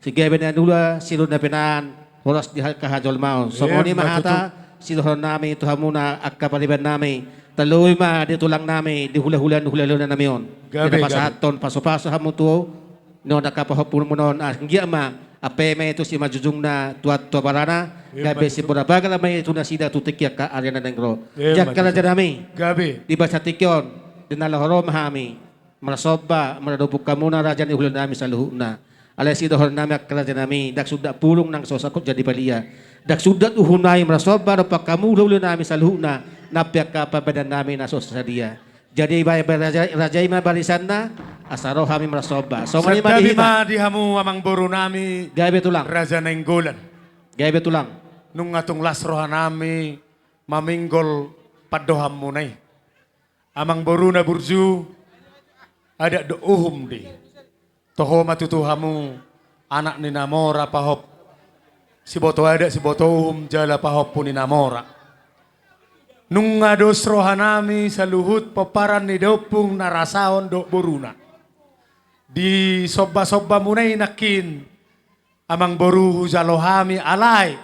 Sigabe na niula, silehon na pinahan, horas di angka hajolmaon. Songon i ma hata sidohononnami tu hamuna angka paribannami. Tarlumobi ma di tulangnami, di hulahula ni hulahulanami on. Gabe, gabe. Dipasahathon pasupasu hamu tu on, angka pahompunmuna on, anggiat ma ampe ma i tu simanjujungna tu atua barana, gabe sibora bagar ma i tu nasida tu tingki angka ari na naeng ro. Ima tutu. Angka rajanami. Gabe. Di bagasan tingki on, di na laho ro ma hami marasomba, maradophon hamuna raja ni hulahulanami saluhutna. Alai sidohononnami angka rajanami, ndang sundat pulung nang so sangkot jadi palia. Ndang sundat uhum nami marasomba dompak hamu hulahulanami saluhutna, nang pe angka pambahenannami na so sadia. Jadi bahen raja, raja i ma barisanna, asa ro hami marasomba. Songon i ma di hita. Santabi ma di hamu amangborunami. Gabe tulang. Raja Nainggolan. Gabe tulang. Nunga tung las rohanami maminggol pandohanmuna i. Amangboru na burju, adat dohot uhum do i. Toho ma tutu hamu anak ni na mora, pahompu, siboto adat, siboto uhum jala pahompu ni na mora. Nunga dos rohanami saluhut pomparan ni daompung na rasaon dohot boruna. Di sombasomba muna i nangkin, amangboru, hujalo hami, alai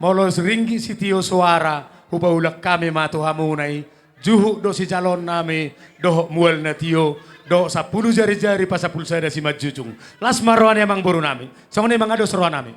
molo ringgit sitio soara, hupaulak hami ma tu hamuna i, juhut do sijaloonnami, dohot mual na tio, dohot sampulu jarijari pasampulu sada simanjujung. Las ma roha ni amangborunami. Songon i ma nga dos rohanami.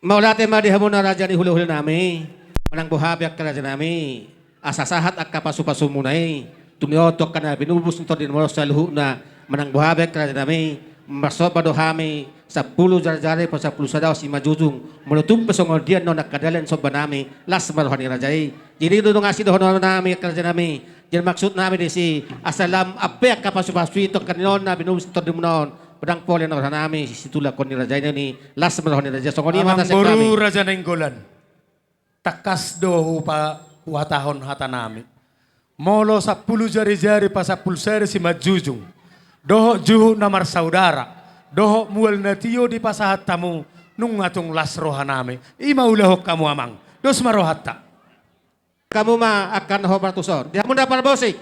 Mauliate ma di hamuna raja ni hulahulanami, manang boha pe angka rajanami, asa sahat angka pasupasumuna i, tu ni on tu angka na pinupus ni tondimmuna on saluhutna, manang boha pe angka rajanami, marsomba do hami, sampulu jarijari pasampulu sada simanjujung, molo tung pe songon dia annon angka dalan sombanami, las ma roha ni raja i. Jadi i do nunga sidohononnami angka rajanami, jadi maksudnami disi, asa lam ampe angka pasupasu i tu angka na pinupus ni tondimmuna on, ndang pola na rohanami, situlakkon ni raja i, las ma roha ni raja, songon i ma hata sian hami. Amangboru Raja Nainggolan. Tangkas do hupa-, huhatahon hatanami. Molo sampulu jarijari pasampulu sada simanjujung, dohot juhut na marsaudara, dohot mual na tio dipasahat hamu, nunga tung las rohanami. I ma ulahon hamu amang. Dos ma rohanta. Hamu ma angka na hombar tuson. Di hamu na parmusik.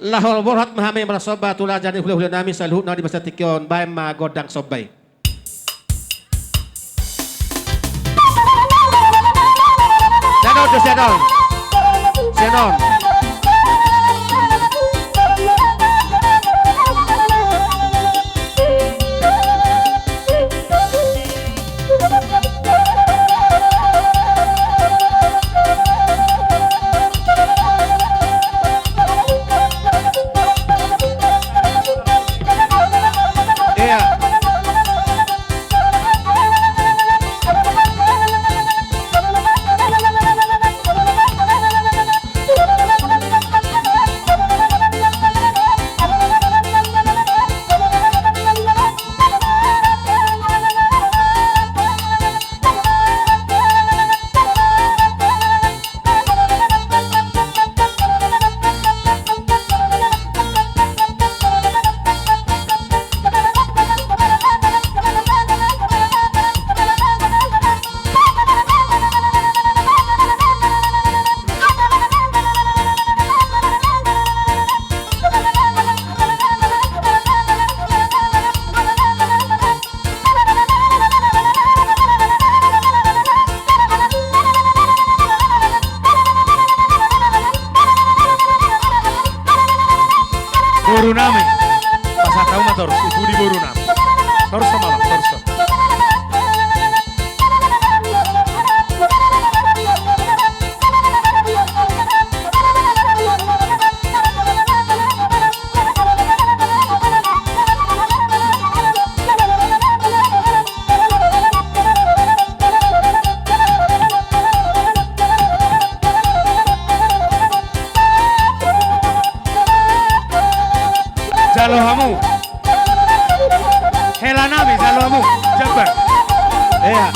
Laho borhat ma hami marsomba tu raja ni hulahulanami saluhutna di bagasan tingki on, bahen ma gondang somba i. Sian on do, sian on. Sian on. Hela nami, jalo hamu, jambar. Iya.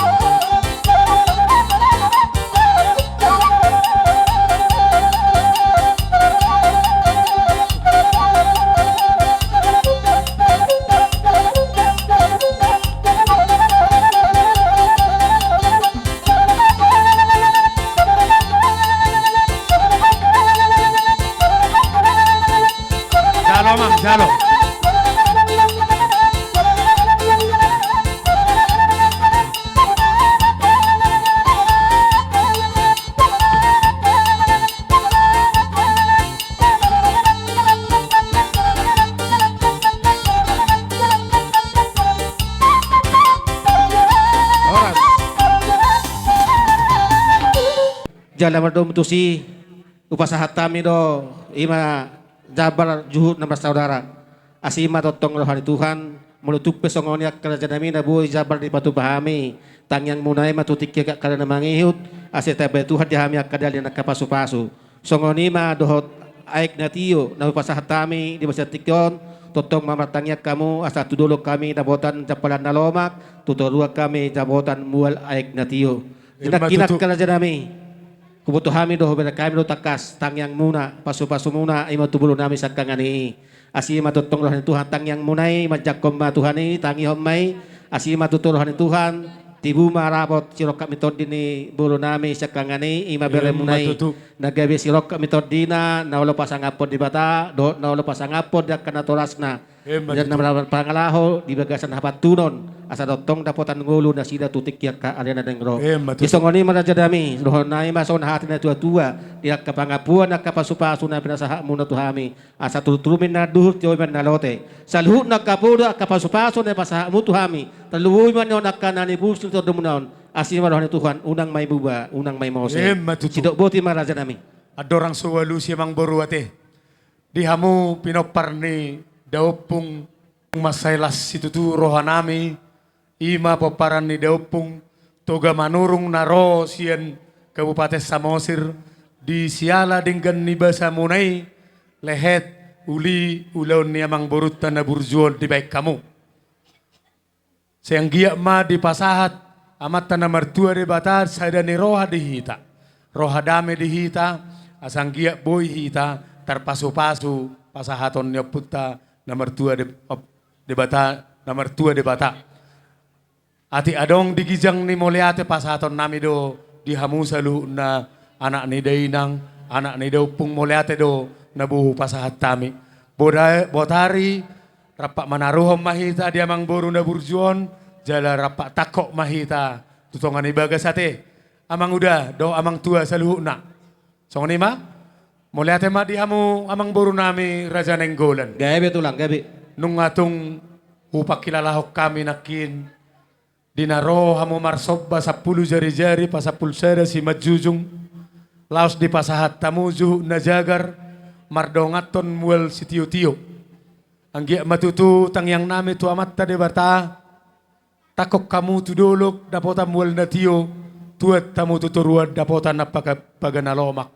Jalo, Amang, jalo. Horas. Jala mardomu tusi, hupasahat hami do, i ma jambar juhut na marsaudara. Asi ma tongtong roha ni Tuhan, molo tung pe songon i angka raja nami na boi jambar dipatupa hami, tangiangmuna i ma tu tingki angka na mangihut, asa tabahen Tuhan di hami angka dalihan angka pasupasu. Songon i ma dohot aek na tio na hupasahat hami di bagasan tingki on, tongtong ma martangiang hamu asa tu dolok hami dapotan jampalan na lomak, tu toruan hami dapotan mual aek na tio. Ima tutu. Nangkin angka raja nami, huboto hami do, hubereng hami do tangkas tangiangmuna, pasupasumuna, i ma tu boru nami siangkangan i. Asi ma tongtong roha ni Tuhan tangiangmuna i, manjangkon ma Tuhan i, tangihon ma i. Asi ma tutu roha ni Tuhan, tibu ma rapot sirongkap ni tondi ni boru nami siangkangan i, i ma beremuna i. Ima tutu. Na gabe sirongkap ni tondina, na olo pasangaphon Debata dohot na olo pasangaphon di angka natorasna. Ima tutu. Jala na marpangalaho di bagasan hapantunon, asa tongtong dapotan ngolu nasida tu tingki angka ari na naeng ro. Ima tutu. Di songon i ma raja nami, dohonon nami ma songon hata ni natuatua, di angka pangampuon angka pasupasu na pinasahatmuna tu hami. Asa turuturu ma ninna anduhur, tio ma ninna lote. Saluhutna angka poda angka pasupasu na pasahatmu tu hami, tarlumobi ma ninna on angka na nipus ni tondimuna on. Asi ma roha ni Tuhan, unang ma i muba, unang ma i mose. Ima tutu. Sidok boti ma raja nami. Andorang so hualusi amangboru ate. Di hamu pinompar ni daompung, mansai las situtu roha nami, i ma pomparan ni daompung Toga Manurung na ro sian Kabupaten Samosir, di siala denggan ni basamuna i, lehet uli ulaon ni amangborunta na burju on dibahen hamu. Sai anggiat ma dipasahat Amanta na martua Debata sada ni roha di hita, roha dame di hita, asa anggiat boi hita tarpasupasu pasahaton ni Ompunta na martua De-, Debata, na martua Debata. Atik adong di ginjang ni mauliate pasahaton nami do di hamu saluhutna anak ni dainang, anak ni daompung, mauliate do na boi hupasahat hami. Boda-, botari, rap manaruhon ma hita di amangboru na burju on, jala rap tangkok ma hita tu tonga ni bagas ate. Amang uda dohot amang tua saluhutna. Songon i ma, mauliate ma di hamu amangboru nami Raja Nainggolan. Gabe tulang, gabe. Nunga tung hupangkilalahon hami nangkin, di na ro hamu marsomba sampulu jarijari pasampulu sada simanjujung, laos dipasahat hamu juhut na jagar, mardonganhon mual sitiotio. Anggiat ma tutu tangiang nami tu Amanta Debata, tangkok hamu tu dolok dapotan mual na tio, tuat hamu tu toruan dapotan na paga-, paga na lomak.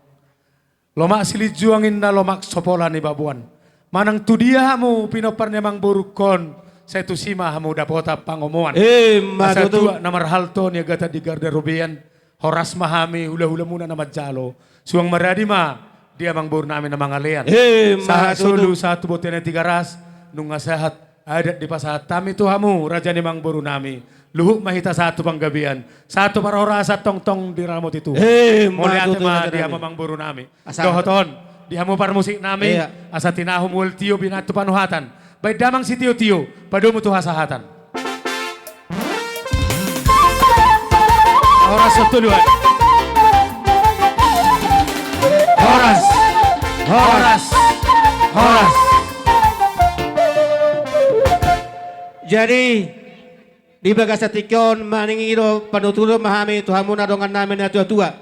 Lomak silinjuang inna lomak so pola nibaboan. Manang tu dia hamu pinompar ni amangborungkon, sai tusi ma hamu dapotan pangomoan. Ima tutu. Asa tuat na marhalto niagatan di garda robean, horas ma hami hulahulamuna na manjalo. Suang maradi ma di amangboru nami na mangalean. Ima tutu. Sahat solu, sahat tu bontean ni Tigaras, nunga sahat adat dipasahat hami tu hamu, raja ni amangboru nami. Luhut ma hita sahat tu panggabean, sahat tu parhorasan tongtong diramoti Tuhan. Ima tutu, raja nami. Mauliate ma di hamu amangboru nami. Asa. Dohot on, di hamu parmusik nami, iya, asa tinahu mual tio binahen tu panuhatan. Baen damang sitiotio, padomu tu hasahatan. Horas, Santuluan. Horas. Horas. Horas. Jadi, di bagasan tingki on, manang i do, panuturon ma hami tu hamu na dongan nami na tuatua.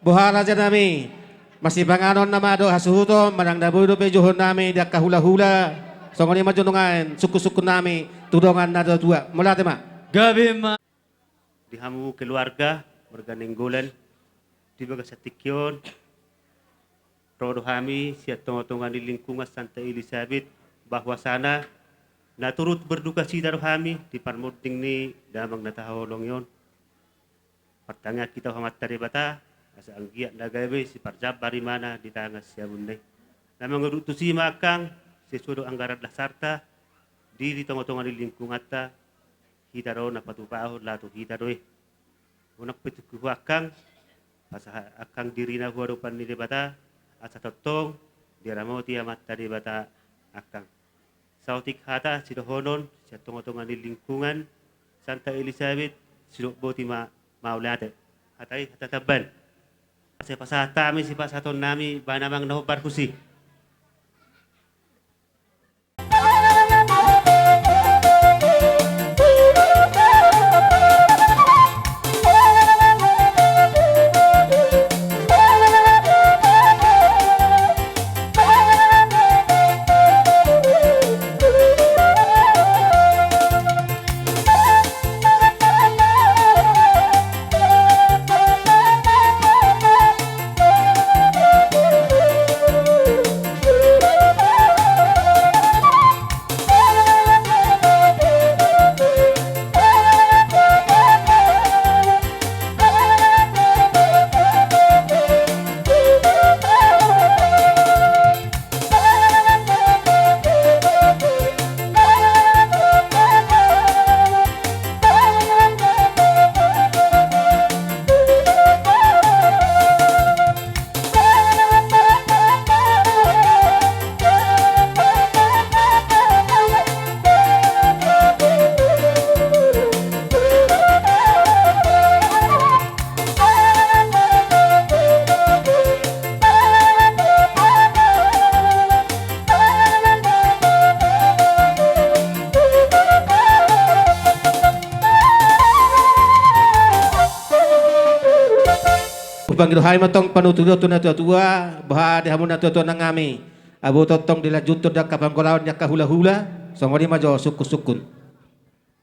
Boha, raja nami, masipanganon nama dohot hasuhuton, manang na boi dope jouon nami di angka hulahula. Songon i ma jo nuaeng sungkunsungkun nami tu dongan na tuatua. Mauliate ma. Gabe ma. Di hamu keluarga, marga Nainggolan, di bagasan tingki on, ro do hami sian tongatonga ni lingkungan Santa Elisabet, bahwasana Na turut berdukacita do hami di parmonding ni damang na tahaholongi on. Partangiangkon hita tu Amanta Debata asa anggiat na gabe siparjambar ibana di tangan siamunna i. Na mangudut tusi ma angkang, sesuai dohot anggaran dasarta, di, di tongatonga ni lingkunganta, hita do na patupahon laho tu hita do i. Unang pe tingki hu angkang, pasahat angkang dirina hu adopan ni Debata, asa tongtong diramoti Amanta Debata angkang. Saotik hata sidohonon sian tongatonga ni lingkungan Santa Elisabet, sidok boti ma, mauliate. Hata i hata tamban. Sai pasahat hami sipasahatonnami, bahen amang na hombar tusi. Hupangido hami ma tong panuturion tu natuatua, boha di hamu natuatua nang hami. Aboto tong dilanjuthon di angka panggolaon ni angka hulahula, songon i ma jo sungkunsungkun.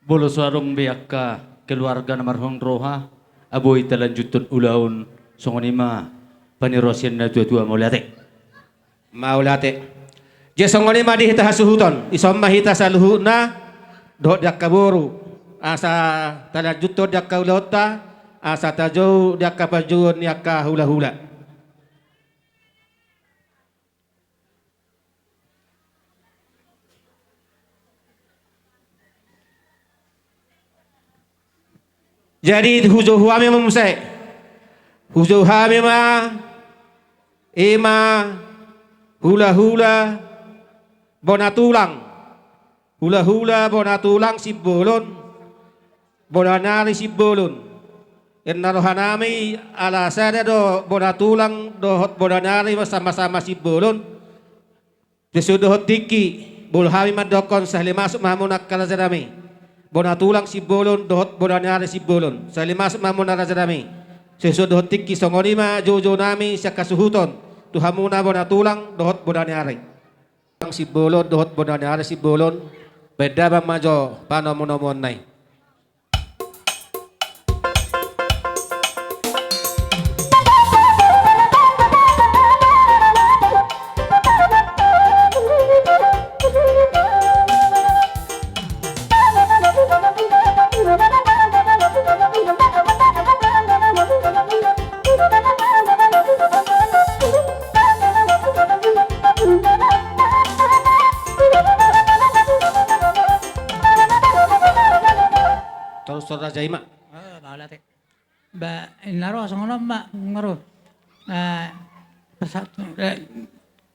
Molo so adong be angka keluarga na marhon roha, boi talanjuthon ulaon, songon i ma panirosion ni natuatua, mauliate. Mauliate. Jadi songon i ma di hita hasuhuton, dison ma hita saluhutna, dohot di angka boru, asa talanjuthon di angka ulaonta, asa tajou di angka panjouon ni angka hulahula. Jadi hujou hami ma muse. Hujou hami ma, i ma hulahula bona tulang. Hulahula bona tulang Simbolon, bona ni ari Simbolon. Ninna rohanami ala sada do bona tulang dohot bona ni ari ma samasama Simbolon. Sesuai dohot tingki, molo hami mandokkon sahali masuk ma hamu angka rajanami. Bona tulang Simbolon dohot bona ni ari Simbolon. Sahali masuk ma hamu na rajanami. Sesuai dohot tingki, songon i ma joujounami sian hasuhuton tu hamuna bona tulang dohot bona ni ari Simbolon dohot bona ni ari Simbolon. Bahen damang ma jo panomunomuonna i. Torus, torus raja i ma. Ah, mauliate. Ba, ninna ro songon on ma, ninna ro. Ah, pasa-, eh,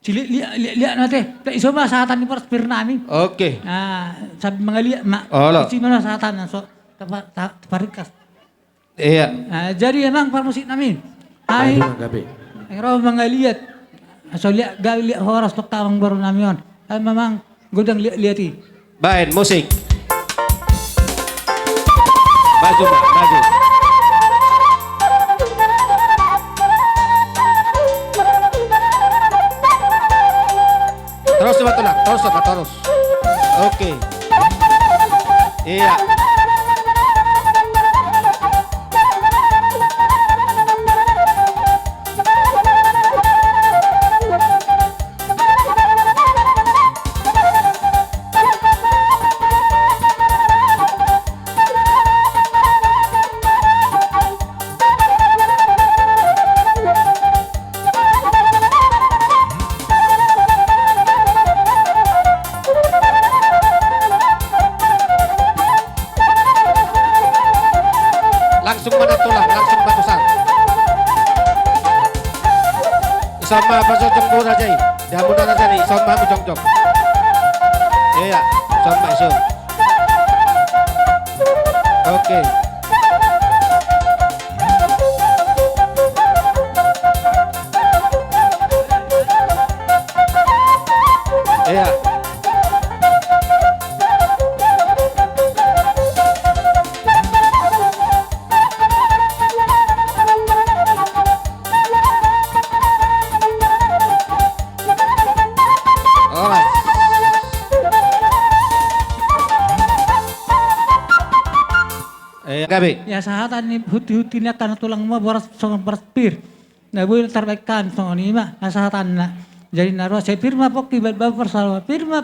siliat, liat, liat, liat na te. Te iso ma sahatan ni paras pir nami. Oke. Ah, sambil mangaliat ma. Olo. Isi ma na sahatan, so, tapa-, ta-, taparingkas. Iya. Ah, jadi amang parmusik nami. Ai. Aduh, gabe. Ro mangaliat. So liat gabe, liat horas tong amang boru nami on. Ai amang godang liat-liat i. Bahen musik. Maju, Mbak, maju. Torus, Mbak, tulang. Torus, Mbak, torus. Oke. Iya. Langsung ma tulang, langsung ma tusan. Ison ma pajongjong raja i. Di hamuna raja i, ison ma jongjong. Iya, ison ma ison. Oke. Iya. Horas. Eh, gabe. Ia sahatan ni huti-huti ni angka na tulang ma boras songon boras pir. Na boi tarbaen hami songon i ma, na sahatanna. Jadi na ro sai pir ma pongki baen baen parsaulian, pir ma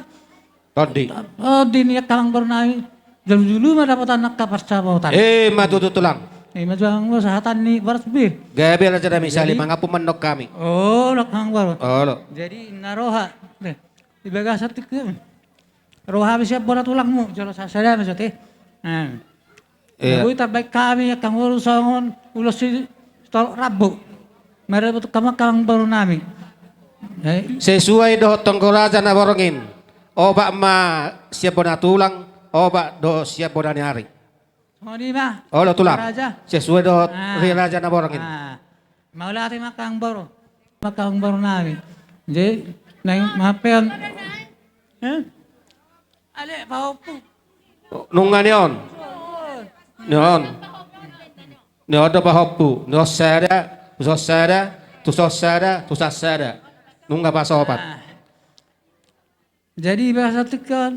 tondi. Tondi ni angka amangboru nami, jolo-jolo ma dapotan angka parsaoran. Eh, ma tutu tulang. Eh, ma tulang ma sahatan ni boras pir. Gabe raja nami sahali mangapu mandok hami. Olo, amangboru. Olo. Jadi na roha. Eh, di bagasan tingki. Roha hami sian bona tulangmu, jolo sasada ma sate. Nah. Iya. Boi tarbaen hami angka amangboru songon ulos sitolop rambu. Marhite tu hamu angka amangboru nami. Eh. Sesuai dohot tonggo raja na borngin. Obat ma sian bona tulang, obat do sian bona ni ari. Songon i ma. Olo tulang. Raja. Sesuai dohot ah. Ri raja na borngin. Ah. Mauliate ma angka amangboru. Angka amangboru nami. Jadi, naeng mapean. Eh? Ale, pahompu. Nunga ni on. Ni on. Ni on do pahompu. Ni on sada, tu son sada, tu son sada, tu son sada. Nunga pasopat. Ah. Jadi, bagasan tingki on,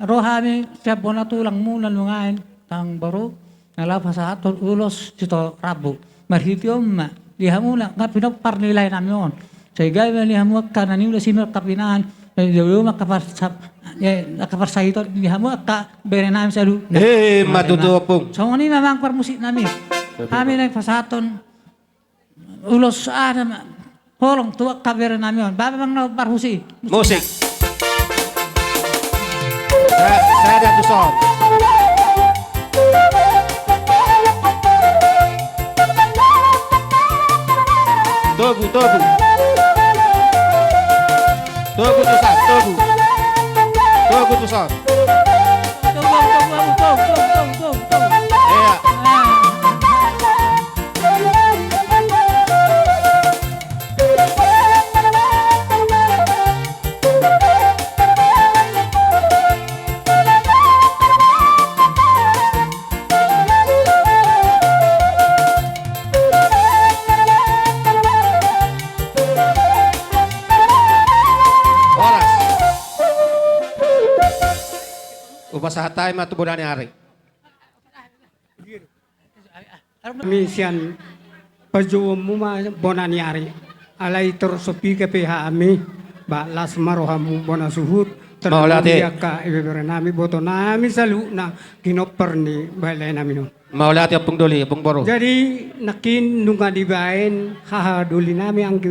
ro hami sian bona tulangmu na nuaeng, amangboru, na laho pasahathon ulos sitolop rambu. Marhite on ma, di hamuna, nga pinompar ni lae nami on. Sai gabe ma di hamu angka na niula simarangkap inaan, eh, jolo ma angka parsa-, eh, angka parsahiton, di hamu angka bere nami salu. Eh, ma tutu ompung. Songon i ma amang parmusik nami. Hami naeng pasahathon ulos aha ma holong tu angka bere nami on. Baen ma amang na parhusip. Musik. Sa-, sada tu son. Togu, togu. Togu tu son, togu. Togu tu son. Togu, togu, togu, togu, togu, togu. Iya. Ah. Horas. Hupasahat hami ma tu bona ni ari. Hami sian pajouonmu ma bona ni ari. Alai torus so piga pe hami, ba las ma rohamu bona suhut. Mauliate. Terlebih angka ibebere nami, boto nami saluhutna, ginompar ni baen lae nami on. Mauliate ompung doli, ompung boru. Jadi nangkin nunga dibaen haha doli nami, anggi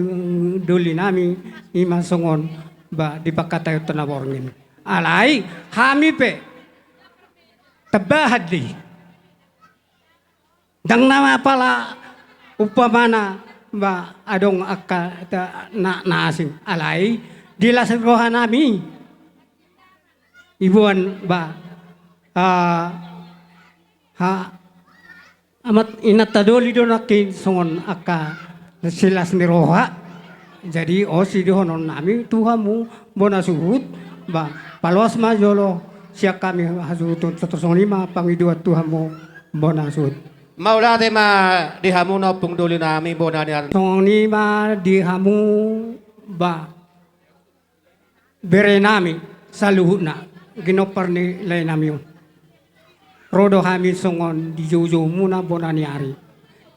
doli nami, i ma songon ba di pangkataion na borngin. Alai hami pe tambahan do i. Ndang na apala umpamana ba adong angka ta-, na, na asing. Alai di las ni roha nami. Iboan ba, ah, ha, amak inanta doli do nangkin songon angka silas ni roha. Jadi on sidohonon nami tu hamu bona suhut, ba paloas ma jolo sian hami hasuhuton, songon i ma pangidoan tu hamu bona suhut. Mauliate ma di hamu na ompung doli nami bona ni ari. Songon i ma di hamu ba bere nami saluhutna, ginompar ni lae nami on. Ro do hami songon di joujoumuna bona ni ari.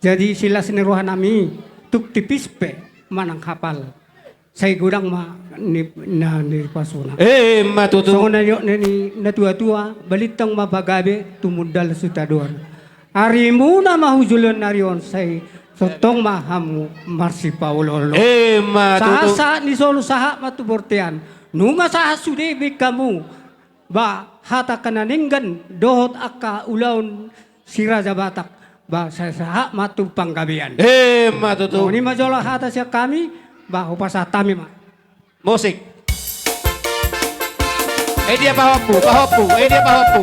Jadi silas ni roha nami, tung tipis pe manang hapal, sai godang ma ni, na nipasuna. Eh, ma tutu. Songon na nidok ni natuatua, balintang ma pagabe, tumundalhon sitadoan. Arimuna ma hujoloan ni ari on, sai tongtong ma hamu marsipaoloolo. Eh, ma tutu. Sahat-sahat ni solu sahat ma tu bontean. Nunga sahat sude be hamu ba hata angka na denggan dohot angka ulaon si Raja Batak. ba sai sahat ma tu panggabean. Emma tutu. Songon i ma jolo hata sian hami, ba hupasahat hami ma. Musik. Eh, dia pahompu, pahompu, eh, dia pahompu.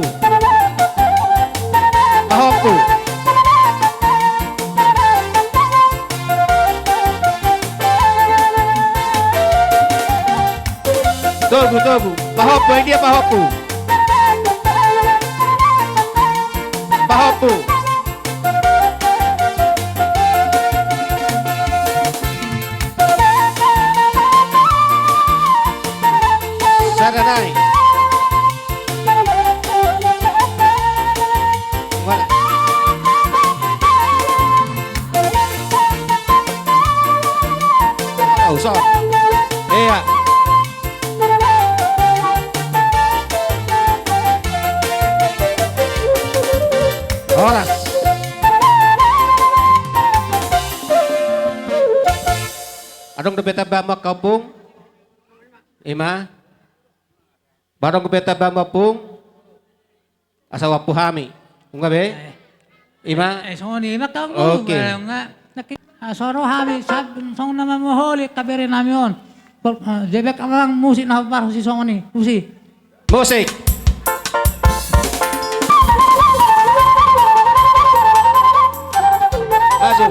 Pahompu. Togu, togu. Pahompu, eh, dia pahompu. Pahompu. Sada nai. Mana? Oh, so. Iya. Horas. Adong dope tambahan muna, Ompung? Ima. Adong dope tambahan muna, Ompung? Asa huampu hami. Nunga be? Eh. Ima. Eh, songon i ma, Ompung. Oke. Nunga, nunga, ah, so ro hami, sab-, songon na mamoholi, habere nami on. Pol-, eh, jebek amang musik na parhusip songon i. Musik. Musik. Maju.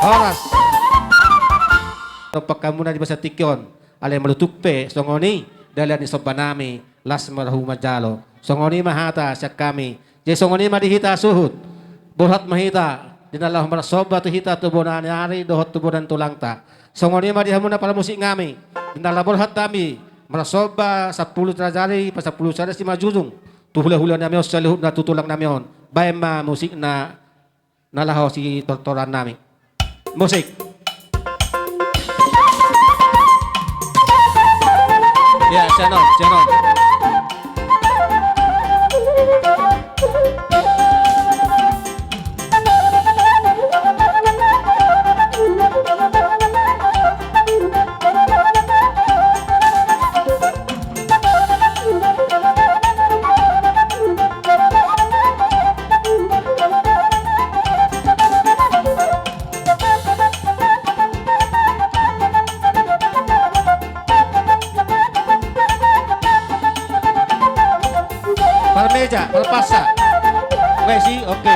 Horas. Dompak hamuna di bagasan tingki on, alai molo tung pe songon i dalan ni somba nami, las ma rohamu manjalo. Songon i ma hata sian hami. Jadi songon i ma di hita suhut. Borhat ma hita di na laho marsomba tu hita tu bona ni ari dohot tu bona ni tulangta. Songon i ma di hamuna parmusik nami. Di na laho borhat hami marsomba sampulu Raja Nari pasampulu sada Simanjujung. Tu hulahula nami on saluhutna, tu tulang nami on. Baen ma musik na na laho sitortoran nami. Musik. Ya, sian on, sian on. Malpasa. Wes i, oke.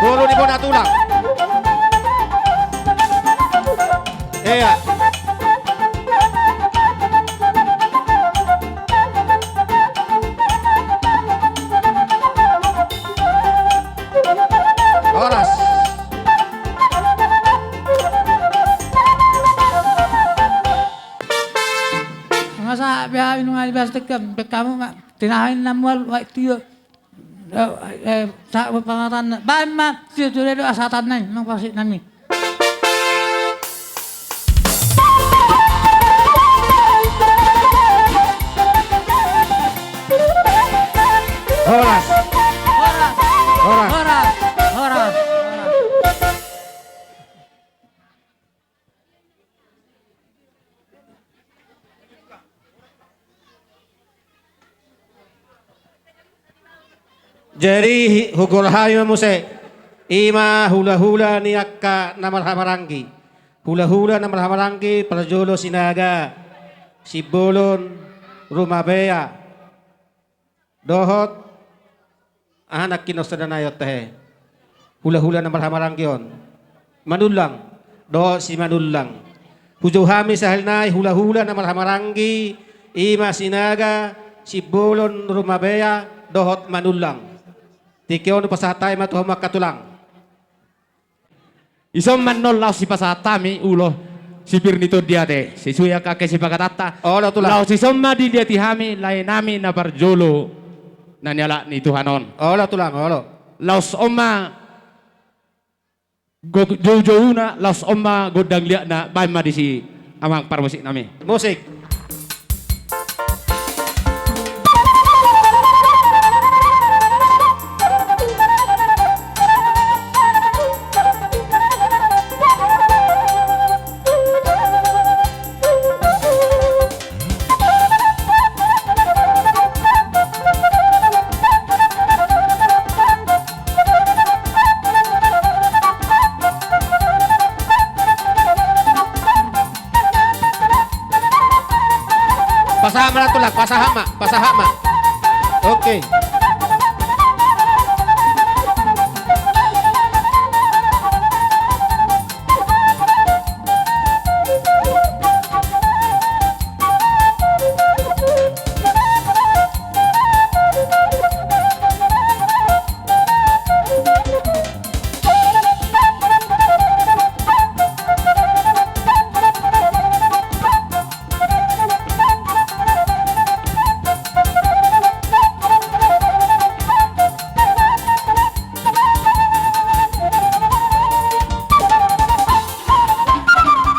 Boru ni bona tulang. Ia. Horas. Masa bea inung ali bas tekem, bekamu ma tinahin namual wai tio. Eh, eh, sa-, pangatan, baen ma, tio, tio, do, asatan nai, mang pasik nami. Horas. Horas. Horas. Horas. Horas. Jadi, hugol hami ma muse, i ma hulahula ni angka na marhahamaranggi. Hulahula na marhahamaranggi, parjolo Sinaga, Simbolon, Rumabea. Dohot, aha nangkin on sada nai on tahe. Hulahula na marhahamaranggi on. Manullang. Dohot Simanullang. Hujou hami sahali nai hulahula na marhahamaranggi, i ma Sinaga, Simbolon, Rumabea, dohot Manullang. Tingki on hupasahat hami ma tu hamu angka tulang. Dison ma annon laos sipasahat hami ulos sipir ni tondi ate, sesuai angka kesepakatanta. Olo, tulang. Laos dison ma diliati hami lae nami na parjolo na nialap ni Tuhan on. Olo, tulang, olo. Laos on ma go-, joujouna, laos on ma gondang liatna, baen ma disi. Amang parmusik nami. Musik. Pasahat ma, tulang, pasahat ma, pasahat ma. Oke.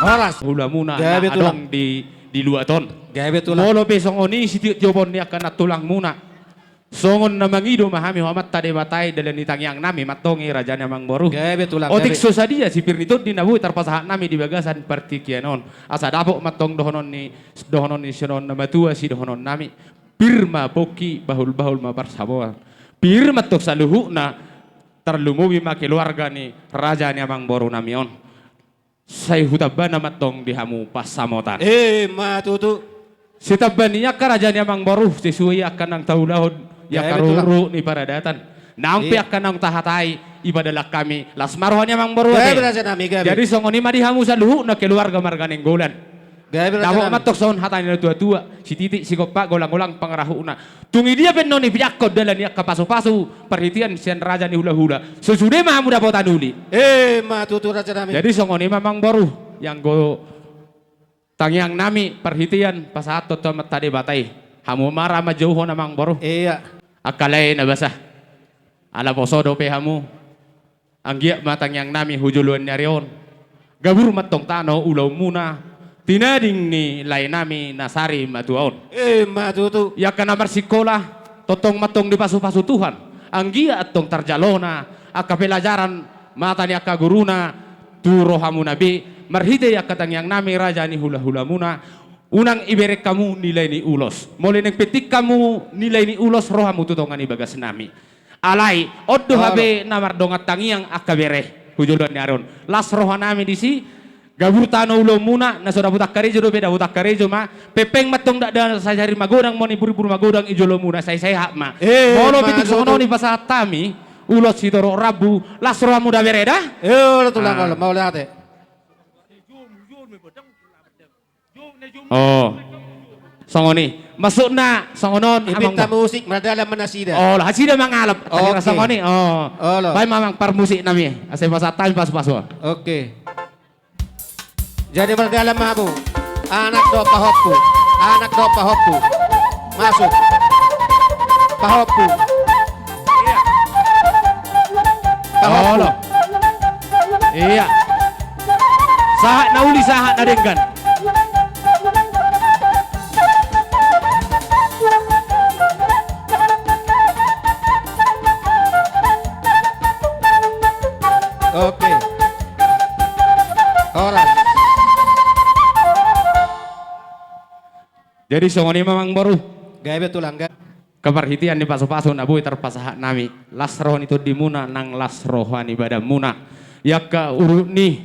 Horas. Hulamuna na adong di, di luat on. Gabe tulang. Molo pe songon i sitioptiopon ni angka nantulangmuna. Songon na mangido ma hami ho Amanta Debata i dalan ni tangiangnami mantong i raja ni amangboru. Gabe tulang. Otik so sadia sipir ni tondi na boi tarpasahat nami di bagasan partingkian on. Asa dapot mantong dohonon ni, dohonon ni sian na matua sidohononnami. Pir ma pongki, bahulbahul ma parsamotan. Pir mantong saluhutna, tarlumobi ma keluarga ni raja ni amangboru nami on. Sai hutamba nama mantong di hamu pansamotan. Ima tutu. Sitamba ni angka raja ni amangboru, sesuai angka naung taulahon, angka ruhut ni paradatan. Naung pe angka naung tahatai, ipadalan hami, las ma roha ni amangboru ate. Jadi songon i ma di hamu saluhutna keluarga marga Nainggolan. Dapot mantong songon hata ni natuatua, sititik sigompa golanggolang pangarahutna. Tung i dia pe annon ipiakkon dalan ni angka pasupasu, parhitean sian raja ni hulahula. So sude ma hamu dapotan uli. Ima tutu raja nami. Jadi songon i ma amangboru, i anggo tangiangnami parhitean pasahathon tu Amanta Debata i. Hamu ma ra manjouhon amangboru. Angka lae na basa. Ala poso dope hamu. Anggiat ma tangiangnami hu joloan ni ari on. Gabur mantong tano ulaonmuna, tinading ni laenami na sari matua on. Ima tutu. I angka na marsikola, tongtong mantong dipasupasu Tuhan. Anggiat antong tarjalona angka pelajaran mata ni angka guruna tu rohamuna be, marhite angka tangiangnami raja ni hulahulamuna. Unang ibereng hamu nilai ni ulos. Molo naeng penting hamu nilai ni ulos, ro hamu tu tonga ni bagasnami. Alai on do hape na mardongan tangiang angka bere hu joloan ni ari on. Las rohanami disi, gabur tano ulaonmuna, na so dapotan karejo dope dapotan karejo ma, pengpeng mantong dakdanak sahari magodang, moniburibur magodang i jolomuna, sai sehat ma. Molo pe tung songon on i pasahat hami ulos sitorop rambu, las rohamuna bere da. Olo tulang, olo, mauliate. Oh. Songon i. Maksudna songon on. Ipinta musik, mardalan ma nasida. Oh, lah, nasida mangalap. Oke. Songon i. Oh. Baen ma amang parmusiknami. Asa pasahat hami pasupasu. Oke. Jadi mardalan ma hamu. Anak dohot pahompu. Anak dohot pahompu. Masuk. Pahompu. Pahompu. Olo. Iya. Sahat na uli, sahat na denggan. Oke. Horas. Jadi songon i ma amangboru. Gabe tulang, gabe. Angka parhitean ni pasupasu na boi tarpasahat nami, las roha ni tondimuna nang las roha ni badanmuna. I angka urut ni,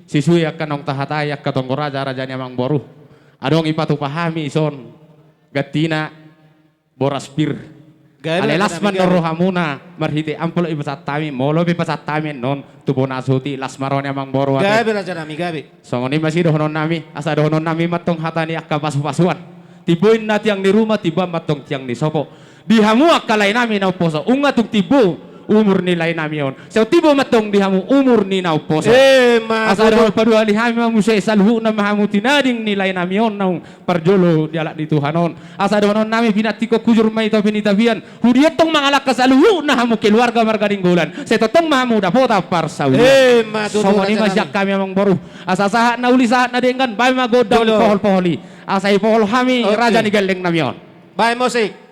sesuai angka naung tahatai angka tonggo raja, raja ni amangboru. Adong ipatupa hami ison gantina boras pir. Alai las ma annon rohamuna marhite amplop i pasahat hami, molo pe pasahat hami annon tu bona suti, las ma roha ni amangboru ate. Gabe raja nami, gabe. Songon i ma sidohononnami, asa dohononnami mantong hata ni angka pasupasuan. Timbo inna tiang ni ruma, timbo mantong tiang ni sopo. Di hamu angka laenami na umposo, nunga tung timbo umur ni laenami on. Sai tung timbo mantong di hamu umur ni na umposo. Asa dohot paduahali hami ma muse, saluhutna ma hamu tinading ni laenami on naung parjolo di halak ni Tuhan on. Asa dohononnami pinantikhon hujur ma i topi ni tapian. Hudian tong mangalangka saluhutna hamu keluarga marga Nainggolan. Sai tongtong ma hamu dapotan parsaulian. Songon i ma sian hami amangboru. Asa sahat na uli sahat na denggan, baen ma gondang pohol-pohol i. Asa ipohol hami raja ni gelleng nami on. Baen musik.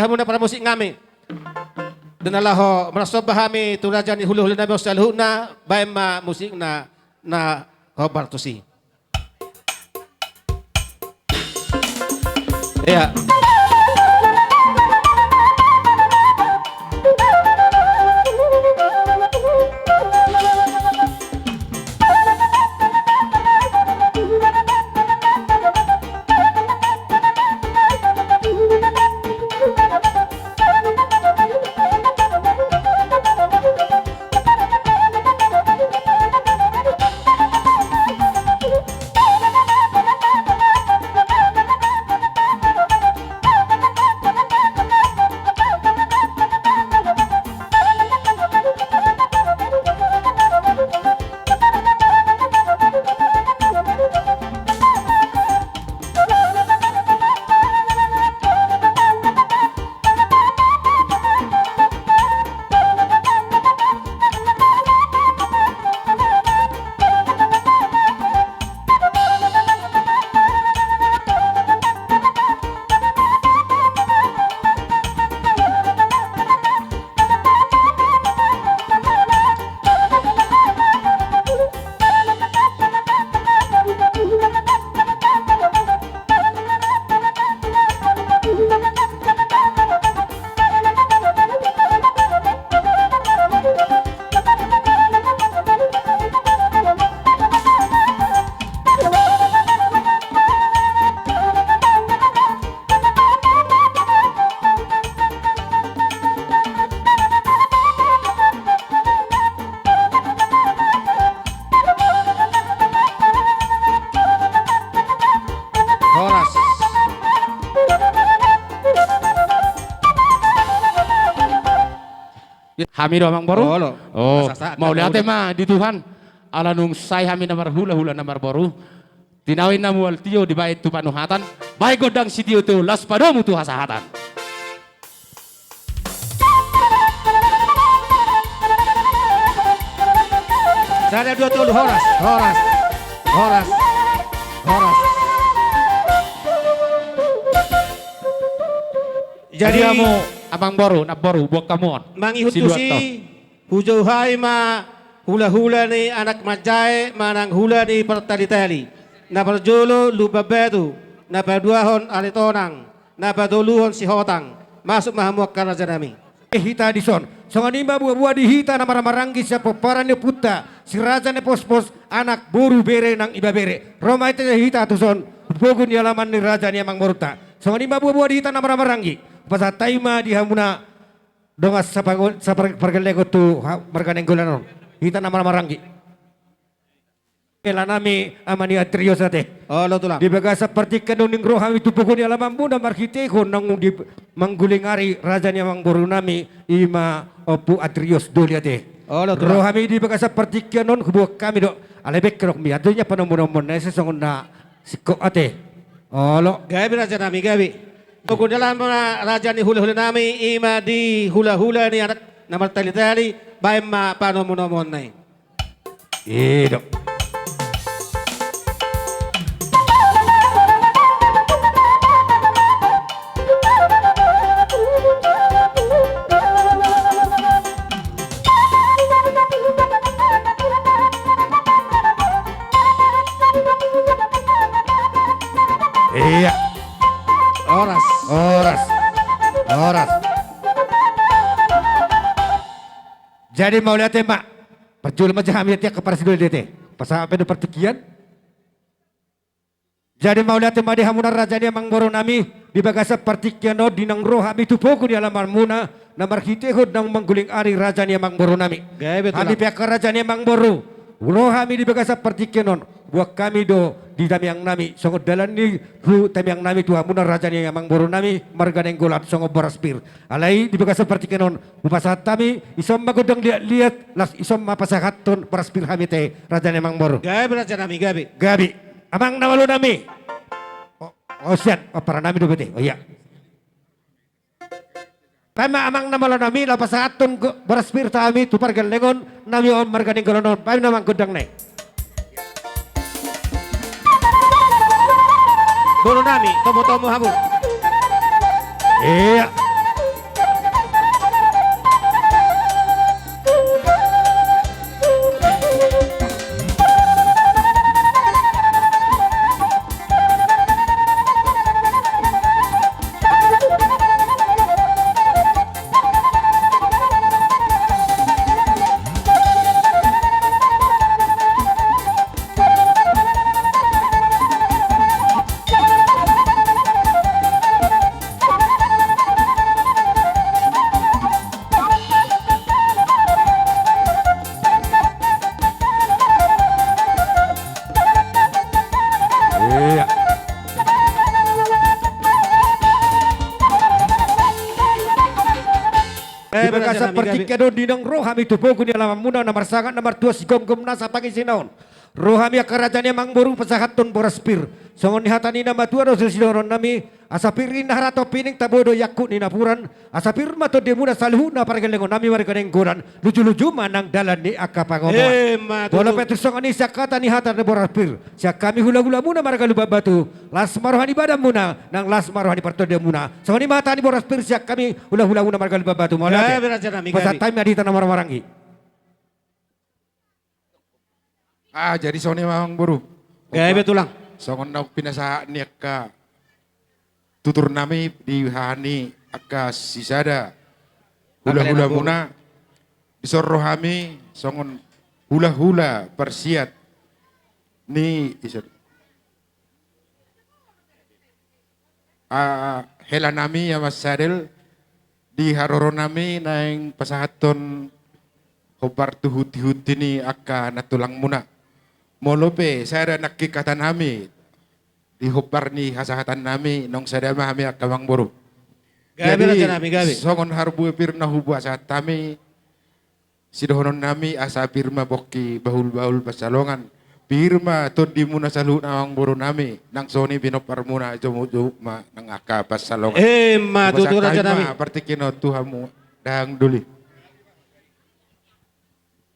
Hamuna para musik nami. Di na laho marsombah hami tu raja ni hulahula nami on saluhutna, baen ma musikna na hombar tusi. Ia. Horas. Hami do, Amangboru. Olo. Oh, mauliate ma di Tuhan. Ala nunga sai hami na marhulahula na marboru. Tinau i na mual tio dibaen tu panuhatan, baen gondang sitiotio, laos padomu tu hasahatan. Sada, dua, tolu, horas, horas, horas, horas. Jadi, jadi hamu, Amangboru, Namboru, boan hamu on. Mangihut tusi, hujou hami ma hulahula ni anak manjae manang hula ni partalitali. Na parjolo Lumban Batu, na paduahon Aritonang, na patoluhon Sihotang. Masuk ma hamu angka raja nami. Eh, hita dison. Songon i ma buabua di hita na marhahamaranggi sian pomparan ni ompunta, si Raja Napospos, anak, boru, bere nang ibebere. Ro ma hita tuson tu pogu ni alaman ni raja ni amangborunta. Songon i ma buabua di hita na marhahamaranggi. Pasahat hami ma di hamuna dongan sapango-, sapar-, pargellengon tu ha-, marga Nainggolan on. Hita na marhahamaranggi. Hela nami ama ni Atrios ate. Olo, Tulang. Di bagasan partingkian on naeng ro hami tu pogu ni alamanmuna marhitehon naung di manggulingari raja ni amangboru nami, i ma Ompu Atrios Doli ate. Olo, Tulang. Ro hami di bagasan partingkian on, huboan hami do. Alai bengke do hami, antong ia panomunomuonna i songon na singkop ate. Olo. Gabe raja nami, gabe. Pogu ni alaman raja ni hulahula nami, i ma di hulahula ni anak na martalitali, baen ma panomunomuonna i. I do. Ia. Horas. Horas. Horas. Jadi mauliate ma. Parjolo ma hami ate, angka parsidoli ate. Pasahat pe do partingkian. Jadi mauliate ma di hamuna raja ni amangboru nami, di bagasan partingkian on di naung ro hami tu pogu ni alamanmuna, na marhitehon naung manggulingari raja ni amangboru nami. Gabe, Tulang. Hami pe angka raja ni amangboru, ro hami di bagasan partingkian on, boan hami do di tangiang nami, songon dalan ni hu tangiang nami tu hamuna raja ni amangboru nami, marga Nainggolan songon boras pir. Alai di bagasan partingkian on, hupasahat hami, dison ma gondang liatliat, laos dison ma pasahathon boras pir hami ate, raja ni amangboru. Gabe raja nami, gabe. Gabe. Amang na malo nami. O, o sian, o, para nami do bete. O ia. Baen ma amang na malo nami, laho pasahathon go-, boras pir hami tu pargellengon nami on marga Nainggolan on. Baen ma amang gondangna i. Boru nami, tomutomu hamu. Ia. Eh, di bagasan partingkian on di naung ro hami tu pogu ni alamanmuna na marsangap na martua sigomgom nasa pangisina on. Ro hami angka raja ni amangboru pasahathon boras pir. Songon ni hata ni natuatua do sidohononnami, asa pir ni na harato pining tabo do iangkut ni napuran, asa pir ma tondimuna saluhutna pargellengonnami marga Nainggolan, lujuluju ma nang dalan ni angka pangomoan. Eh, ma tutu. Molo pe tung songon i sian hata ni hata ni boras pir, sian hami hulahulamuna marga Lumban Batu, las ma roha ni badanmuna, nang las ma roha ni partondionmuna. Songon i ma hata ni boras pir sian hami hulahulamuna marga Lumban Batu. Mauliate. Gabe raja nami, gabe. Pasahat hami ma di hita na marhahamaranggi. Ah, jadi songon i ma amangboru. Gabe tulang. Songon naung pinasahat ni angka tuturnami di haha ni angka sisada hulahulamuna, dison ro hami songon hulahula parsiat ni ise, ah, helanami Ama Sadel, di haroronami naeng pasahathon hombar tu hunti-hunti ni angka nantulangmuna. Molo pe sada nangkin hatanami di hombar ni hasahatannami, naung sada ma hami angka amangboru. Gabe raja nami, gabe. Jadi songon harbue pir na hupasahat hami, sidohononnami asa pir ma pongki bahulbahul pansalongan, pir ma tondimuna saluhutna amangborunami, nang songon i pinomparmuna jomukjomuk ma nang angka pansalongan. Eh, ma tutu raja nami. Hupasahat hami ma partingkian on tu hamu dahahang doli.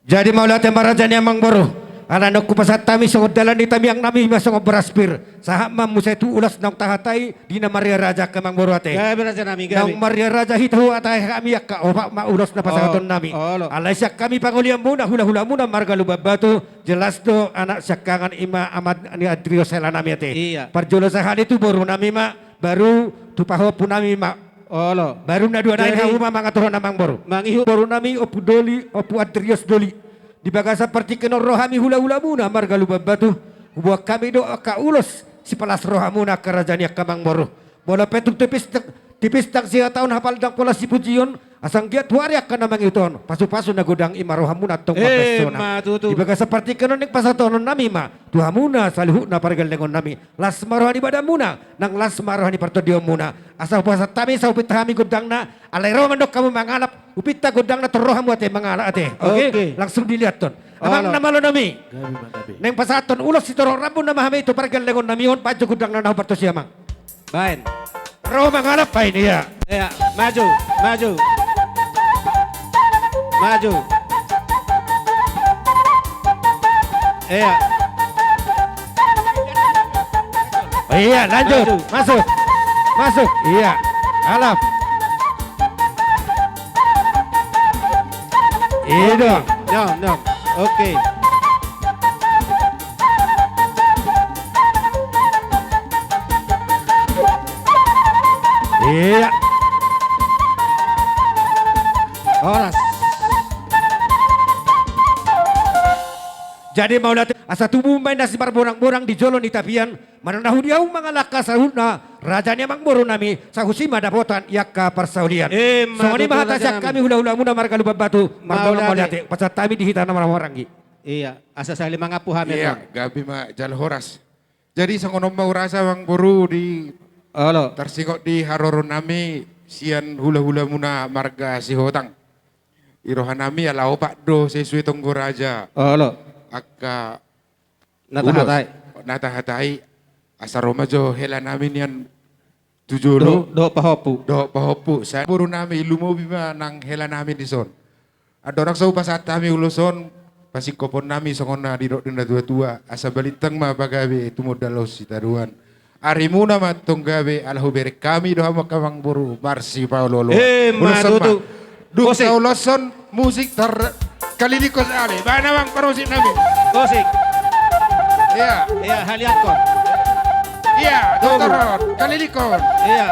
Jadi mauliate ma raja ni amangboru. Ala naung hupasahat hami songon dalan ni tangiangnami ma songon boras pir. Sahat ma muse tu ulos naung tahatai di na marria raja angka amangboru ate. Gabe raja nami, gabe. Naung marria raja hita huhatai hami angka opat ma ulos na pasahatonnami. Oh, olo. Alai sian hami pangolianmuna hulahulamuna marga Lumban Batu, jelas do anak siangkangan i ma ama ni Andrios helanami ate. Iya. Parjolo sahali tu borunami ma, baru tu pahompunami ma. Olo. Baru na dua nai hamu ma mangaturhon amangboru. Mangihut borunami Ompu Doli, Ompu Andrios Doli. Di bagasan partingkian on ro hami hulahulamuna marga Lumban Batu. Huboan hami do angka ulos sipalas rohamuna angka raja ni angka amangboru. Molo pe tung tipis, tipis ndang sihataon, hapal ndang pola sipujion, asa anggiat tu ari angka na mangihut on pasupasu na godang i ma rohamuna antong. Eh, mambahen sonang. Ma tutu. Di bagasan partingkian on naeng pasahatonnami ma tu hamuna saluhutna pargellengonnami. Las ma roha ni badanmuna, nang las ma roha ni partondionmuna. Asa hupasahat hami, asa hupinta hami gondangna, alai ro mandok hamu mangalap, hupinta gondangna tor ro hamu ate mangalap ate. Oke? Oke. Langsung diliathon. Amang na malo nami. Gabe ma, gabe. Naeng pasahathon ulos sitorop rambu nama hami tu pargellengonnami on, bahen jo gondangna na hombar tusi amang. Bahen. Ro mangalap bahen ia. Iya, maju, maju. Maju. Iya. Iya, lanjut. Maju. Masuk. Masuk. Iya. Alap. Iya dong. Nyom, nyom. Oke. Iya. Horas. Jadi mauliate, asa tubu ma inna simarborangborang di jolo ni tapian, manang na hudi hamu mangalangka saluhutna raja ni amangborunami, sai husi ma dapotan i angka parsaulian. Emma tutu, rajanami. Songon i ma hata sian hami hulahulamuna marga Lumban Batu, mauliate. Mauliate, pasahat hami di hita na marhahamaranggi. Iya, asa sahali mangampu hami. Iya, gabe ma jala horas. Jadi songon on ma hurasa amangboru di, olo, tarsingot di haroronami sian hulahulamuna marga Sihotang. Di rohanami ala opat do sesuai tonggo raja. Olo. Angka na tahatai. Ulos. Na tahatai. Asa ro ma jo helanami nian tu jolo. Dohot, dohot pahompu. Dohot pahompu. Sai borunami lumobi ma nang helanami dison. Andorang so hupasahat hami ulos on, pasingkoponnami songon na nidok ni natuatua, asa balintang ma pagabe tumundalhon sitadoan. Arimuna ma antong gabe, ala hubereng hami do hamu angka amangboru marsipaolooloan. Emma tutu. Ulos on ma. Dung tauloshon musik tar-, kalilikkon ale. Bahen amang parmusik nami. Musik. Iya. Iya, haliakkon. Iya, tutu. Tongtong kalilikkon. Iya.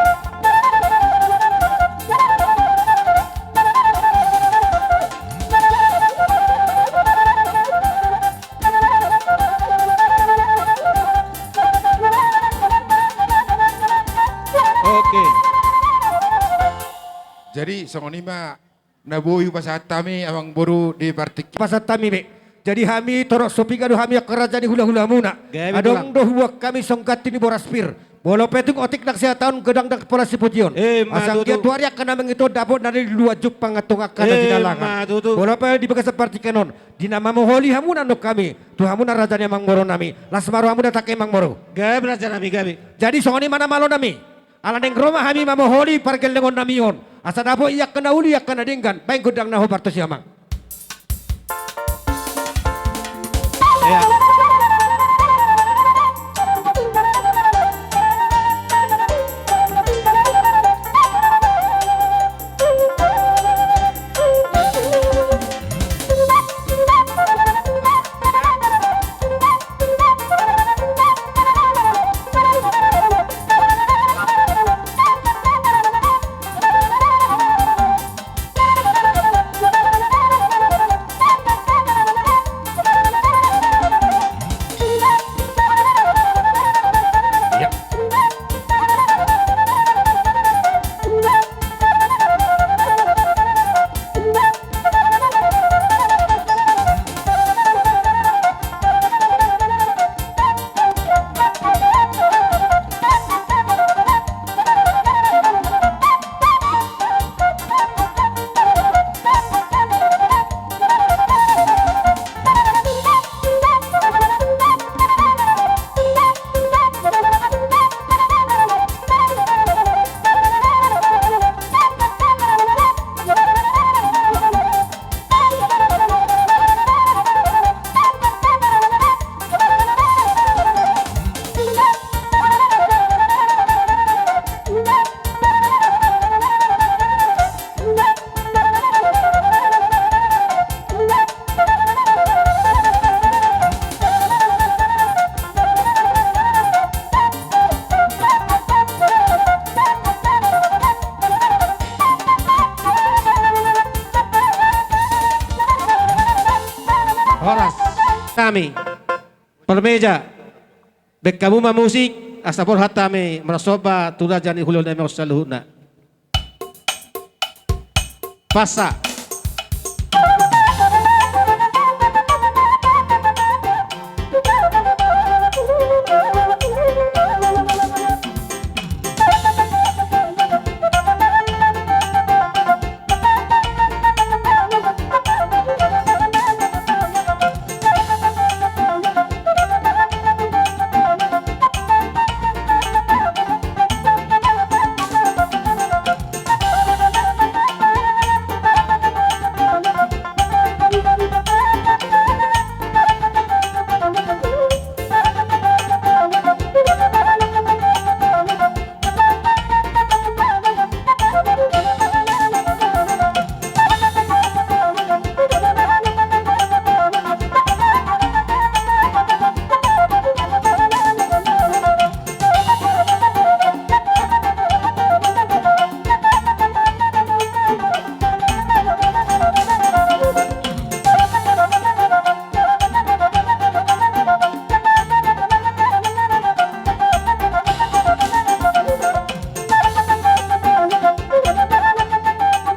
Oke. Jadi songon i ma na boi hupasahat hami amangboru di partingkian. Pasahat hami be. Jadi hami torop so piga do hami angka raja ni hulahulamuna. Gabe tulang. Adong do huboan hami songon ganti ni boras pir. Molo pe tung otik nang sihataon, godang nang pola sipujion. Emma tutu. Asa anggiat tu ari angka na mangihut on dapot na niluluan, jumpang antong angka na jinalangan. Emma tutu. Molo pe di bagasan partingkian on, di na mamoholi hamuna annon hami tu hamuna raja ni amangboru nami, las ma rohamuna, tangkas amangboru. Gabe raja nami, gabe. Jadi songon i ma na malo nami. Ala naeng ro ma hami mamoholi pargellengon nami on, asa dapot i angka na uli, angka na denggan, baen gondang na hombar tusi amang. Ia. Horas. Nami. Parmeja. Baen hamu ma musik, asa borhat hami marsoba tu raja ni hulahula nami on saluhutna. Pasa.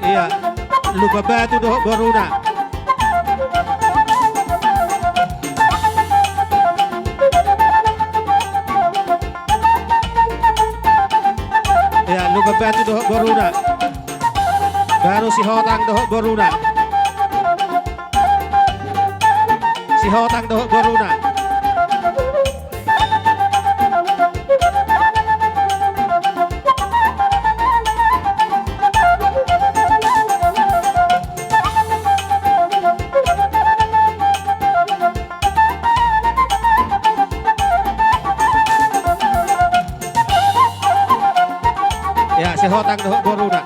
Ia, Lumban Batu dohot boruna. Ia, Lumban Batu dohot boruna. Baru Sihotang dohot boruna. Sihotang dohot boruna. Ia, Sihotang dohot boruna.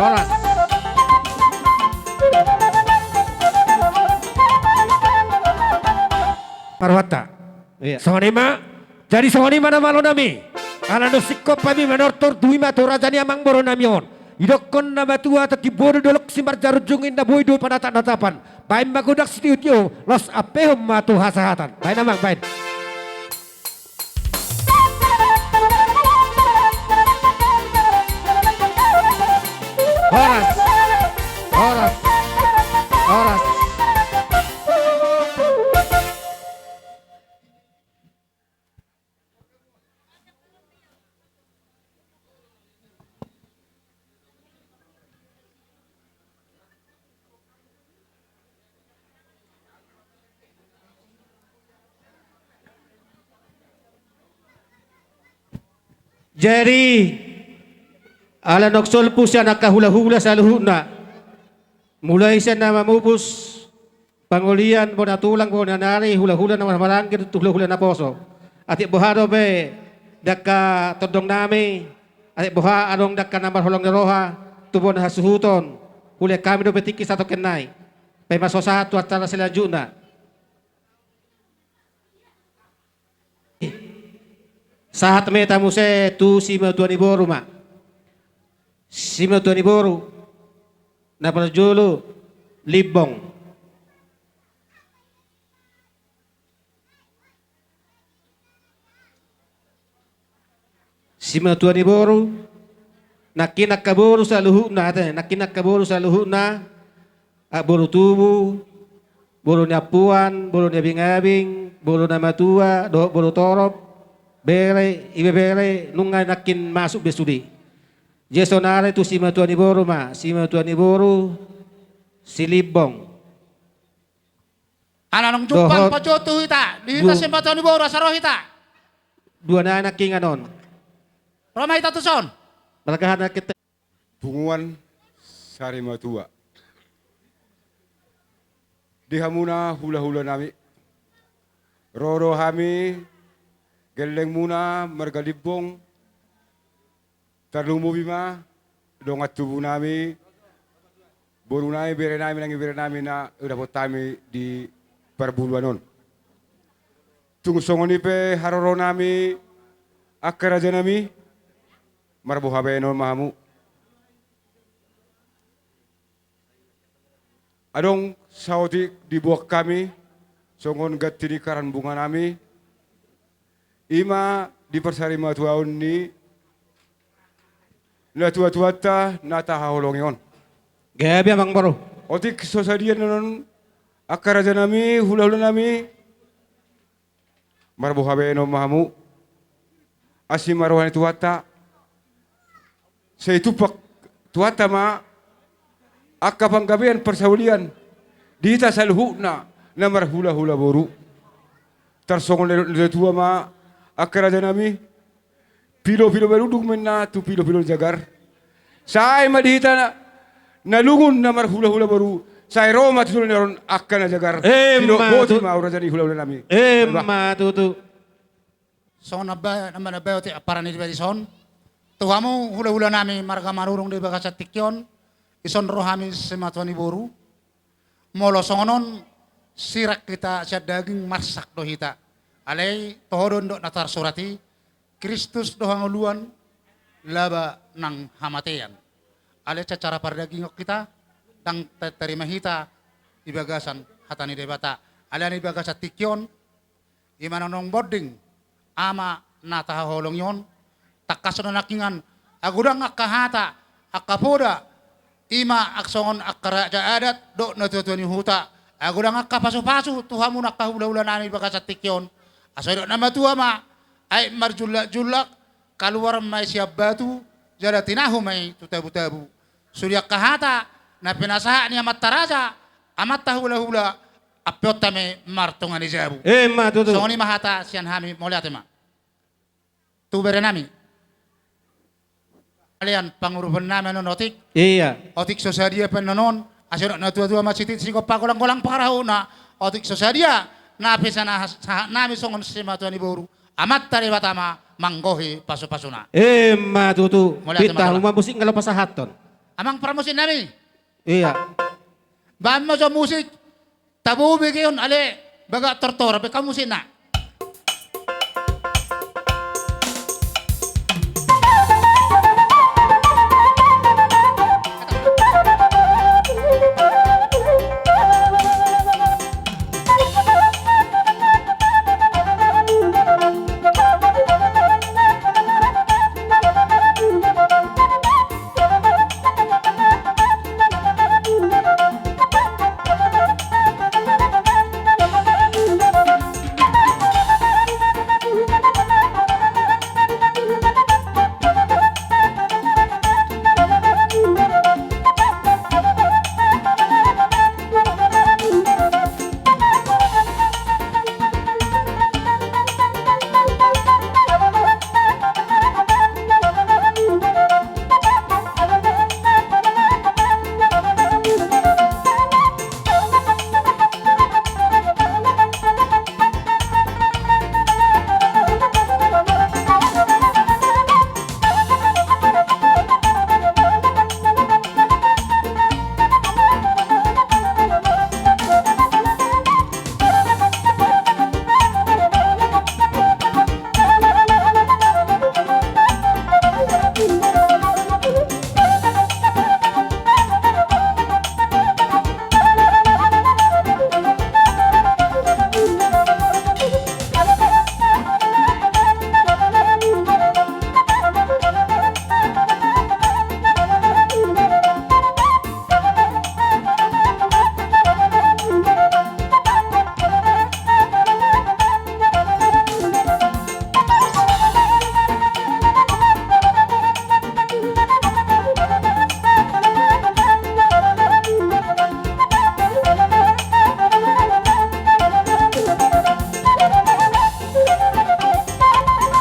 Horas. Parwata. Ia. Songon i ma. Jadi songon i ma na malo nami. Ala naung singkop hami manortor, tu i ma tu raja ni amangboru nami on. Didokkon na matua, tongkin bodo dolok simarjarunjung, inna boi do panatap-natapan. Baen ma godang sitio-tio, laos ampehon ma tu hasahatan. Baen amang, baen. Horas. Horas. Horas. Jadi, ala naung solpu sian angka hula-hula saluhutna, mulai sian na mamupus pangolian, bona tulang, bona nari, hula-hula na marhahamaranggi, tu hula-hula naposo. Atik boha dope dangka tondong nami, atik boha adong dangka na marholong ni roha tu bona hasuhuton, hulean hami dope tingki satongkin nai. Paima so sahat tu acara selanjutna. Sahat ma hita muse tu simatua ni boru ma. Simatua ni boru. Na parjolo Limbong. Simatua ni boru, nangkin angka boru saluhutna, ate, nangkin angka boru saluhutna, ah, boru tubu, boru ni ampuan, boru ni abing-abing, boru na matua, dohot boru torop, bere, ibebere, nunga nangkin masuk be sude. Jadi sonari tu simatua ni boru ma, simatua ni boru, si Limbong. Ala naung jumpang dohot pajoto hita, di hita du- simatua ni boru asa ro hita. Dua nai nangkin annon. Ro ma hita tuson. Marga hana kita. Punguan sarimatua. Di hamuna hula-hula nami. Ro do hami gellengmuna marga Limbong. Tarlumobi ma dongan tubu nami, boru nami, bere nami, nang ibebere nami na dapot hami di parbuluan on. Tung songon i pe haroro nami angka raja nami, marboha baenon ma hamu. Adong saotik diboan hami songon ganti ni karambungan nami, i ma di parsarimatuaon ni natua-tuanta na tahaholongi on. Gabe amang boru. Otik so sadia annon angka raja nami, hula-hula nami, marboha baenon ma hamu. Asi ma roha ni Tuhanta. Sai tumpak Tuhanta ma angka panggabean parsaulian di hita saluhutna na marhula-hula boru. Tarsongon na nidok ni natua-tua ma angka raja nami. Pilo-pilo balunduk ma inna tu pilo-pilo jagar. Sai ma di hita na, na lungun na marhula-hula boru, sai ro ma tu jolo ni ari on angka na jagar. Emma tutu. Pilo boti ma raja ni hula-hula nami. Emma tutu. Songon na ba-, na manambai otik ampara ni debata dison. Tu hamu hula-hula nami marga Manurung di bagasan tingki on, dison ro hami simatua ni boru. Molo songon on, sirang hita sian daging, marsak do hita. Alai toho do didok na tarsurat i, Kristus do hangoluan, laba nang hamatean. Alai secara pardagingon hita, ndang ta-, tarima hita di bagasan hata ni Debata. Alai di bagasan tingki on, i ma na naung bonding ama na tahaholongi on, tangkas do nangkiningan, ago ndang angka hata, angka poda, i ma songon angka raja adat dohot natua-tua ni huta, ago ndang angka pasu-pasu tu hamu angka hula-hula nami di bagasan tingki on. Asa didok na matua ma, aek marjullak-jullak, kaluar ma i sian batu, jala tinahu ma i tu tabu-tabu. Sude angka hata na pinasahat ni amanta raja, amanta hula-hula, ampeonta ma i martonga ni jabu. Emma tutu. Songon i ma hata sian hami, mauliate ma. Tu bere nami. Alean pangurupion nami annon otik. Iya. Otik so sadia pe annon on, asa didok natua-tua ma, sititi sigompa, golang-golang pangarahutna. Otik so sadia na pinasahat nami songon simatua ni boru, amanta Debata ma manggohi pasu-pasuna. Emma tutu. Mauliate ma. Pinta hamu ma musik nga laho pasahathon. Amang parmusik nami. Iya. Baen ma jo musik. Tabo begeon ale bagak tortor be hamu sina.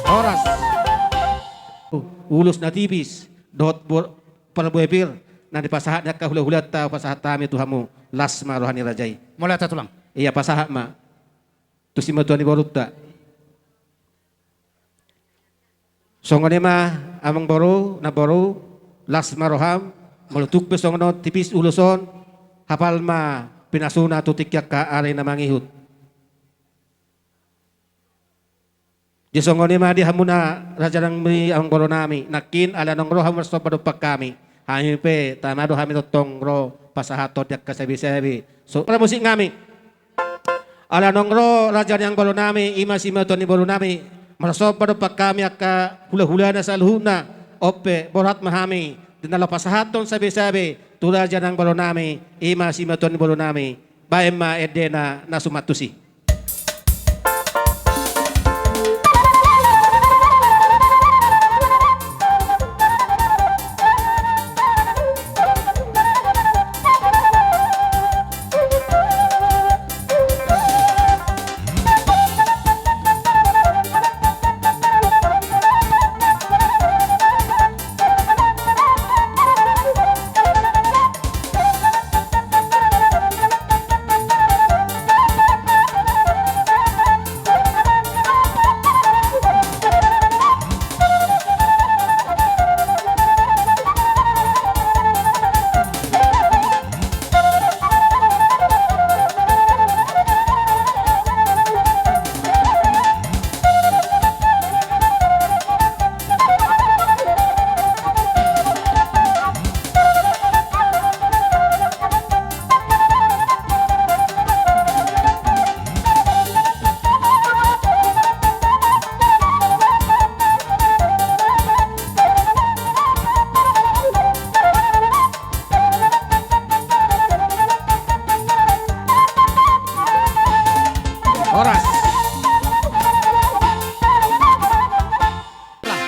Horas. Ulos na tipis dohot bo-, parbue pir na dipasahat ni angka hulahulanta, pasahat hami tu hamu. Las ma roha ni raja i. Mauliate tulang. Ia pasahat ma tu simatua ni borunta. Songon i ma amangboru, namboru, las ma roham. Molo tung pe songon on tipis ulos on, hapal ma pinasuna tu tingki angka ari na mangihut. Jadi songon i ma di hamuna raja nami, amangboru nami, nangkin ala naung ro hamu marsomba dompak hami, hami pe tama do hami tongtong ro pasahathon di angka sabesabe. So, pramusik nami. Ala naung ro raja ni amangboru nami, i ma simatua ni boru nami, marsomba dompak hami angka hulahulana saluhutna. On pe borhat ma hami di na laho pasahathon sabesabe tu raja ni amangboru nami, i ma simatua ni boru nami. Baen ma endena na suman tusi. Horas.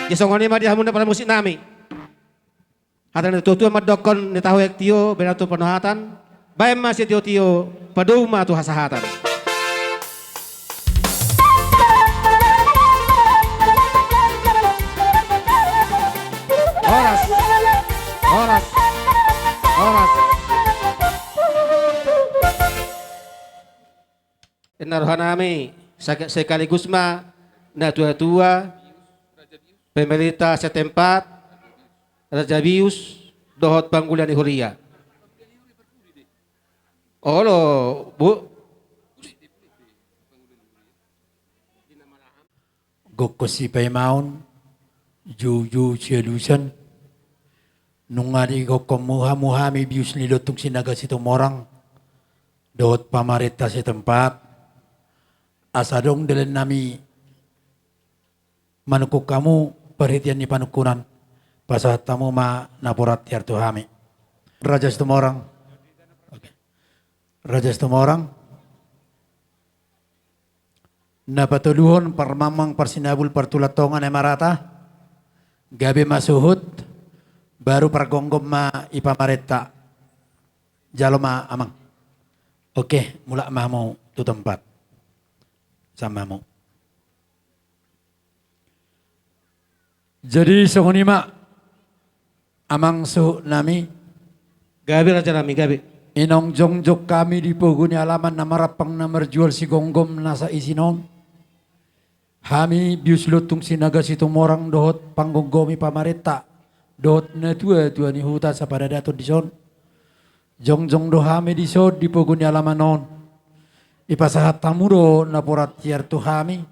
Jadi songon i ma di hamuna pramusik nami. Hata ni natuatua mandokkon, na tahu ek tio, bena tu panohatan, baen ma sitiotio, padomu ma tu hasahatan. Horas, horas, horas. Ninna roha nami, sek-, sekaligus ma natuatua, pemerintah setempat, raja bius dohot pangula ni huria. Olo, Bu. Gokhon sipaimaon, joujou sialusan. Nunga digokhonmu hamu hami bius ni Lontung Sinaga Situmorang dohot pamarenta setempat, asa adong dalan nami manungkun hamu, parhitean ni panungkunan, pasahat hamu ma napuran tiar tu hami. Raja Situmorang. Oke. Raja Situmorang. Na patoluhon, parmamang, parsinabul, partulang tonga na marata. Gabe ma suhut, baru pargomgom ma i pamarenta. Jalo ma, Amang. Oke, mulak ma hamu tu tempat. Sama hamu. Jadi songon i ma, Amang suhut nami. Gabe, raja nami, gabe. I naung jongjong hami di pogu ni alaman na marampang na marjual sigomgom na saisin on. Hami bius Lontung Sinaga Situmorang dohot panggomgomi pamarenta dohot natuatua ni huta saparadaton dison. Jongjong do hami dison di pogu ni alaman on. Dipasahat hamu do napuran tiar tu hami.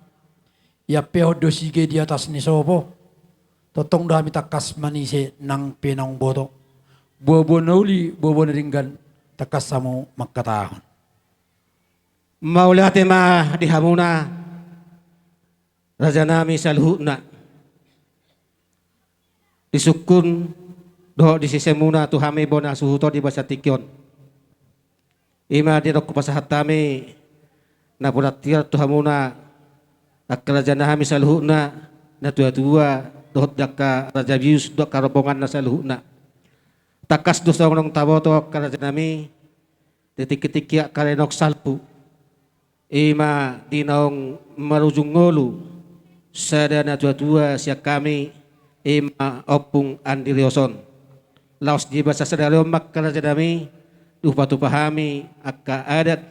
Iampehon do sige di atas ni sopo. Tongtong do hami tangkas manise nang pe naung boto. Boaboa na uli, boaboa na denggan, tangkas hamu mangkatahon. Mauliate ma di hamuna, raja nami saluhutna. Disungkun dohot disisemuna tu hami bona suhut on di bagasan tingki on. I ma di na dohot hupasahat hami napuran tiar tu hamuna, angka raja nami saluhutna, natuatua, dohot di angka raja bius dohot angka rombonganna saluhutna. Tangkas do songon naung taboto angka raja nami, di tingki-tingki angka na naung salpu. I ma di naung marujung ngolu, sada natuatua sian hami, i ma Ompung Andreas on. Laos di bagasan sadari on ma angka rajanami, dipatupa hami angka adat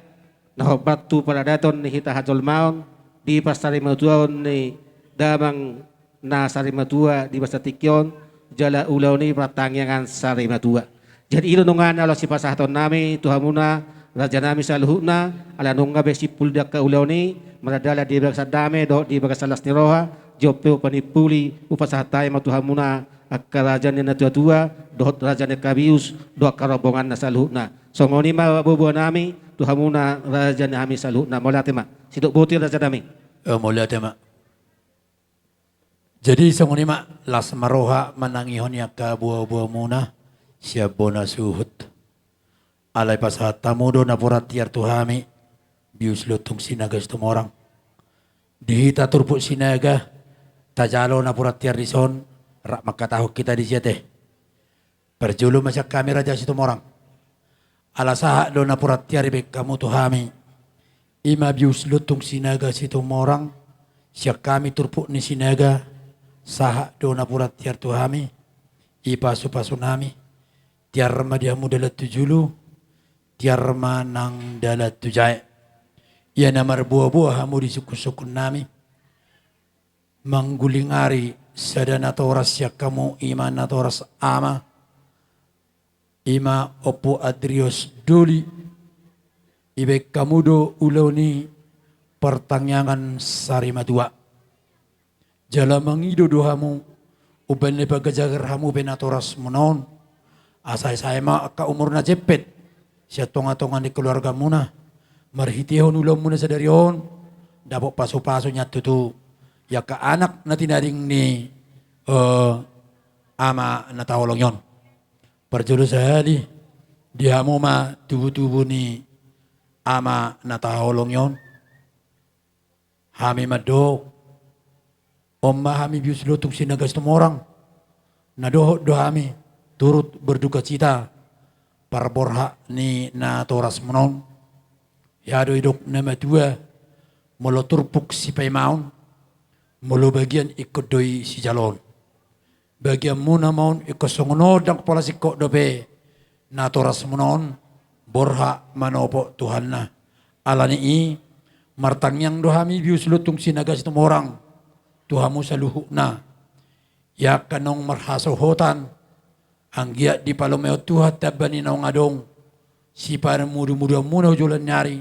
na hombar tu paradaton ni hita hajolmaon, di parsarimatuaon ni damang na sarimatua di bagasan tingki on, jala ulaon i partangiangan sarimatua. Jadi i do nunga na laos sipasahatonnami tu hamuna rajanami saluhutna, ala nunga be simpul di angka ulaon i, mardalan di bagasan dame dohot di bagasan las ni roha. Jompe hupanimpuli, hupasahat hami ma tu hamuna angka raja ni natuatua dohot raja ni angka bius dohot angka rombonganna saluhutna. Songon i ma boaboanami tu hamuna rajanami saluhutna. Mauliate ma. Sidok boti rajanami. Eh, mauliate ma. Jadi songon i ma, las ma roha manangihon i angka boaboamuna sian bona suhut. Alai pasahat hamu do napuran tiar tu hami, bius Lontung Sinaga Situmorang. Di hita turpuk Sinaga, tajalo napuran tiar dison, rap mangkatahon hita disi ate. Parjolo ma sian hami Raja Situmorang. Ala sahat do napuran tiar dibaen hamu tu hami, i ma bius Lontung Sinaga Situmorang, sian hami turpuk ni Sinaga, sahat do napuran tiar tu hami, i pasupasunami, tiar ma di hamu dalan tu julu, tiar ma nang dalan tu jae. Ia na marboaboa hamu di sungkunsungkunnami, manggulingari sada natoras sian hamu, i ma natoras ama, i ma Ompu Andreas Doli, dibaen hamu do ulaon i partangiangan sarimatua. Jala mangido do hamu, umbahen na ipajagar hamu pe natorasmuna on, asa sae ma angka umur na jempet sian tongatonga ni keluargamuna, marhitehon ulaonmuna sadari on, dapot pasupasu nian tutu i angka anak na tinading ni, eh, ama na taholongi on. Parjolo sahali, di hamu ma tubutubu ni ama na taholongi on. Hami mandok, on ma hami bius Lontung Sinaga Situmorang, na dohot do hami turut berdukacita parborhat ni natorasmuna on. Ia do didok na matua, molo turpuk sipaimaon, molo bagian ingkon do i sijaloon. Bagianmuna ma on, ingkon songon on, ndang pola singkop dope natorasmuna on borhat manopot Tuhanna. Ala ni i, martangiang do hami bius Lontung Sinaga Situmorang tu hamu saluhutna, i angka naung marhasohotan, anggiat dipalumehon Tuhan tamba ni naung adong siparmudumuduanmuna tu joloan ni ari,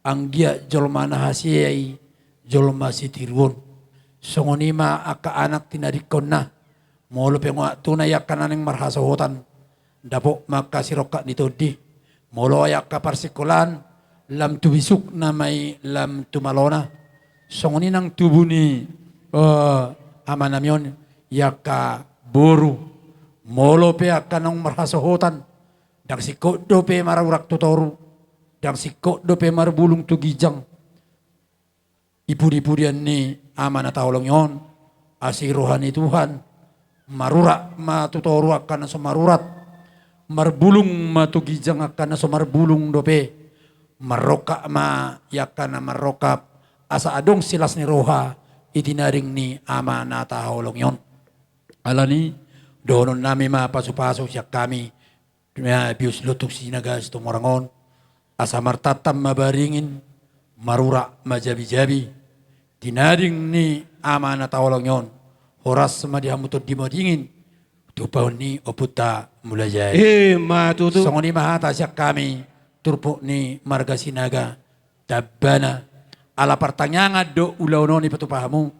anggiat jolma na hasea i jolma sitiruon. Songon i ma angka anak tinadingkonna, molo pe nga waktuna i angka naeng marhasohotan, dapot ma angka sirongkap ni tondi. Molo i angka parsingkolaan, lam tu bisukna ma i lam tu malona. Songon i nang tubu ni, eh, amanami on, i angka boru. Molo pe angka naung marhasohotan, ndang singkop dope marurat tu toru, ndang singkop dope marbulung tu ginjang. Ipudipudian ni ama na taholongi on, asi roha ni Tuhan, marurat ma tu toru angka na so marurat, marbulung ma tu ginjang angka na so marbulung dope, marrongkap ma i angka na marrongkap, asa adong silas ni roha i tinading ni ama na taholongi on. Ala ni i, dohononnami ma pasupasu sian hami, bius Lontung Sinaga Situmorang on, asa martantan ma baringin, marurat ma jabijabi, tinading ni ama na taholongi on, horas ma di hamu tondi madingin, tumpahon ni ompunta Mulajadi. I ma tutu. Songon i ma hata sian hami, turpuk ni marga Sinaga, tambana, ala partangiangan do ulaon on dipatupa hamu,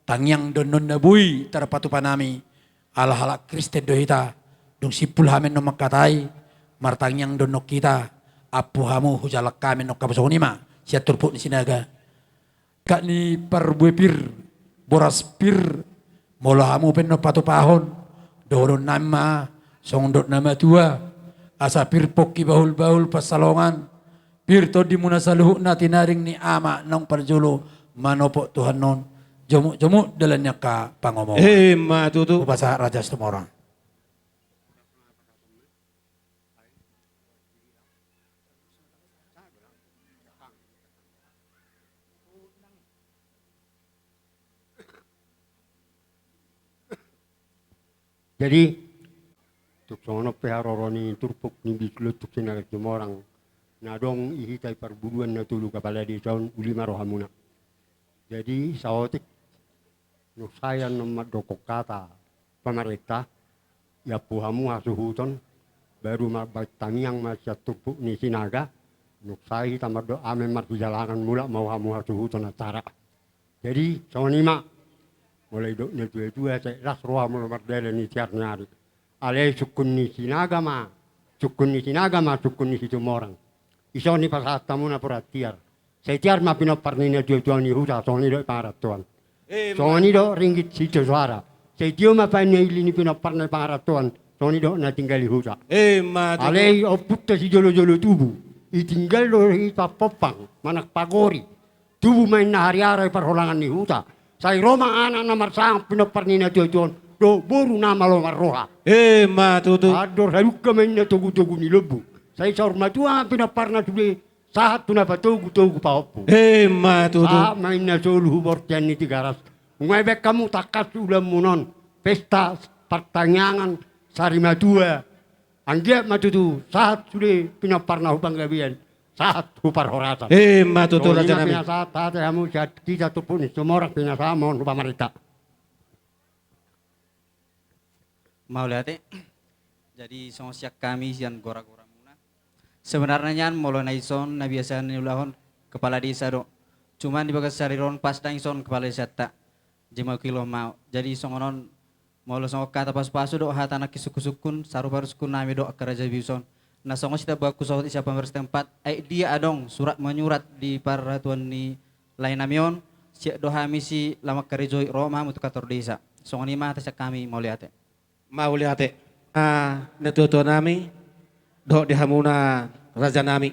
tangiang do annon na boi tarpatupa nami, ala halak Kristen do hita, dung simpul hami annon mangkatai, martangiang do annon hita, ampu hamu hujalang hami annon hamu. Songon i ma sian turpuk ni Sinaga. Angka ni parbue pir, boras pir, molo hamu pe annon patupahon, dohononnami ma, songon dok na matua, asa pir pongki bahulbahul pansalongan, pir tondimuna saluhutna tinading ni ama naung parjolo manopot Tuhan on, jomukjomuk dalan ni angka pangomoan. I ma tutu. Hupasahat Raja Situmorang. Jadi, tung songon on pe haroro ni turpuk ni Bius Lontung Sinaga Situmorang na adong di hita di parbuluan na tolu kapala desa on, uli ma rohamuna. Jadi, saotik nunga sae annon mandokkon hata pamarenta, diampu hamu hasuhuton, baru mambahen tangiang ma sian turpuk ni Sinaga, nunga sae hita mandok amen marsijalangan, mulak ma hamu hasuhuton acara. Jadi, songon i ma. Molo didok natuatua, sai las roha molo mardalan di tiar ni ari. Alai sungkun ni Sinaga ma, sungkun ni Sinaga ma sungkun ni Situmorang. Dison dipasahat hamu napuran tiar. Sai tiar ma pinompar ni natuatua ni huta, songon i do di pangarantoan. Songon i do ringgit sitio soara. Sai tio ma painna ili ni pinomparna di pangarantoan, songon i do na tinggal di huta. Alai ompunta sijolojolo tubu, ditinggal do i pampompang manang pagori. Tubu ma inna hariara di parholangan ni huta. Sai ro ma anak na marsangap pinompar ni natuatua on dohot boru na malo marroha. Ima tutu. Andor hadungka ma inna togutogu ni lombu. Sai saur matua ma pinomparna sude sahat tu na patogutogu pahompu. Ima tutu. Sahat ma inna solu hu bortean ni Tigaras. Nunga dibahen hamu tangkas ulaonmuna on, pesta partangiangan sari matua. Anggiat ma tutu sahat sude pinomparna hu panggabean, sahat hu parhorasan. Ima tutu, raja nami. Pinasahat hata hamu sian hita turpuk ni Situmorang, pinasahat ma on hu pamarenta. Mauliate. Jadi songon sian hami sian goragoramuna. Sebenarna nian molo na dison na biasa niulahon kepala desa do. Cuman di bagas sari on pas dang dison kepala desanta. Jadi mauliate ma. Jadi songon on, molo songon hata pasupasu do hata nangkin sungkunsungkun, sarupa do sungkunnami do angka raja Bius on. Na songon sitambaanku sohot sian pambaen setempat, ai dia adong surat menyurat di paraturan ni laenami on, siap do hami si laho mangkarejoi, ro ma hamu tu kantor desa. Songon i ma hata sian hami, mauliate. Mauliate. Ah, natuatuanami, dohot di hamuna rajanami.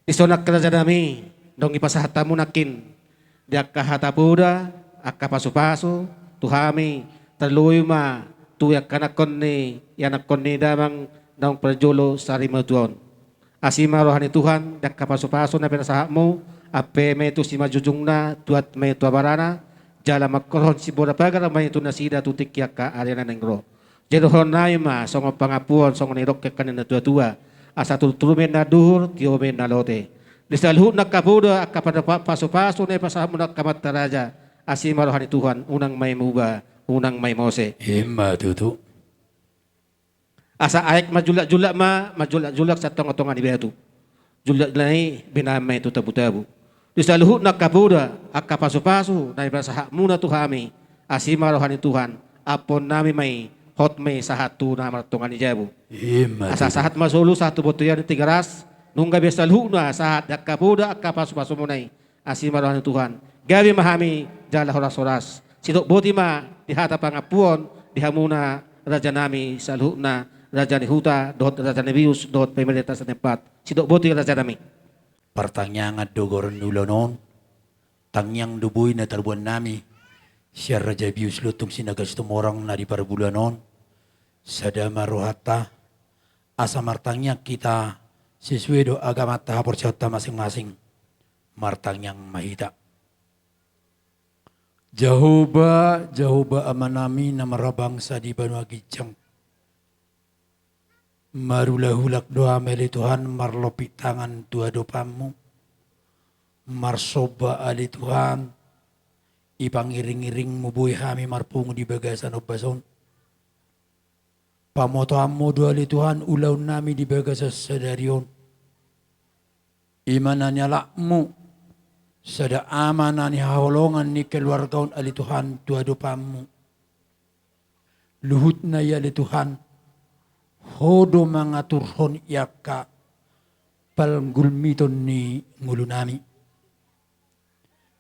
Dison angka rajanami, dung dipasahat hamu nangkin di angka hata poda, angka pasupasu tu hami, tarlumobi ma tu angka anakkon ni, anakkon ni damang naung parjolo sari matua on. Asi ma roha ni Tuhan di angka pasupasu na pinasahatmu, ampe ma i tu simanjujungna, tuat ma i tu abarana, jala mangkorhon siboda pagar ma i tu nasida tu tingki angka ari na naeng ro. Jadi dohononnami ma songon pangampuon, songon nidok ni angka natuatua. Asa turuturu ma inna duhur, tio ma inna lote. Di saluhutna angka poda, angka pada pa-, pasupasu na pinasahatmuna angka amanta raja. Asi ma roha ni Tuhan, unang ma i muba, unang ma i mose. Ima tutu. Asa aek manjulakjulak ma, manjulakjulak sian tongatonga ni batu. Julak na i binahen ma i tu tabutabu. Di saluhutna angka poda, angka pasupasu na pinasahatmuna tu hami, asi ma roha ni Tuhan, ampuonnami ma i, hot ma i sahat tu na martonga ni jabu. Ima tutu. Asa sahat ma solu sahat tu bontean ni Tigaras, nunga be saluhutna sahat di angka poda, angka pasupasumuna i. Asi ma roha ni Tuhan. Gabe ma hami jala horashoras. Sidok boti ma di hata pangampuon di hamuna rajanami saluhutna, raja ni huta dohot raja ni Bius dohot pemerintah setempat. Sidok boti rajanami. Partangiangan do goaran ni ulaon on. Tangiang do boi na tarboan nami sian raja Bius Lontung Sinaga Situmorang na di parbuluan on. Sada ma rohanta, asa martangiang hita sesuai dohot agamanta, haporseaonta masing-masing. Martangiang ma hita. Jahowa, Jahowa Amanami na marhabangsa di banua ginjang. Marulahulak do hami ale Tuhan marlompit tangan tu adopanmu. Marsomba ale Tuhan, dipangiringiringmu boi hami marpungu di bagasan ombas on. Pamotoanmu do ale Tuhan ulaonnami di bagasan sadari on. I ma na nialapmu sada ama na nihaholongan ni keluarga on ale Tuhan tu adopanmu. Luhutna i ale Tuhan, Ho do mangaturhon i angka panggulmiton ni ngolunami.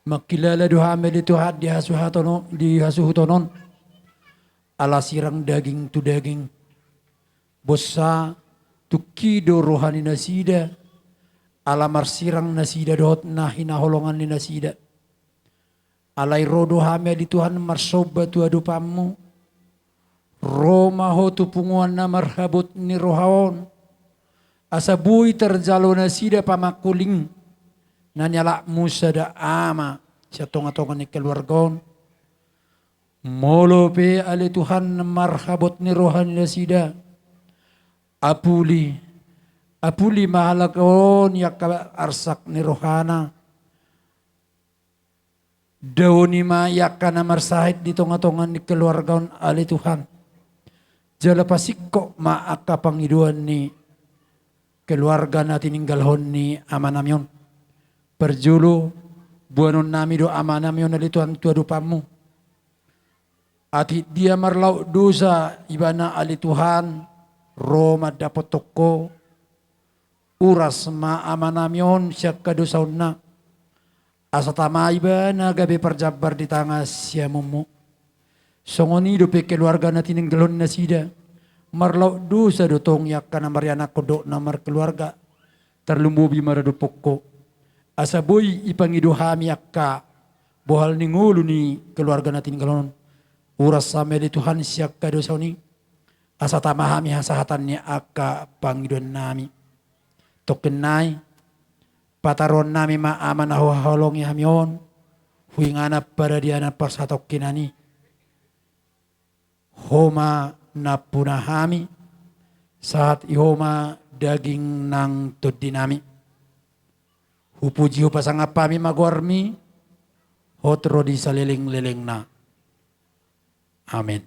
Mangkilala do hami ale Tuhan di hasuhaton on, di hasuhuton on. Ala sirang daging tu daging. Boasa tungki do roha ni nasida, ala marsirang nasida dohot na hinaholongan ni nasida. Alai ro do hami ale Tuhan marsomba tu adopanmu. Ro ma Ho tu punguan na marhabot ni roha on. Asa boi tarjalo nasida pamangkuling na nialapmu sada ama sian tongatonga ni keluarga on. Molo pe ale Tuhan marhabot ni roha ni nasida, apuli, apuli ma halak on i angka arsak ni rohana. Daoni ma i angka na marsahit di tonga-tonga ni keluarga on ale Tuhan. Jala pasingkop ma angka pangidoan ni keluarga na tininggalhon ni amanami on. Parjolo, boanonnami do amanami on ale Tuhan tu adopanmu. Atik dia marlaok dosa ibana ale Tuhan, ro mandapothon ho, uras ma amanami on sian hadosaonna. Asa tama ibana gabe parjambar di tanga siamunmu. Songon i dope keluarga na tininggalhon nasida. Marlaok dosa do tong i angka na marianakhon dohot na markeluarga. Tarlumobi maradophon ho. Asa boi ipangido hami angka bohal ni ngolu ni keluarga na tininggalhon. Uras hami ale Tuhan sian hadosaon i. Asa tama hami hasahatan ni angka pangidoannami. Tongkin nai, pataruhonnami ma Ama na huhaholongi hami on, tu inganan paradianan pasatongkinan i. Ho ma nampuna hami, sahat i Ho ma daging nang tondinami. Hupuji hupasangap hami ma goarmi, hot ro di salelenglelengna. Amen.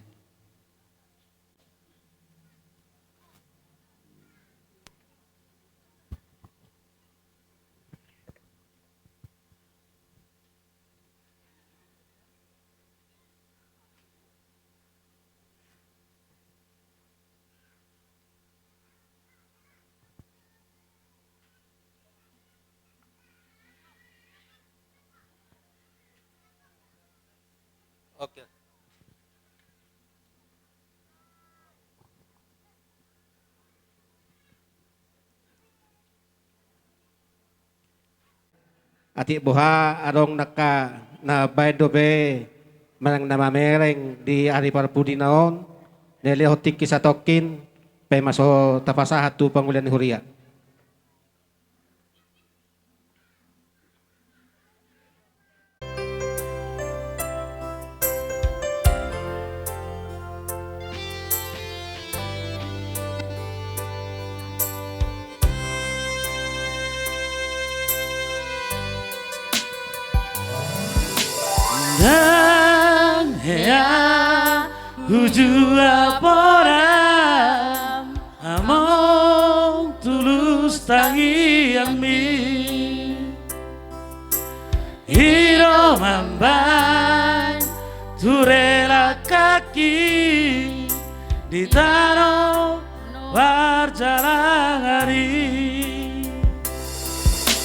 Oke. Atik boha adong angka na baen dope manang na mamereng di ari parpudina on, dilehon tingki satongkin, pe ma so tapasahat tu pangula ni huria. Ndang hea uju aporam, among tulus tangiangmi. I do mambaen ture langkangki di tano parjalangan i.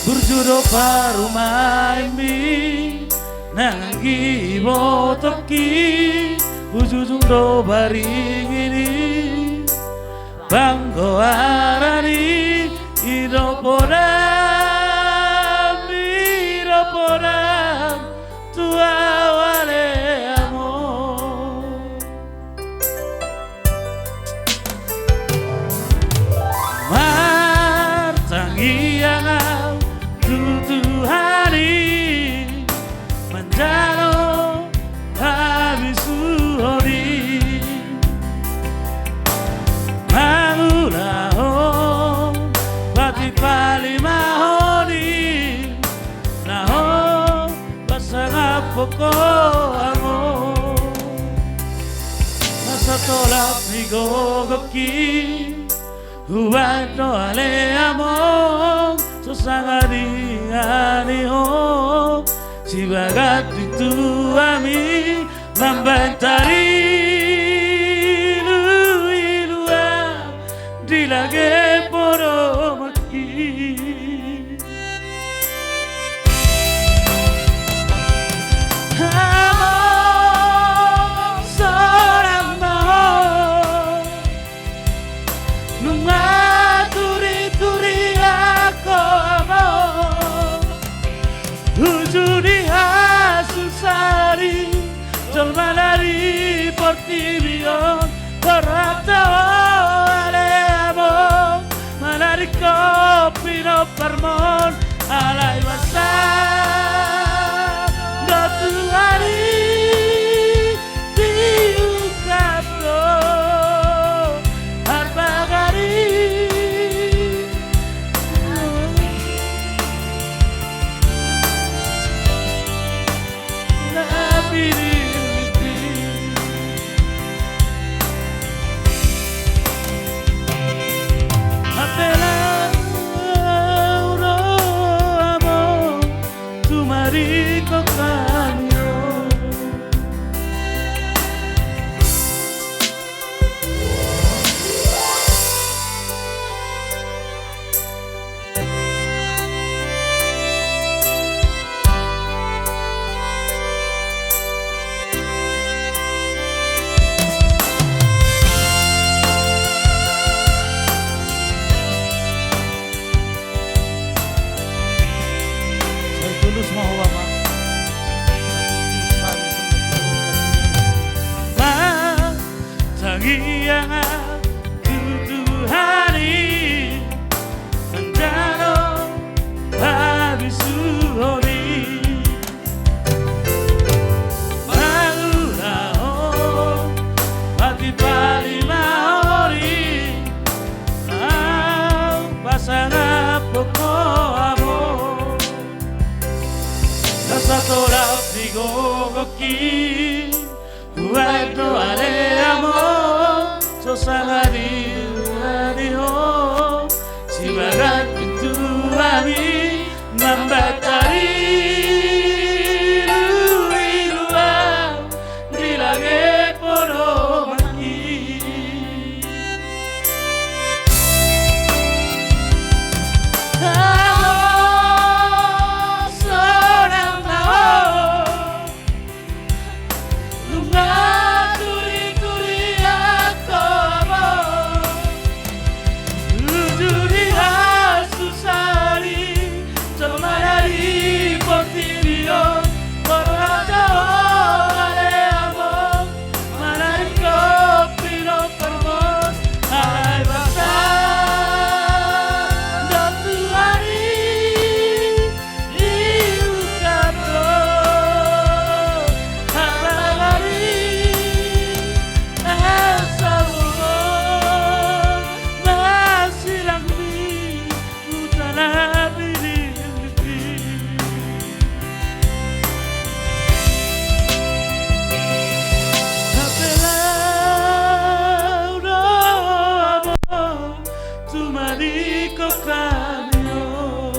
Burju do parumaenmi nang anggi ibotoki, ujujung do baringin i. Panggoaran i, i do podam, i do podam tu ahu ale among. Martangiang ahu tu Tuhan i, manjalo habisuhon i, mangulahon patipalimahon i, laho pasangaphon ho angon. Asa tolap ni gogongki hubaen do ale among, so sanga dingani ho, sibagas di tu hami mambaen tariluiluan di lage podomanki. Among, sonang ma ho, nunga turituri ho among, uju di hasusaan i jolma na di portibi on. Borhat do ho ale among, manadingkon pinomparmon, alai marsaor do Tuhan i di Hubaen do ale amang, so sangadi-adihon, sibagas pintu hami mambahen tarilu-ilu ahu di lage podomanki. Amang, sonang ma ho. Nunga turi-turi angka amang, uju di hasusaan i, jolma na di portibi on, borhat do ho ale amang, manarihon pinomparmon, alai basa do Tuhan i. Iungkap do hapagar i, asa bohong ma silangmi huta na pilihmi. Hape laho do amang, tumadingkon hami on.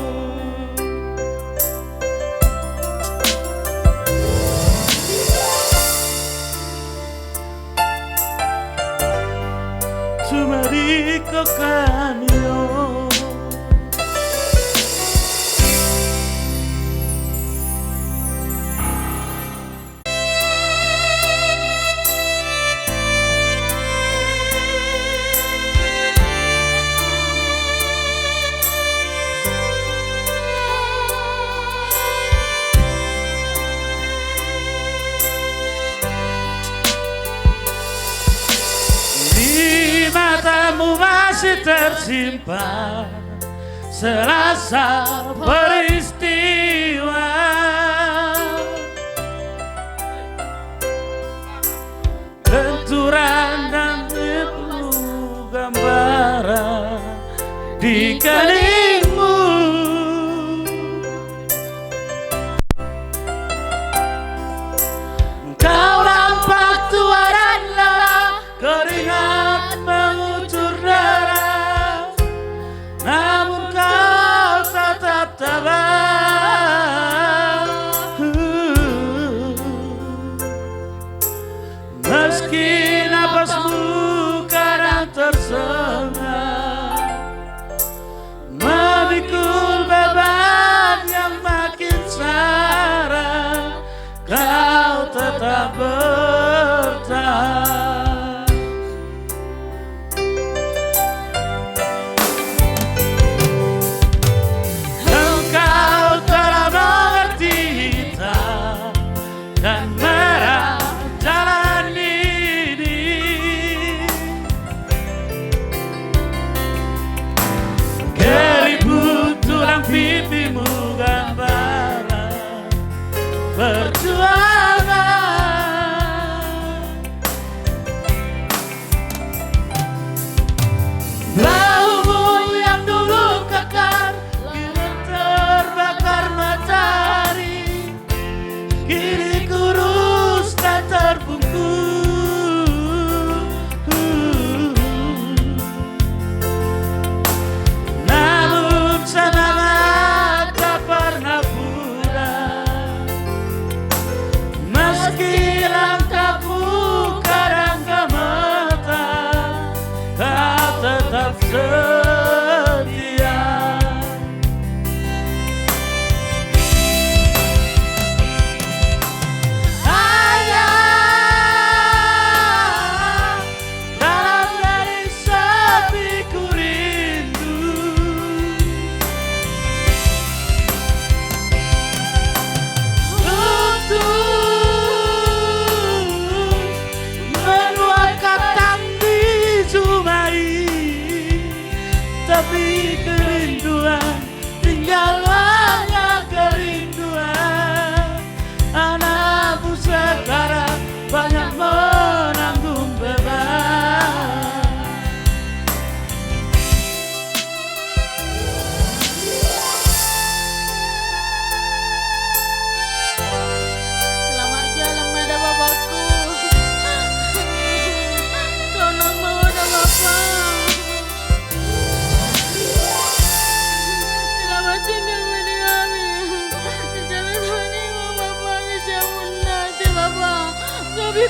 Tumadingkon hami on. Di matamu masih tersimpan selasa peristiwa benturan dan tipu gambaran di keningmu. Kau nampak tua dan lelah, keringat mengucur darah, namun kau tetap tabah. Meski napasmu kadang tersengal, memikul beban yang makin sara, kau tetap bertahan. Engkau telah mengerti hitam dan merah jalan ini. Keriput tulang pipimu gambaran perjuangan.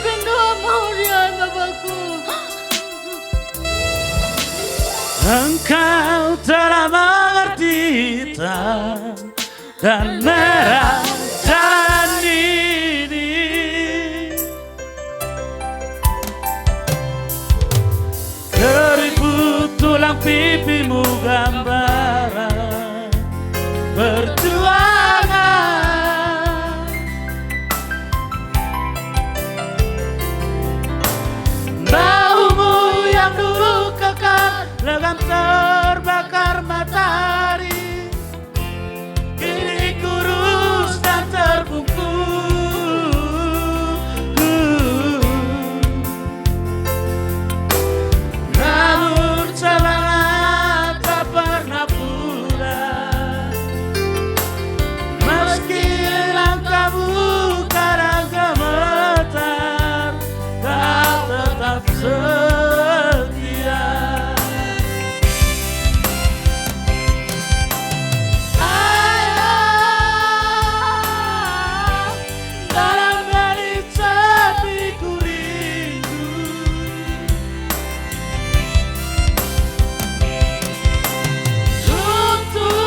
Pinduam ma huria, Bapakku. Engkau telah mengerti dan merasakan ini. Keriput tulang pipimu gambaran perjuangan. Bahumu yang dulu kekar, lengan terbakar matahari, kini kurus dan terbungkus. Namun semangat tak pernah pudar, meski langkahmu kadang gemetar, kau tetap setia. Ayo, dalam hening sepi ku rindu untuk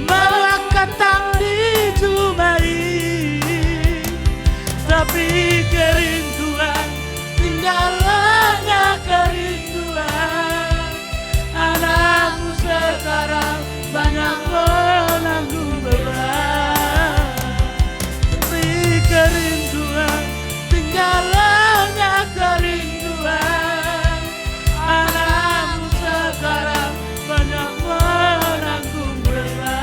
melangkah di juma ini. Tapi kerinduan, tinggal hanya kerinduan. Anakmu sekarang banyak menanggung beban. Tapi kerinduan, tinggal hanya kerinduan. Anakmu sekarang banyak menanggung beban.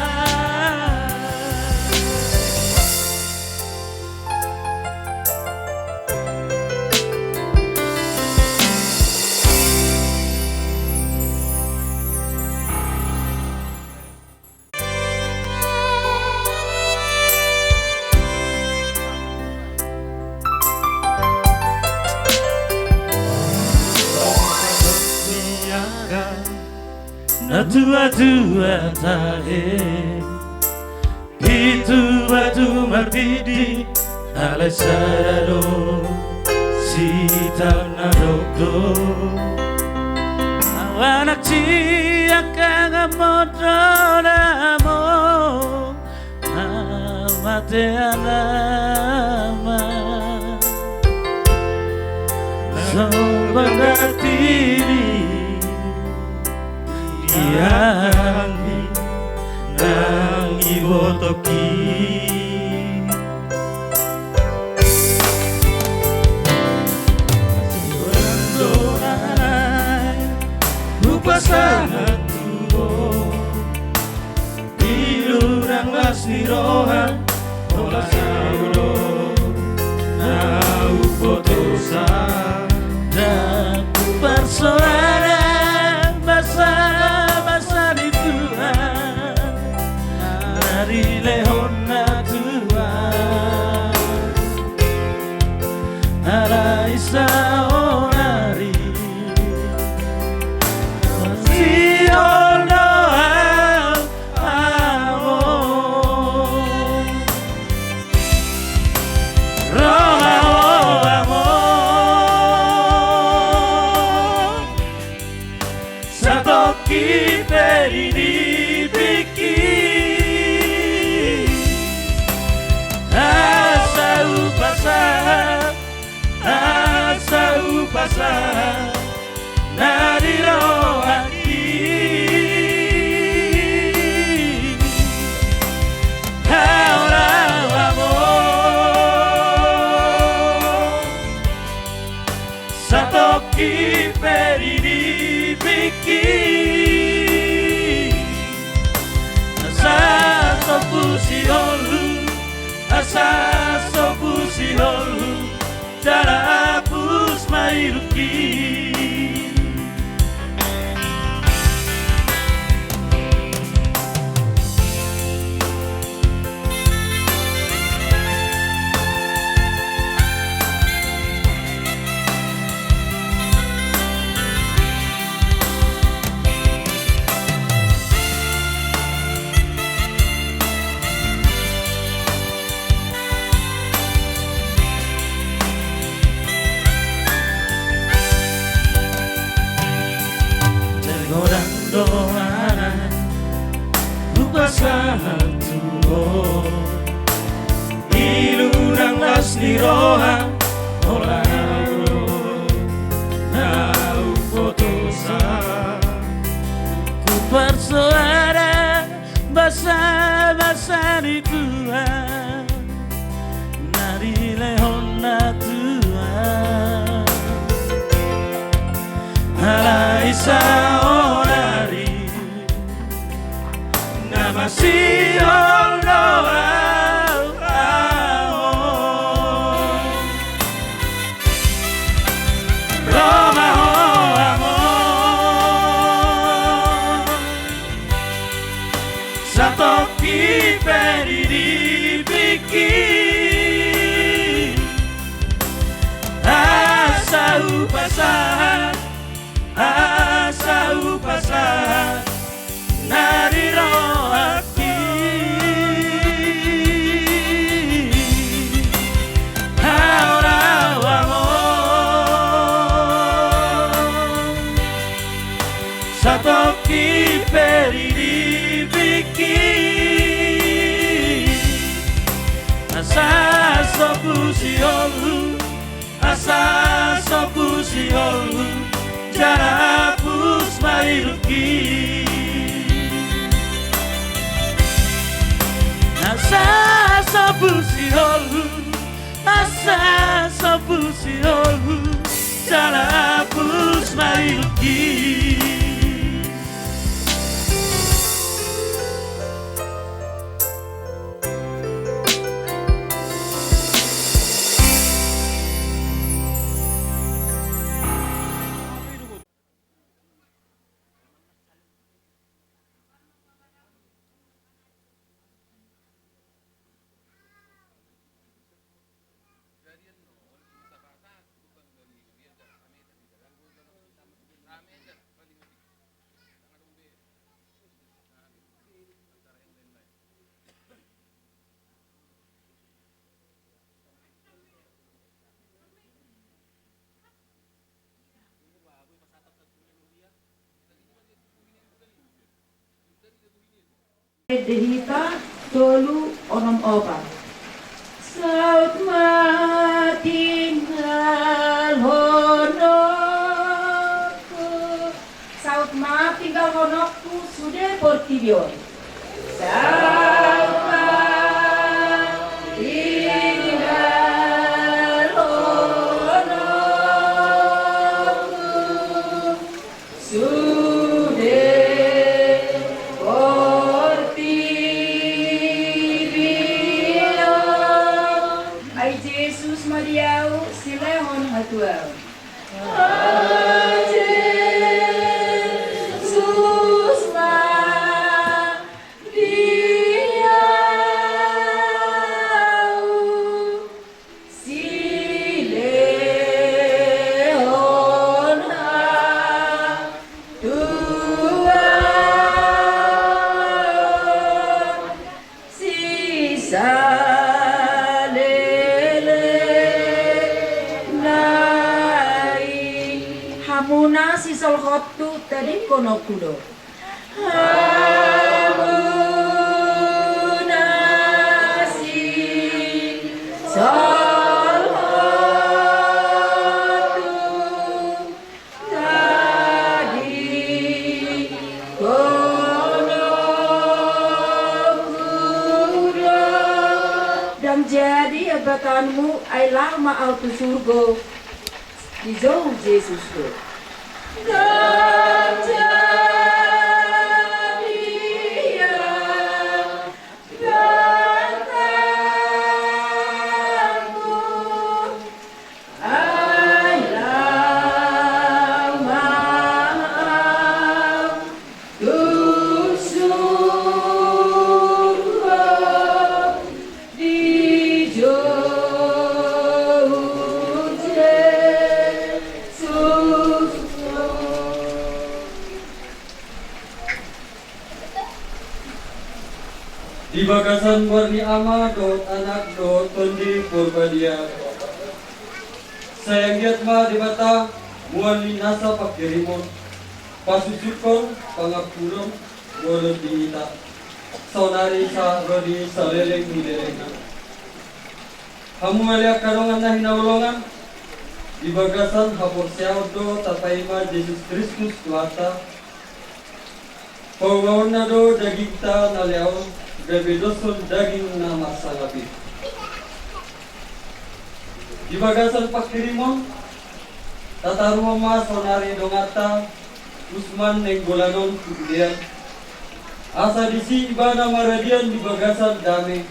Natuatua tahe, pitu batu mardidi, alai sada do sitaon na dokdok. Anak siangkangan modom, amang, mate anakma. Sombong gati ni di anggi nang ibotoki. Sian do alai hupasahat tu ho, ilu nang las ni roha, holan saur do na hubotosa. Ndang huparsoada basa-basa ni Tuhan na dilehon na tuat. Alai saonari sihol do au, amang. Ro ma ho, amang, satongkin pe di nipingki. Asa hupasahat, asa hupasahat na di rohangki. Hau, hau, amang, satongkin pe di nipingki. Asa sombu sihol, asa sombu sihol, jala hapus ma ilungki. Tuhan, i nang las ni roha, holan au do na umbotosa. Huparsoada basabasa ni Tuhan na nilehonNa tu ahu. Alai saonari na masihol do au, ahu. Ro ma Ho Amang, satongkin pe di lipingki, asa hupasahat, asa hupasahat na di rohangki. Ahu, ahu, ahu, satongkin pe di lipingki, asa so pusihon, asa so pusihon jala hapus ma ilungki. Asa so pusihon, asa so pusihon jala hapus ma ilungki. Ende hita tolu onom opat. Saut ma tinggalhononku. Saut ma tinggalhononku sude portibi on. Saut ma tinggalhononku sude portibi on. Ai Jesus ma di ahu, silehon ma tu ahu. Ai Jesus ma di ahu, silehon ma tu ahu. Sisalelengna i. Hamu na sisolhothu, tadingkononku do. Hamu na sisolhothu, tadingkononku do. Ndang jadi ambatanmu, ai laho ma ahu tu surgo. Dijou Jesus do. Ndang jadi ambatanmu, ai laho ma ahu tu surgo. Dijou Jesus do. Di bagasan goar ni Ama dohot Anak dohot Tondi Porbadia. Sai anggiat ma Debata, mual ni nasa panghirimon, pasusungkon pangampunon, mualhon di hita. Saonari sahat ro di saleleng ni lelengna. Hamu ale angka dongan na hinaholongan, di bagasan haporseaon do tapaima Jesus Kristus Tuhanta. Paubaonna do dagingta na leaon, gabe doshon daging na marsangap i. Di bagasan panghirimon, tataruhon ma saonari donganta Usman Nainggolan on tu Budean. Asa disi ibana maradian di bagasan dame,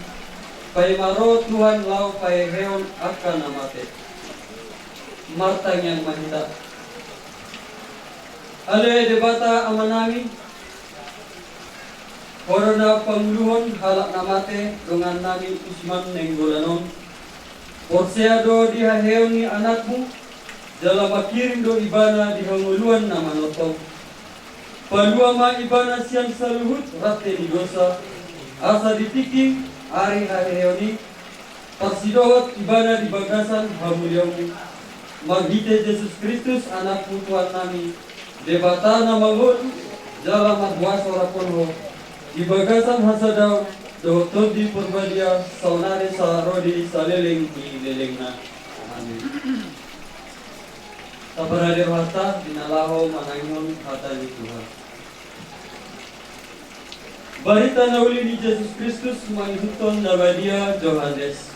paima ro Tuhan laho pahehehon angka na mate. Martangiang ma hita. Ale Debata Amanami, Ho do na panguluhon halak na mate dongannami Usman Nainggolan on. Porsea do di haheheon ni anakmu, jala manghirim do ibana di hangoluan na manongtong. Palua ma ibana sian saluhut rante ni dosa, asa di tingki ari haheheon i, parsidohot ibana di bagasan hamuliaonmu. Marhite Jesus Kristus, Anakmu Tuhannami, Debata na mangolu jala markuaso raphon Ho, di bagasan hasadaon dohot Tondi Parbadia, saonari sahat ro di saleleng ni lelengna. Amin. Taparade rohanta di na laho manangihon hata ni Tuhan. Barita na uli ni Jesus Kristus mangihuthon na badia Johannes.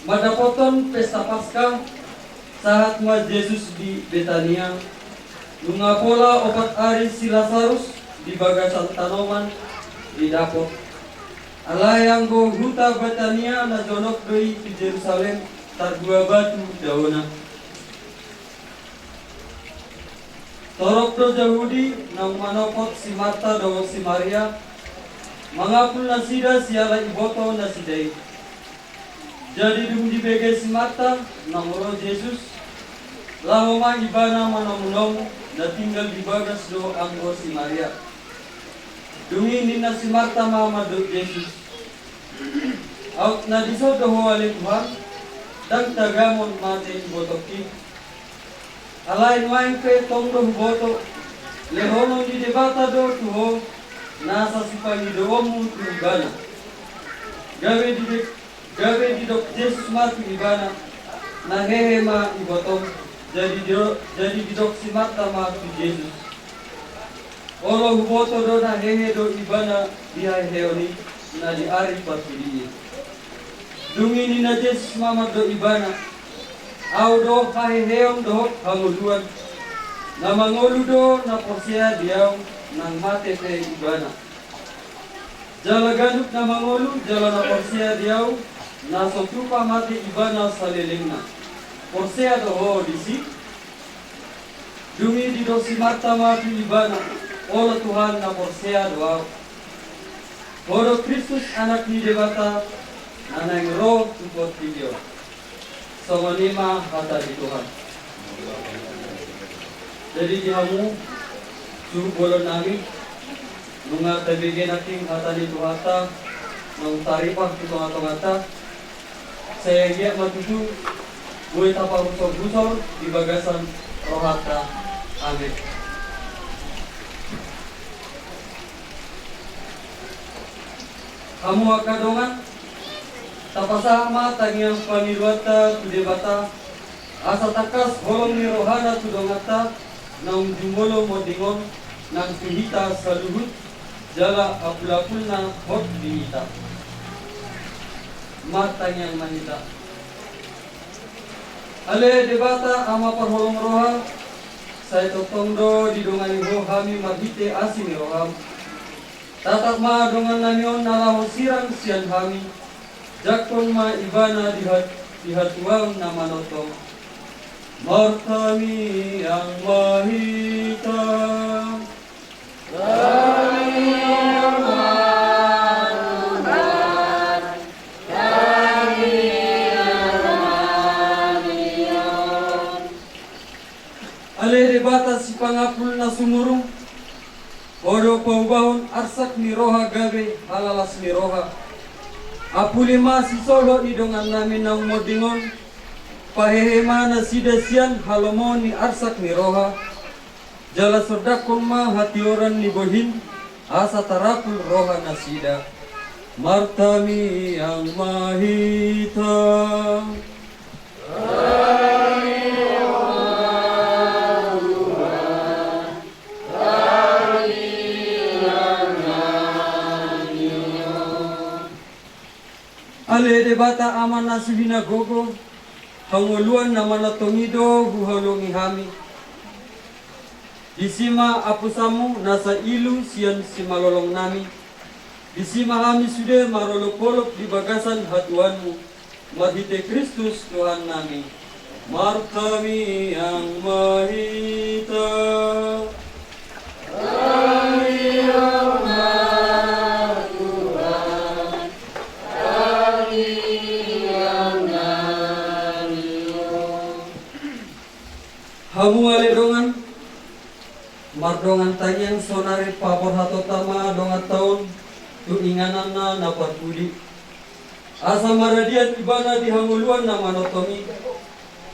Mandapothon pesta Paska, sahat ma Jesus di Betania. Nunga pola opat ari si Lasarus di bagasan tanoman didapot. Alai anggo huta Betania na jonok do i tu Jerusalem, tardua batu daona. Torop do Jahudi naung manopot si Marta dohot si Maria, mangapul nasida siala iboto nasida i. Jadi dung dibege si Marta naung ro Jesus, laho ma ibana manomunomu, na tinggal di bagas do anggo si Maria. Dung i ninna si Marta ma mandok Jesus: Aut na dison do Ho ale Tuhan, ndang tagamon mate ibotongki. Alai nuaeng pe tong do huboto, lehonon ni Debata do tu ho nasa sipangidoonmu tu ibana. Gabe di, gabe didok Jesus ma tu ibana: Na hehe ma ibotong. Jadi di, jadi didok si Marta ma tu Jesus: Olo, huboto do na hehe do ibana di haheheon i, na di ari parpudi i. Dung i ninna Jesus ma mandok ibana: Ahu do haheheon dohot hangoluan. Na mangolu do na porsea di Ahu, nang mate pe ibana. Jala ganup na mangolu jala na porsea di Ahu, na so tupa mate ibana salelengna. Porsea do ho disi? Dung i didok si Marta ma tu ibana: Olo Tuhan, na porsea do ahu. Ho do Kristus, Anak ni Debata, na naeng ro tu portibi on. Songon i ma hata ni Tuhan. Jadi di hamu suhut bolonnami, nunga tabege nangkin hata ni Tuhanta naung taripar tu tongatonganta, sai anggiat ma tutu boi taparhusor-husor di bagasan rohanta. Amin. Hamu angka dongan, tapasahat ma tangiang pangidoanta tu Debata, asa tangkas holong ni rohana tu donganta naung jumolo monding on nang tu hita saluhut, jala apulapulna hot di hita. Martangiang ma hita. Ale Debata, Ama parholong roha, sai tongtong do didongani Ho hami marhite asi ni roham. Tatap ma dongannami on na laho sirang sian hami, jangkon ma ibana di hat-, di hatuaon na manongtong. Martangiang ma hita. Tangiang ma Tuhan, tangiang ma Tuhan. Ale Debata sipangapul na sumurung, Ho do paubahon arsak ni roha gabe halalas ni roha. Apuli ma sisolhot ni dongannami naung monding on, pahehe ma nasida sian halomoon ni arsak ni roha. Jala sondanghon ma hatigoran ni bohim, asa tarapul roha nasida. Martangiang ma hita. Ale Debata Ama na so hinagogo, hangoluan na manongtong i do huholongi hami. Disi ma apusamu na sai ilu sian simalolong nami. Disi ma hami sude marolopolop di bagasan hatuaonmu. Marhite Kristus Tuhan nami. Martangiang ma hita. Hamu ale dongan, mardongan tangiang sonari paborhatonta ma donganta on tu ingananna na parpudi. Asa maradian ibana di hangoluan na manongtong i.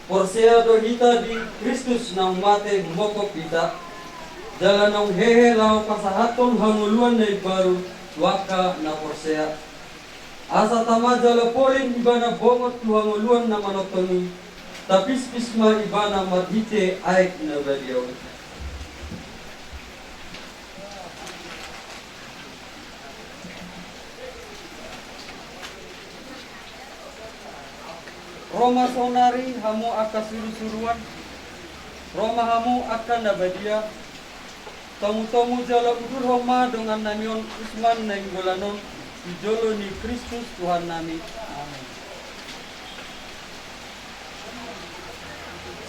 Porsea do hita di Kristus naung mate mongkop hita, jala naung hehe laho pasahathon hangoluan na imbaru tu angka na porsea. Asa tama jala polin ibana bongot tu hangoluan na manongtong i, tapispis ma ibana marhite aek na badia on. Ro ma sonari hamu angka surusuruan, ro ma hamu angka na badia, tomutomu jala udurhon ma dongan nami on Usman Nainggolan on tu jolo ni Kristus Tuhan nami. Amen.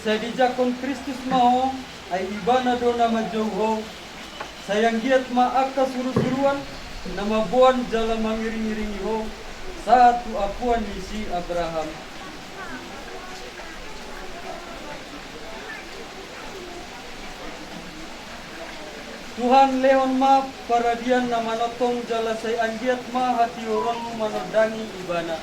Sai dijangkon Kristus ma ho, ai ibana do na manjou ho. Sai anggiat ma angka surusuruan na mamboan jala mangiringiringi ho sahat tu ampuan ni si Abraham. Tuhan, lehon ma paradian na manongtong jala sai anggiat ma hatigoronmu manondangi ibana.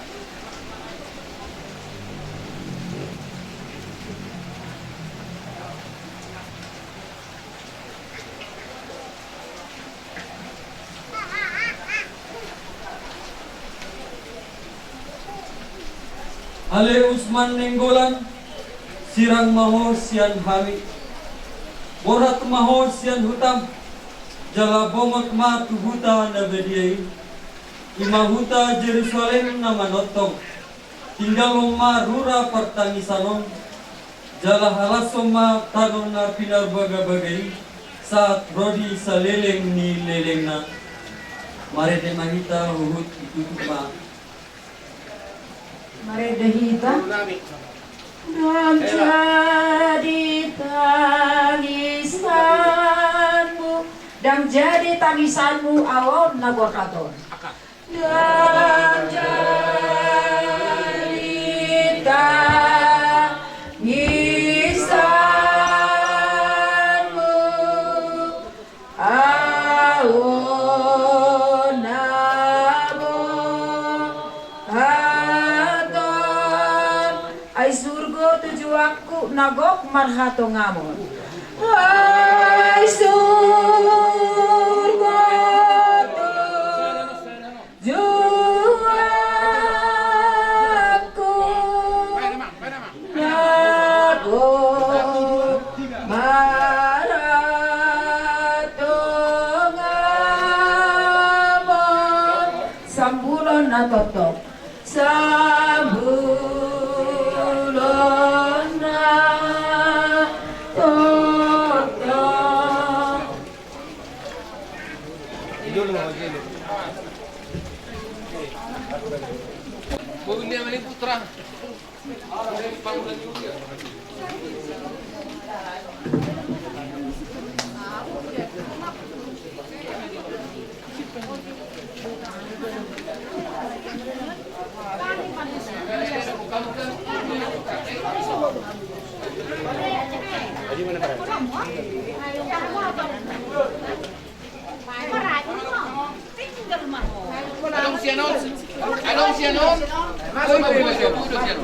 Ale Usman Nainggolan, sirang ma ho sian hami. Borhat ma ho sian hutam, jala bongot ma tu huta na badia i. I ma huta Jerusalem na manongtong. Tinggalhon ma rura partangisan on, jala halashon ma tano na pinarbagabaga i, sahat ro di saleleng ni lelengna. Marende ma hita huhut ditutup ma. Marende hita. Ndang jadi tangisanmu, ndang jadi tangisanmu ahu on na borhat on. Ndang jadi tangisanmu, ahu on na borhat on. Ai surgo tujuanku na gok marhatongamon. Ai surgo tujuanku na gok marhatongamon. Sambulon na tongtong. Sambulon na tongtong. Adong sian on. Adong sian on. Oi, oi, oi, oi, oi, oi.